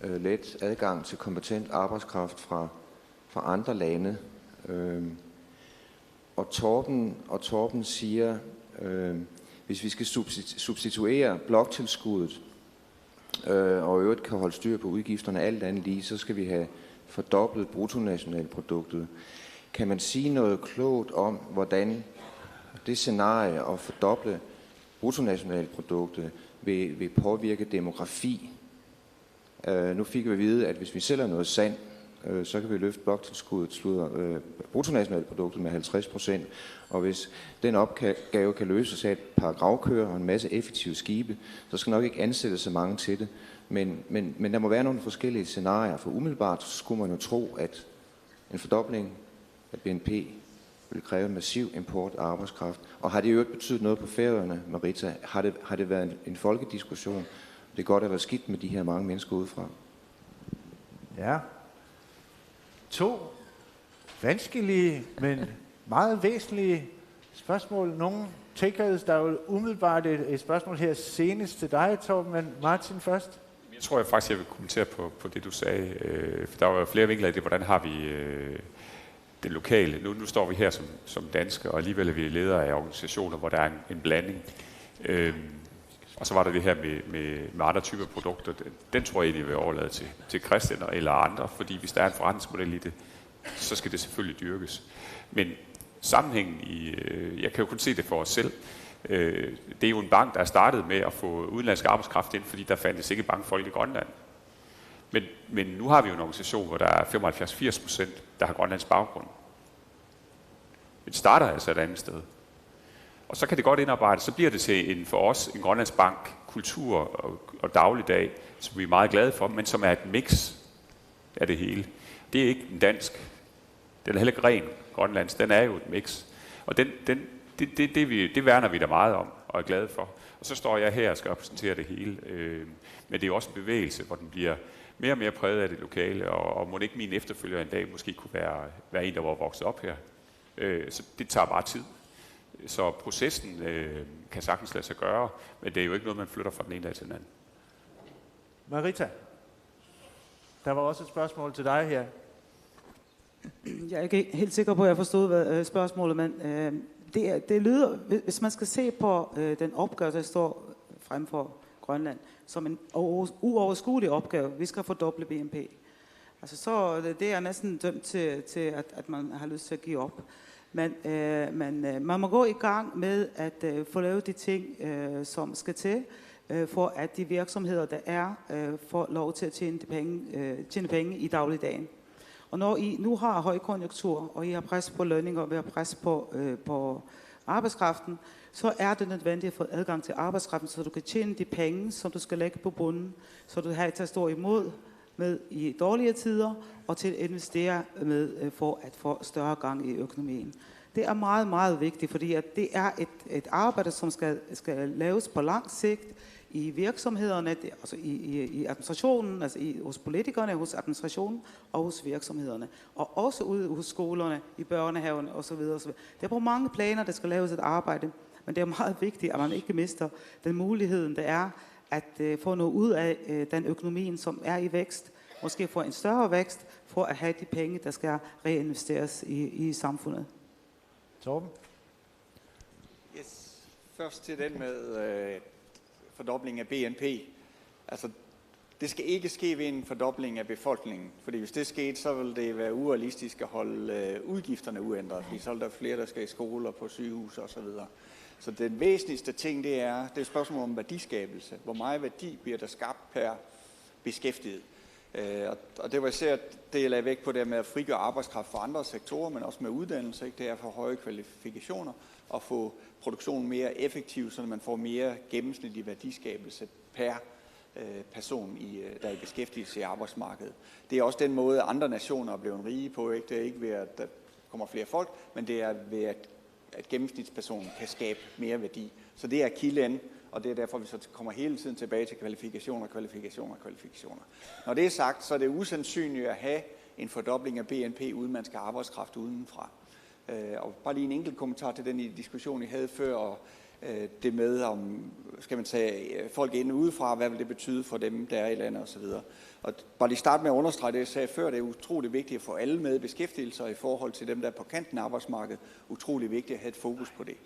øh, let adgang til kompetent arbejdskraft fra, fra andre lande. Øh, og, Torben, og Torben siger, øh, hvis vi skal substituere bloktilskuddet, øh, og i øvrigt kan holde styr på udgifterne alt andet lige, så skal vi have fordoblet bruttonationalproduktet. Kan man sige noget klogt om, hvordan det scenarie at fordoble bruttonationalproduktet vil, vil påvirke demografi? Øh, nu fik vi at vide, at hvis vi sælger noget sand, øh, så kan vi løfte bloktilskuddet, slutter, øh, bruttonationalproduktet med halvtreds procent. Og hvis den opgave kan løses af et par gravkøer og en masse effektive skibe, så skal nok ikke ansætte så mange til det. Men, men, men der må være nogle forskellige scenarier, for umiddelbart skulle man jo tro, at en fordobling af B N P vil kræve massiv import af arbejdskraft. Og har det i øvrigt betydet noget på Færøerne, Marita? Har det, har det været en, en folkediskussion? Det er godt eller skidt med de her mange mennesker udefra? Ja. To vanskelige, men meget væsentlige spørgsmål. Nogle takers, der er jo umiddelbart et, et spørgsmål her senest til dig, Torben, men Martin først. Jeg tror jeg faktisk, jeg vil kommentere på, på det, du sagde. Øh, for der var jo flere vinkler i det. Hvordan har vi øh, den lokale? Nu, nu står vi her som, som danskere, og alligevel er vi ledere af organisationer, hvor der er en, en blanding. Øh, og så var der det her med, med, med andre typer produkter. Den, den tror jeg egentlig, jeg vil overlade til, til Christian eller andre, fordi hvis der er en forretningsmodel i det, så skal det selvfølgelig dyrkes. Men sammenhængen i, øh, jeg kan jo kun se det for os selv, øh, det er jo en bank, der er startet med at få udenlandsk arbejdskraft ind, fordi der fandtes ikke bankfolk i Grønland. Men, men nu har vi jo en organisation, hvor der er femoghalvfjerds firs procent, der har grønlandsk baggrund. Men starter altså et andet sted. Og så kan det godt indarbejdes, så bliver det til en, for os en grønlandsk bank, kultur og, og dagligdag, som vi er meget glade for, men som er et mix af det hele. Det er ikke en dansk, den er heller ikke ren grønlandsk, den er jo et mix. Og den, den, det, det, det, vi, det værner vi da meget om og er glade for. Og så står jeg her og skal repræsentere det hele. Øh, men det er jo også en bevægelse, hvor den bliver mere og mere præget af det lokale, og, og mon ikke min efterfølger en dag måske kunne være, være en, der var vokset op her. Øh, så det tager bare tid. Så processen øh, kan sagtens lade sig gøre, men det er jo ikke noget, man flytter fra den ene dag til den anden. Marita, der var også et spørgsmål til dig her. Jeg er ikke helt sikker på, at jeg forstod hvad, øh, spørgsmålet, men øh, det, er- det lyder, hvis- hvis man skal se på øh, den opgave, der står frem for Grønland, som en over- uoverskuelig opgave, vi skal fordoble B N P. Altså så det- det er næsten dømt til, til at, at man har lyst til at give op. Men, øh, men øh, man må gå i gang med at øh, få lavet de ting, øh, som skal til, øh, for at de virksomheder, der er, øh, får lov til at tjene, de penge, øh, tjene penge i dagligdagen. Og når I nu har højkonjunktur, og I har pres på lønninger, og vi har pres på, øh, på arbejdskraften, så er det nødvendigt at få adgang til arbejdskraften, så du kan tjene de penge, som du skal lægge på bunden, så du har til at stå imod med i dårlige tider, og til at investere med øh, for at få større gang i økonomien. Det er meget, meget vigtigt, fordi at det er et, et arbejde, som skal, skal laves på lang sigt i virksomhederne, det, altså i, i, i administrationen, altså i, hos politikerne, hos administrationen og hos virksomhederne. Og også ude hos skolerne, i børnehaverne osv. osv. Det er på mange planer, der skal laves et arbejde, men det er meget vigtigt, at man ikke mister den muligheden, der er at øh, få noget ud af øh, den økonomien, som er i vækst, måske få en større vækst, for at have de penge, der skal reinvesteres i, i samfundet. Torben? Yes. Først til den med øh, fordobling af B N P. Altså, det skal ikke ske ved en fordobling af befolkningen, fordi hvis det skete, så vil det være urealistisk at holde øh, udgifterne uændret, fordi så er der flere, der skal i skole og på sygehus og så videre. Så den væsentligste ting, det er, det er et spørgsmål om værdiskabelse. Hvor meget værdi bliver der skabt per beskæftiget? Øh, og, og det var især det, jeg lagde vægt på, det med at frigøre arbejdskraft fra andre sektorer, men også med uddannelse, ikke? Det er at få høje kvalifikationer og få produktionen mere effektiv, så man får mere gennemsnitlig værdiskabelse per øh, person, i, øh, der er i beskæftigelse i arbejdsmarkedet. Det er også den måde, andre nationer er blevet rige på, ikke? Det er ikke ved, at der kommer flere folk, men det er ved, at, at gennemsnitspersonen kan skabe mere værdi. Så det er kilden, og det er derfor, vi så kommer hele tiden tilbage til kvalifikationer, kvalifikationer, kvalifikationer. Når det er sagt, så er det usandsynligt at have en fordobling af B N P, uden man skal arbejdskraft udenfra. Øh, og bare lige en enkelt kommentar til den i diskussion, I havde før, og øh, det med, om skal man tage øh, folk ind udefra, hvad vil det betyde for dem, der er i landet osv. Og bare lige starte med at understrege det, jeg sagde før, det er utrolig vigtigt at få alle med i beskæftigelse, og i forhold til dem, der er på kanten af arbejdsmarkedet, utrolig vigtigt at have et fokus på det.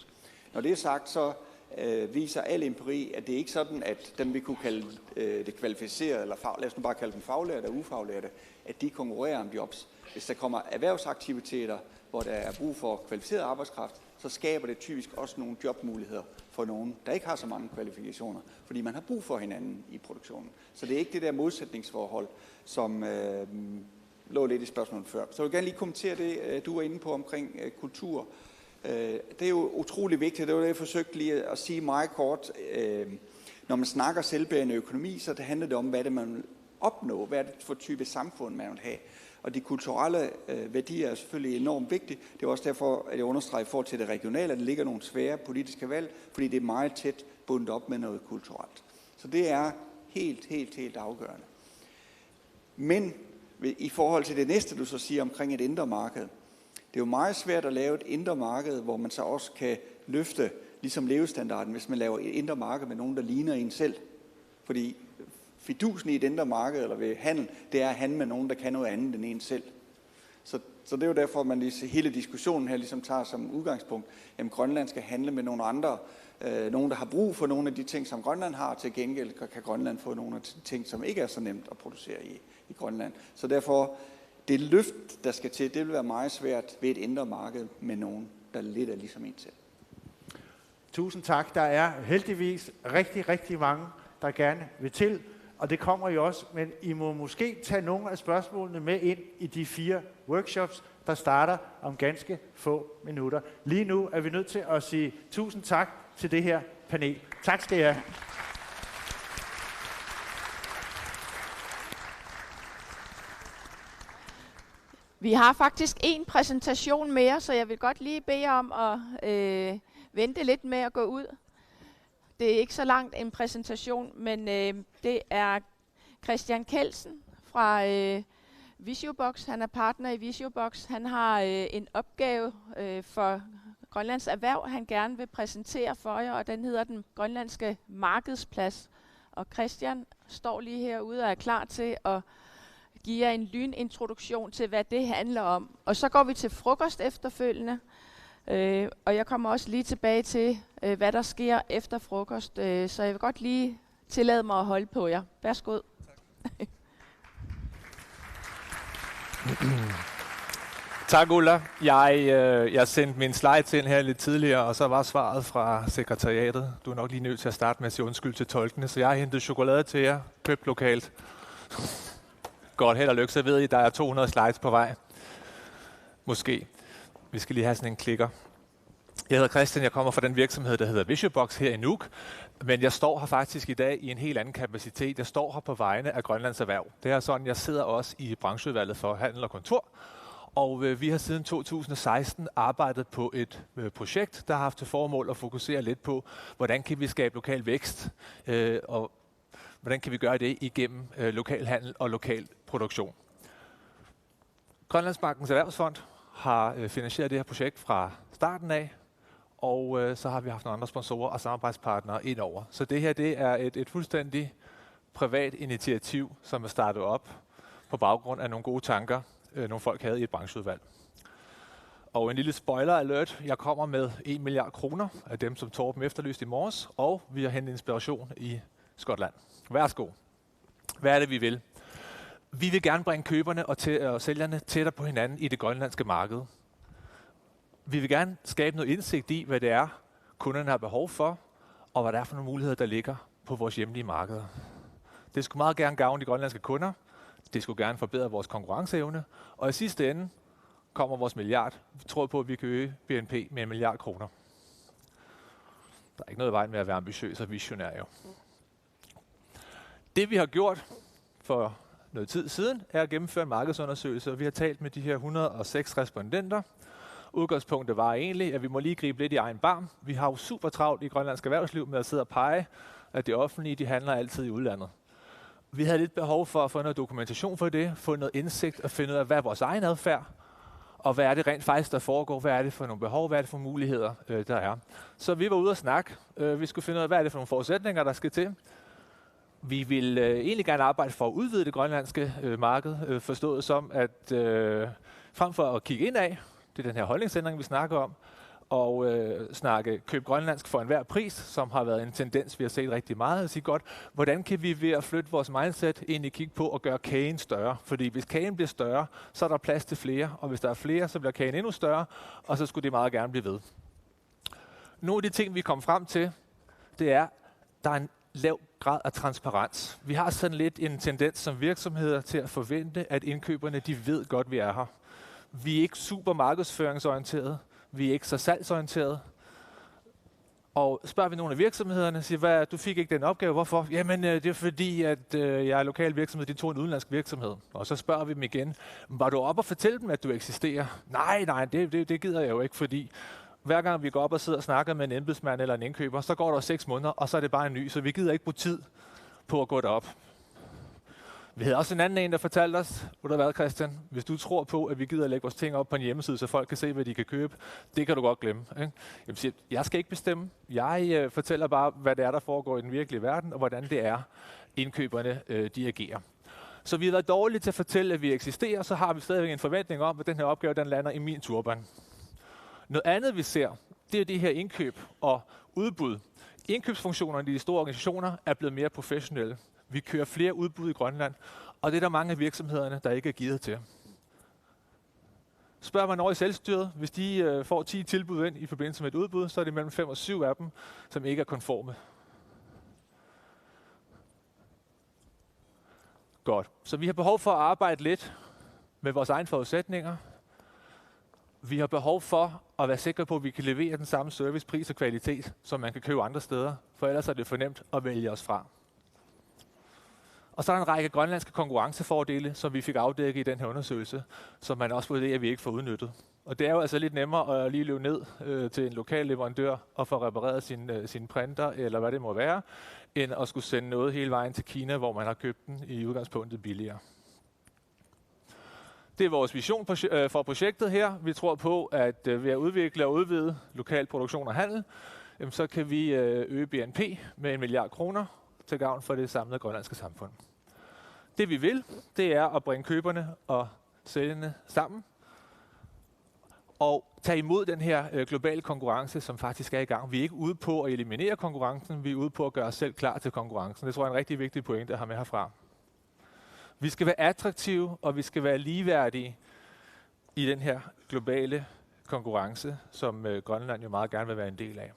Når det er sagt, så øh, viser al empiri, at det er ikke sådan, at dem vi kunne kalde øh, det kvalificerede, eller fag, lad os nu bare kalde dem faglærte og ufaglærte, at de konkurrerer om jobs. Hvis der kommer erhvervsaktiviteter, hvor der er brug for kvalificeret arbejdskraft, så skaber det typisk også nogle jobmuligheder for nogen, der ikke har så mange kvalifikationer, fordi man har brug for hinanden i produktionen. Så det er ikke det der modsætningsforhold, som øh, lå lidt i spørgsmålet før. Så jeg vil gerne lige kommentere det, øh, du var inde på omkring øh, kultur. Øh, det er jo utrolig vigtigt, det var det, jeg forsøgte lige at sige meget kort. Øh, når man snakker selvbærende økonomi, så det handler det om, hvad det er, man vil opnå, hvad er det for type samfund, man vil have. Og de kulturelle øh, værdier er selvfølgelig enormt vigtige. Det er også derfor, at jeg understreger i forhold til det regionale, at der ligger nogle svære politiske valg, fordi det er meget tæt bundet op med noget kulturelt. Så det er helt, helt, helt afgørende. Men i forhold til det næste, du så siger omkring et indre marked, det er jo meget svært at lave et indre marked, hvor man så også kan løfte ligesom levestandarden, hvis man laver et indre marked med nogen, der ligner en selv. Fordi fidusen i et indre marked eller ved handel, det er at handle med nogen, der kan noget andet end en selv. Så, så det er jo derfor, at man lige hele diskussionen her ligesom tager som udgangspunkt, at Grønland skal handle med nogle andre, øh, nogen, der har brug for nogle af de ting, som Grønland har. Til gengæld kan Grønland få nogle af de ting, som ikke er så nemt at producere i, i Grønland. Så derfor, det løft, der skal til, det vil være meget svært ved et indre marked med nogen, der lidt er ligesom en selv. Tusind tak. Der er heldigvis rigtig, rigtig mange, der gerne vil til, og det kommer I også, men I må måske tage nogle af spørgsmålene med ind i de fire workshops, der starter om ganske få minutter. Lige nu er vi nødt til at sige tusind tak til det her panel. Tak skal I have. Vi har faktisk en præsentation mere, så jeg vil godt lige bede jer om at øh, vente lidt med at gå ud. Det er ikke så langt en præsentation, men øh, det er Christian Kelsen fra øh, Visiobox, han er partner i Visiobox. Han har øh, en opgave øh, for Grønlands Erhverv, han gerne vil præsentere for jer, og den hedder Den Grønlandske Markedsplads. Og Christian står lige herude og er klar til at give jer en lynintroduktion til, hvad det handler om. Og så går vi til frokost efterfølgende, øh, og jeg kommer også lige tilbage til, øh, hvad der sker efter frokost. Øh, så jeg vil godt lige tillade mig at holde på jer. Værsgo. Tak, Ulla. Jeg, øh, jeg sendte mine slides ind her lidt tidligere, og så var svaret fra sekretariatet: Du er nok lige nødt til at starte med at sige undskyld til tolkene, så jeg har hentet chokolade til jer, købt lokalt. Godt, held og lykke, så ved I, der er to hundrede slides på vej. Måske. Vi skal lige have sådan en klikker. Jeg hedder Christian, jeg kommer fra den virksomhed, der hedder Visiobox her i Nuuk, men jeg står her faktisk i dag i en helt anden kapacitet. Jeg står her på vegne af Grønlands Erhverv. Det er sådan, jeg sidder også i brancheudvalget for handel og kontor, og øh, vi har siden to tusind og seksten arbejdet på et øh, projekt, der har haft til formål at fokusere lidt på, hvordan kan vi skabe lokal vækst, øh, og hvordan kan vi gøre det igennem øh, lokal handel og lokal produktion. Grønlandsbankens Erhvervsfond har øh, finansieret det her projekt fra starten af, og øh, så har vi haft nogle andre sponsorer og samarbejdspartnere ind over. Så det her, det er et, et fuldstændig privat initiativ, som er startet op på baggrund af nogle gode tanker, øh, nogle folk havde i et brancheudvalg. Og en lille spoiler alert: Jeg kommer med en milliard kroner af dem, som Torben efterlyste i morges, og vi har hentet inspiration i Skotland. Værsgo. Hvad er det, vi vil? Vi vil gerne bringe køberne og, tæ- og sælgerne tættere på hinanden i det grønlandske marked. Vi vil gerne skabe noget indsigt i, hvad det er, kunderne har behov for, og hvad det er for nogle muligheder, der ligger på vores hjemlige markeder. Det skulle meget gerne gavne de grønlandske kunder. Det skulle gerne forbedre vores konkurrenceevne. Og i sidste ende kommer vores milliard. Vi tror på, at vi kan øge B N P med en milliard kroner. Der er ikke noget i vejen med at være ambitiøs og visionær, jo. Det, vi har gjort for noget tid siden, er at gennemføre en markedsundersøgelse, og vi har talt med de her hundrede og seks respondenter. Udgangspunktet var egentlig, at vi må lige gribe lidt i egen barm. Vi har jo super travlt i grønlandsk erhvervsliv med at sidde og pege, at det offentlige, de handler altid i udlandet. Vi havde lidt behov for at få noget dokumentation for det, få noget indsigt og finde ud af, hvad er vores egen adfærd, og hvad er det rent faktisk, der foregår, hvad er det for nogle behov, hvad er det for muligheder, øh, der er. Så vi var ude at snakke. Øh, vi skulle finde ud af, hvad er det for nogle forudsætninger, der skal til. Vi vil øh, egentlig gerne arbejde for at udvide det grønlandske øh, marked, øh, forstået som, at øh, frem for at kigge indad, det er den her holdningsændring, vi snakker om, og øh, snakke køb grønlandsk for enhver pris, som har været en tendens, vi har set rigtig meget, og sige godt, hvordan kan vi ved at flytte vores mindset ind i kigge på at gøre kagen større? Fordi hvis kagen bliver større, så er der plads til flere, og hvis der er flere, så bliver kagen endnu større, og så skulle det meget gerne blive ved. Nogle af de ting, vi kom frem til, det er, der er en lav grad af transparens. Vi har sådan lidt en tendens som virksomheder til at forvente, at indkøberne, de ved godt, vi er her. Vi er ikke super markedsføringsorienteret. Vi er ikke så salgsorienteret. Og spørger vi nogle af virksomhederne, siger, hvad, du fik ikke den opgave, hvorfor? Jamen, øh, det er fordi, at øh, jeg er lokal virksomhed, de tog en udenlandsk virksomhed. Og så spørger vi dem igen, var du op og fortælle dem, at du eksisterer? Nej, nej, det, det, det gider jeg jo ikke, fordi hver gang vi går op og sidder og snakker med en embedsmand eller en indkøber, så går der seks måneder, og så er det bare en ny, så vi gider ikke bruge tid på at gå derop. Vi havde også en anden en, der fortalte os, ved du hvad, Christian, hvis du tror på, at vi gider at lægge vores ting op på en hjemmeside, så folk kan se, hvad de kan købe, det kan du godt glemme. Ikke? Jamen, siger, jeg skal ikke bestemme. Jeg øh, fortæller bare, hvad det er, der foregår i den virkelige verden, og hvordan det er, indkøberne øh, de agerer. Så vi har været dårlige til at fortælle, at vi eksisterer, så har vi stadigvæk en forventning om, at den her opgave, den lander i min turban. Noget andet, vi ser, det er det her indkøb og udbud. Indkøbsfunktionerne i de store organisationer er blevet mere professionelle. Vi kører flere udbud i Grønland, og det er der mange af virksomhederne, der ikke er gearet til. Spørger man over i selvstyret, hvis de øh, får ti tilbud ind i forbindelse med et udbud, så er det mellem fem og syv af dem, som ikke er konforme. Godt. Så vi har behov for at arbejde lidt med vores egne forudsætninger. Vi har behov for at være sikre på, at vi kan levere den samme service, pris og kvalitet, som man kan købe andre steder, for ellers er det for nemt at vælge os fra. Og så er der en række grønlandske konkurrencefordele, som vi fik afdækket i den her undersøgelse, som man også vurderer, at vi ikke får udnyttet. Og det er jo altså lidt nemmere at lige løbe ned øh, til en lokal leverandør og få repareret sin, øh, sin printer, eller hvad det må være, end at skulle sende noget hele vejen til Kina, hvor man har købt den i udgangspunktet billigere. Det er vores vision for projektet her. Vi tror på, at ved at udvikle og udvide lokal produktion og handel, så kan vi øge B N P med en milliard kroner til gavn for det samlede grønlandske samfund. Det vi vil, det er at bringe køberne og sælgerne sammen og tage imod den her globale konkurrence, som faktisk er i gang. Vi er ikke ude på at eliminere konkurrencen, vi er ude på at gøre os selv klar til konkurrencen. Det tror jeg er en rigtig vigtig pointe at have med herfra. Vi skal være attraktive, og vi skal være ligeværdige i den her globale konkurrence, som Grønland jo meget gerne vil være en del af.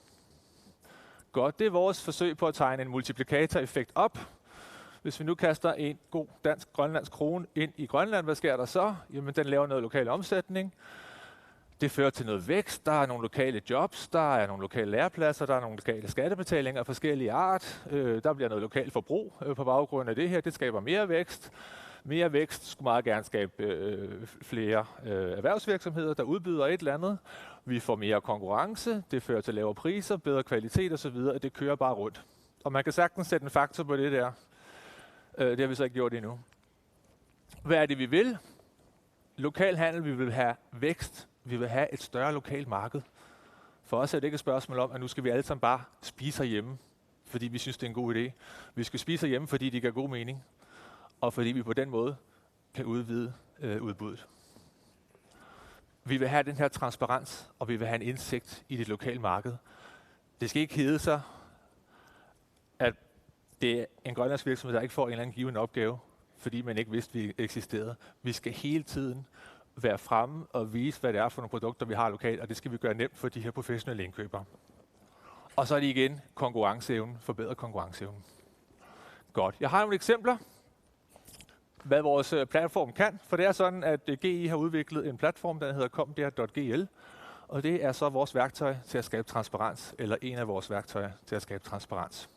Godt, det er vores forsøg på at tegne en multiplikatoreffekt op. Hvis vi nu kaster en god dansk-grønlandsk krone ind i Grønland, hvad sker der så? Jamen, den laver noget lokal omsætning. Det fører til noget vækst. Der er nogle lokale jobs, der er nogle lokale lærepladser, der er nogle lokale skattebetalinger af forskellige art. Øh, der bliver noget lokalt forbrug øh, på baggrund af det her. Det skaber mere vækst. Mere vækst skulle meget gerne skabe øh, flere øh, erhvervsvirksomheder, der udbyder et eller andet. Vi får mere konkurrence. Det fører til lavere priser, bedre kvalitet osv. Det kører bare rundt. Og man kan sagtens sætte en faktor på det der. Øh, det har vi så ikke gjort endnu. Hvad er det, vi vil? Lokal handel, vi vil have vækst. Vi vil have et større lokalt marked. For os er det ikke et spørgsmål om, at nu skal vi alle sammen bare spise herhjemme, fordi vi synes, det er en god idé. Vi skal spise herhjemme, fordi det giver god mening, og fordi vi på den måde kan udvide øh, udbuddet. Vi vil have den her transparens, og vi vil have en indsigt i det lokale marked. Det skal ikke hedde sig, at det er en grønlandsk virksomhed, der ikke får en eller anden given opgave, fordi man ikke vidste, vi eksisterede. Vi skal hele tiden være fremme og vise, hvad det er for nogle produkter, vi har lokalt, og det skal vi gøre nemt for de her professionelle indkøbere. Og så er det igen konkurrenceevnen, forbedre konkurrenceevnen. Godt. Jeg har nogle eksempler, hvad vores øh, platform kan, for det er sådan, at øh, G E har udviklet en platform, der hedder komdr.gl, og det er så vores værktøj til at skabe transparens, eller en af vores værktøjer til at skabe transparens.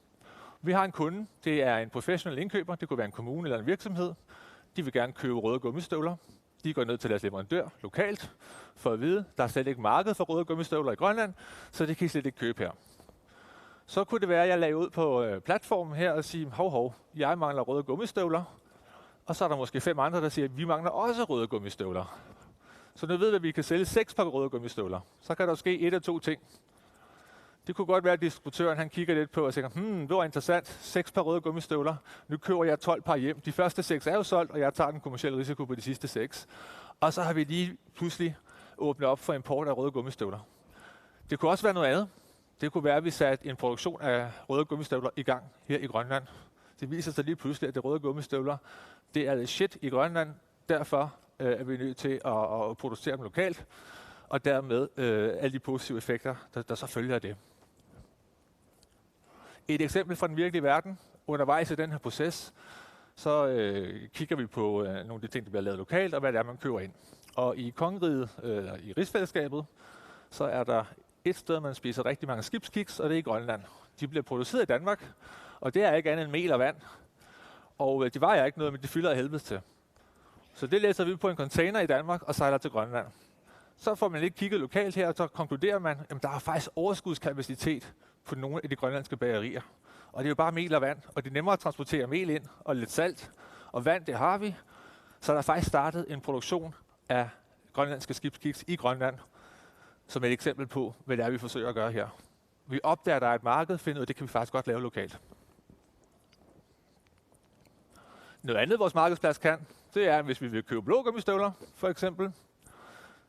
Vi har en kunde, det er en professionel indkøber, det kunne være en kommune eller en virksomhed. De vil gerne købe røde gummistøvler. De går ned til deres leverandør lokalt for at vide, der er slet ikke marked for røde gummistøvler i Grønland, så det kan I slet ikke købe her. Så kunne det være, at jeg lagde ud på øh, platformen her og sige, hov, hov, jeg mangler røde gummistøvler. Og så er der måske fem andre, der siger, vi mangler også røde gummistøvler. Så nu ved vi, at vi kan sælge seks par røde gummistøvler. Så kan der ske et af to ting. Det kunne godt være, at distributøren han kigger lidt på og tænker, hmm, det var interessant, seks par røde gummistøvler. Nu køber jeg tolv par hjem. De første seks er jo solgt, og jeg tager den kommercielle risiko på de sidste seks. Og så har vi lige pludselig åbnet op for import af røde gummistøvler. Det kunne også være noget andet. Det kunne være, at vi satte en produktion af røde gummistøvler i gang her i Grønland. Det viser sig lige pludselig, at det røde gummistøvler, det er det shit i Grønland. Derfor øh, er vi nødt til at, at producere dem lokalt, og dermed øh, alle de positive effekter, der, der så følger af det. Et eksempel fra den virkelige verden. Undervejs i den her proces, så øh, kigger vi på øh, nogle af de ting, der bliver lavet lokalt, og hvad det er, man køber ind. Og i kongeriget, øh, i rigsfællesskabet, så er der et sted, man spiser rigtig mange skibskiks, og det er i Grønland. De bliver produceret i Danmark, og det er ikke andet end mel og vand. Og øh, de vejer ikke noget, men de fylder af helvede til. Så det læsser vi på en container i Danmark og sejler til Grønland. Så får man lige kigget lokalt her, og så konkluderer man, at der er faktisk overskudskapacitet på nogle af de grønlandske bagerier. Og det er jo bare mel og vand, og det er nemmere at transportere mel ind og lidt salt. Og vand, det har vi. Så der er faktisk startet en produktion af grønlandske skibskiks i Grønland, som et eksempel på, hvad det er, vi forsøger at gøre her. Vi opdager, at der er et marked, finder ud af, at det kan vi faktisk godt lave lokalt. Noget andet, vores markedsplads kan, det er, at hvis vi vil købe blå gummistøvler, for eksempel,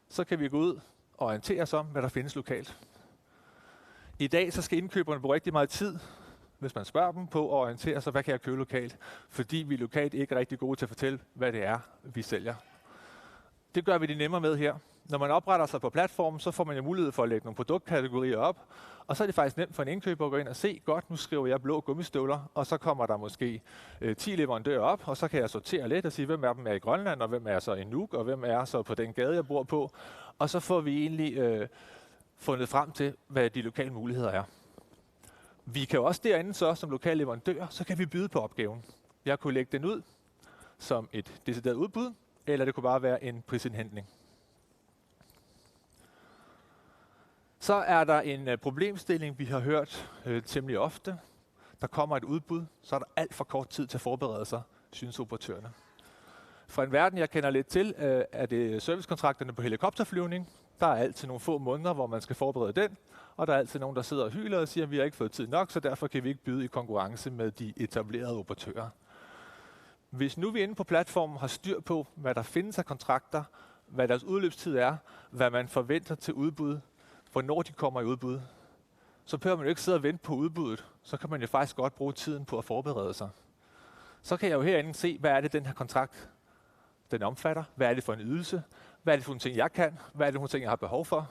så kan vi gå ud og orientere os om, hvad der findes lokalt. I dag så skal indkøberne bruge rigtig meget tid, hvis man spørger dem på at orientere sig, hvad kan jeg købe lokalt, fordi vi lokalt ikke er rigtig gode til at fortælle, hvad det er, vi sælger. Det gør vi det nemmere med her. Når man opretter sig på platformen, så får man jo mulighed for at lægge nogle produktkategorier op, og så er det faktisk nemt for en indkøber at gå ind og se, godt, nu skriver jeg blå gummistøvler, og så kommer der måske øh, ti leverandører op, og så kan jeg sortere lidt og sige, hvem af dem er i Grønland, og hvem er så i Nuuk, og hvem er så på den gade, jeg bor på. Og så får vi egentlig øh, fundet frem til, hvad de lokale muligheder er. Vi kan jo også derinde så som lokale leverandører, så kan vi byde på opgaven. Jeg kunne lægge den ud som et decideret udbud, eller det kunne bare være en prisindhentning. Så er der en øh, problemstilling, vi har hørt øh, temmelig ofte. Der kommer et udbud, så er der alt for kort tid til at forberede sig, synes operatørerne. Fra en verden, jeg kender lidt til, øh, er det servicekontrakterne på helikopterflyvning. Der er altid nogle få måneder, hvor man skal forberede den, og der er altid nogen, der sidder og hyler og siger, at vi har ikke fået tid nok, så derfor kan vi ikke byde i konkurrence med de etablerede operatører. Hvis nu vi inde på platformen har styr på, hvad der findes af kontrakter, hvad deres udløbstid er, hvad man forventer til udbud, hvornår de kommer i udbud, så behøver man jo ikke sidde og vente på udbuddet. Så kan man jo faktisk godt bruge tiden på at forberede sig. Så kan jeg jo herinde se, hvad er det, den her kontrakt den omfatter. Hvad er det for en ydelse? Hvad er det for nogle ting, jeg kan? Hvad er det for nogle ting, jeg har behov for?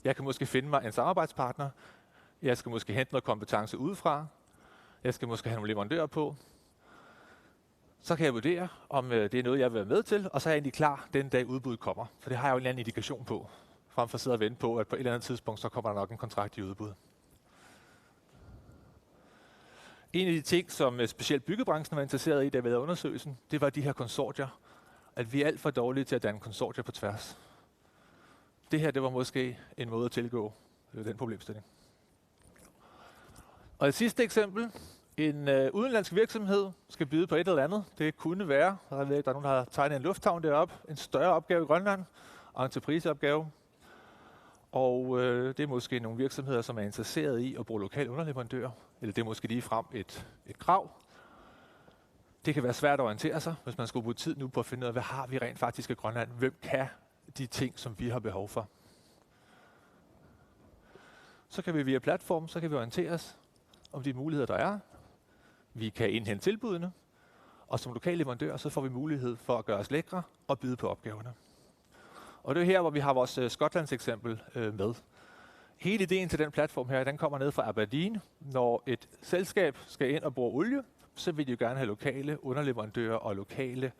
Jeg kan måske finde mig en samarbejdspartner. Jeg skal måske hente noget kompetence udefra. Jeg skal måske have nogle leverandører på. Så kan jeg vurdere, om øh, det er noget, jeg vil være med til, og så er jeg egentlig klar den dag, udbuddet kommer. For det har jeg jo en eller anden indikation på, frem for at sidde og vente på, at på et eller andet tidspunkt, så kommer der nok en kontrakt i udbud. En af de ting, som øh, specielt byggebranchen var interesseret i, da vi lavede undersøgelsen, det var de her konsortier. At vi er alt for dårlige til at danne konsortier på tværs. Det her, det var måske en måde at tilgå øh, den problemstilling. Og et sidste eksempel. En øh, udenlandsk virksomhed skal byde på et eller andet. Det kunne være, jeg ved ikke, der er nogen, der har tegnet en lufthavn deroppe, en større opgave i Grønland, entrepriseopgave. Og øh, det er måske nogle virksomheder, som er interesseret i at bruge lokale underleverandører, eller det er måske ligefrem et, et krav. Det kan være svært at orientere sig, hvis man skulle bruge tid nu på at finde ud af, hvad har vi rent faktisk i Grønland? Hvem kan de ting, som vi har behov for? Så kan vi via platformen, så kan vi orientere os om de muligheder, der er. Vi kan indhente tilbudene, og som lokale leverandører, så får vi mulighed for at gøre os lækre og byde på opgaverne. Og det er her, hvor vi har vores øh, Skotlands eksempel øh, med. Hele ideen til den platform her, den kommer ned fra Aberdeen. Når et selskab skal ind og bore olie, så vil de jo gerne have lokale underleverandører og lokale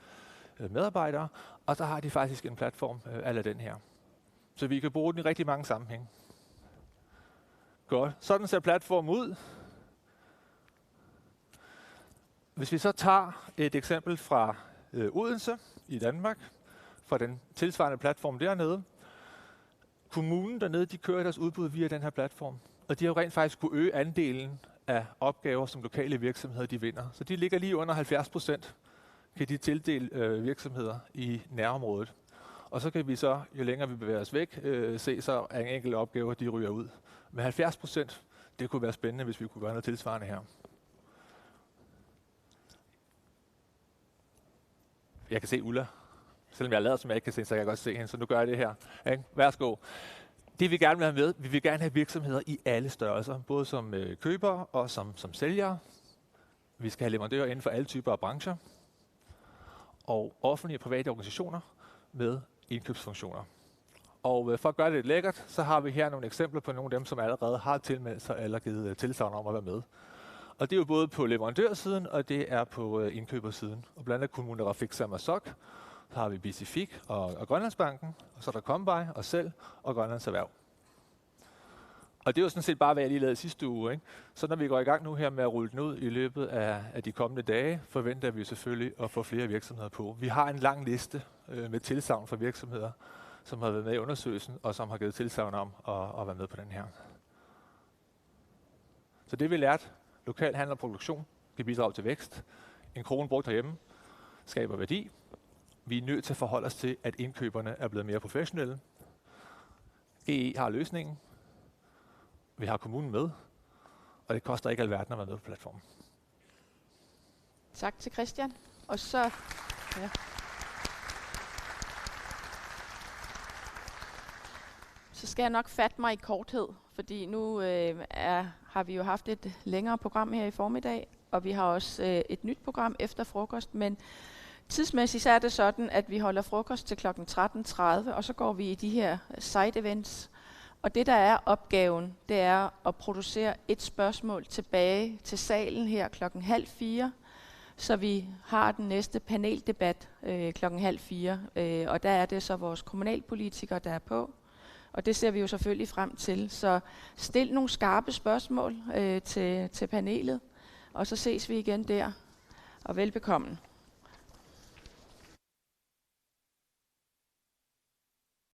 øh, medarbejdere, og så har de faktisk en platform øh, a la den her. Så vi kan bruge den i rigtig mange sammenhænge. Godt. Sådan ser platformen ud. Hvis vi så tager et eksempel fra øh, Odense i Danmark, fra den tilsvarende platform dernede. Kommunen dernede, de kører deres udbud via den her platform, og de har jo rent faktisk kunne øge andelen af opgaver, som lokale virksomheder de vinder. Så de ligger lige under halvfjerds procent, kan de tildele øh, virksomheder i nærområdet. Og så kan vi så, jo længere vi bevæger os væk, øh, se så, at en enkelt opgave, de ryger ud. Men halvfjerds procent, det kunne være spændende, hvis vi kunne gøre noget tilsvarende her. Jeg kan se Ulla. Selvom jeg lader, som jeg ikke kan se, så kan jeg godt se hende, så nu gør jeg det her. Ikke? Værsgo. Det vi gerne vil have med, vi vil gerne have virksomheder i alle størrelser, både som øh, købere og som, som sælgere. Vi skal have leverandører inden for alle typer af brancher. Og offentlige og private organisationer med indkøbsfunktioner. Og øh, for at gøre det lidt lækkert, så har vi her nogle eksempler på nogle af dem, som allerede har tilmeldt sig eller givet øh, tilsagn om at være med. Og det er jo både på leverandørsiden, og det er på øh, indkøbersiden. Og blandt andet Kommune Rafik Sermersooq, så har vi Bicifik og, og Grønlandsbanken, og så er der Kombai, os selv og Grønlands Erhverv. Og det er jo sådan set bare, hvad jeg lige lavede sidste uge. Ikke? Så når vi går i gang nu her med at rulle den ud i løbet af, af de kommende dage, forventer vi selvfølgelig at få flere virksomheder på. Vi har en lang liste øh, med tilsagn fra virksomheder, som har været med i undersøgelsen, og som har givet tilsagn om at, at være med på den her. Så det vi lærte, lokal handel og produktion kan bidrage til vækst. En krone brugt herhjemme skaber værdi. Vi er nødt til at forholde os til, at indkøberne er blevet mere professionelle. G E har løsningen. Vi har kommunen med, og det koster ikke alverden at være med på platformen. Tak til Christian. Og så, ja. Så skal jeg nok fatte mig i korthed, fordi nu øh, er, har vi jo haft et længere program her i formiddag, og vi har også øh, et nyt program efter frokost, men tidsmæssigt så er det sådan, at vi holder frokost til klokken tretten tredive, og så går vi i de her side events. Og det, der er opgaven, det er at producere et spørgsmål tilbage til salen her klokken halv fire, så vi har den næste paneldebat øh, klokken halv fire. Øh, og der er det så vores kommunalpolitikere, der er på. Og det ser vi jo selvfølgelig frem til. Så stil nogle skarpe spørgsmål øh, til, til panelet, og så ses vi igen der. Og velbekomme.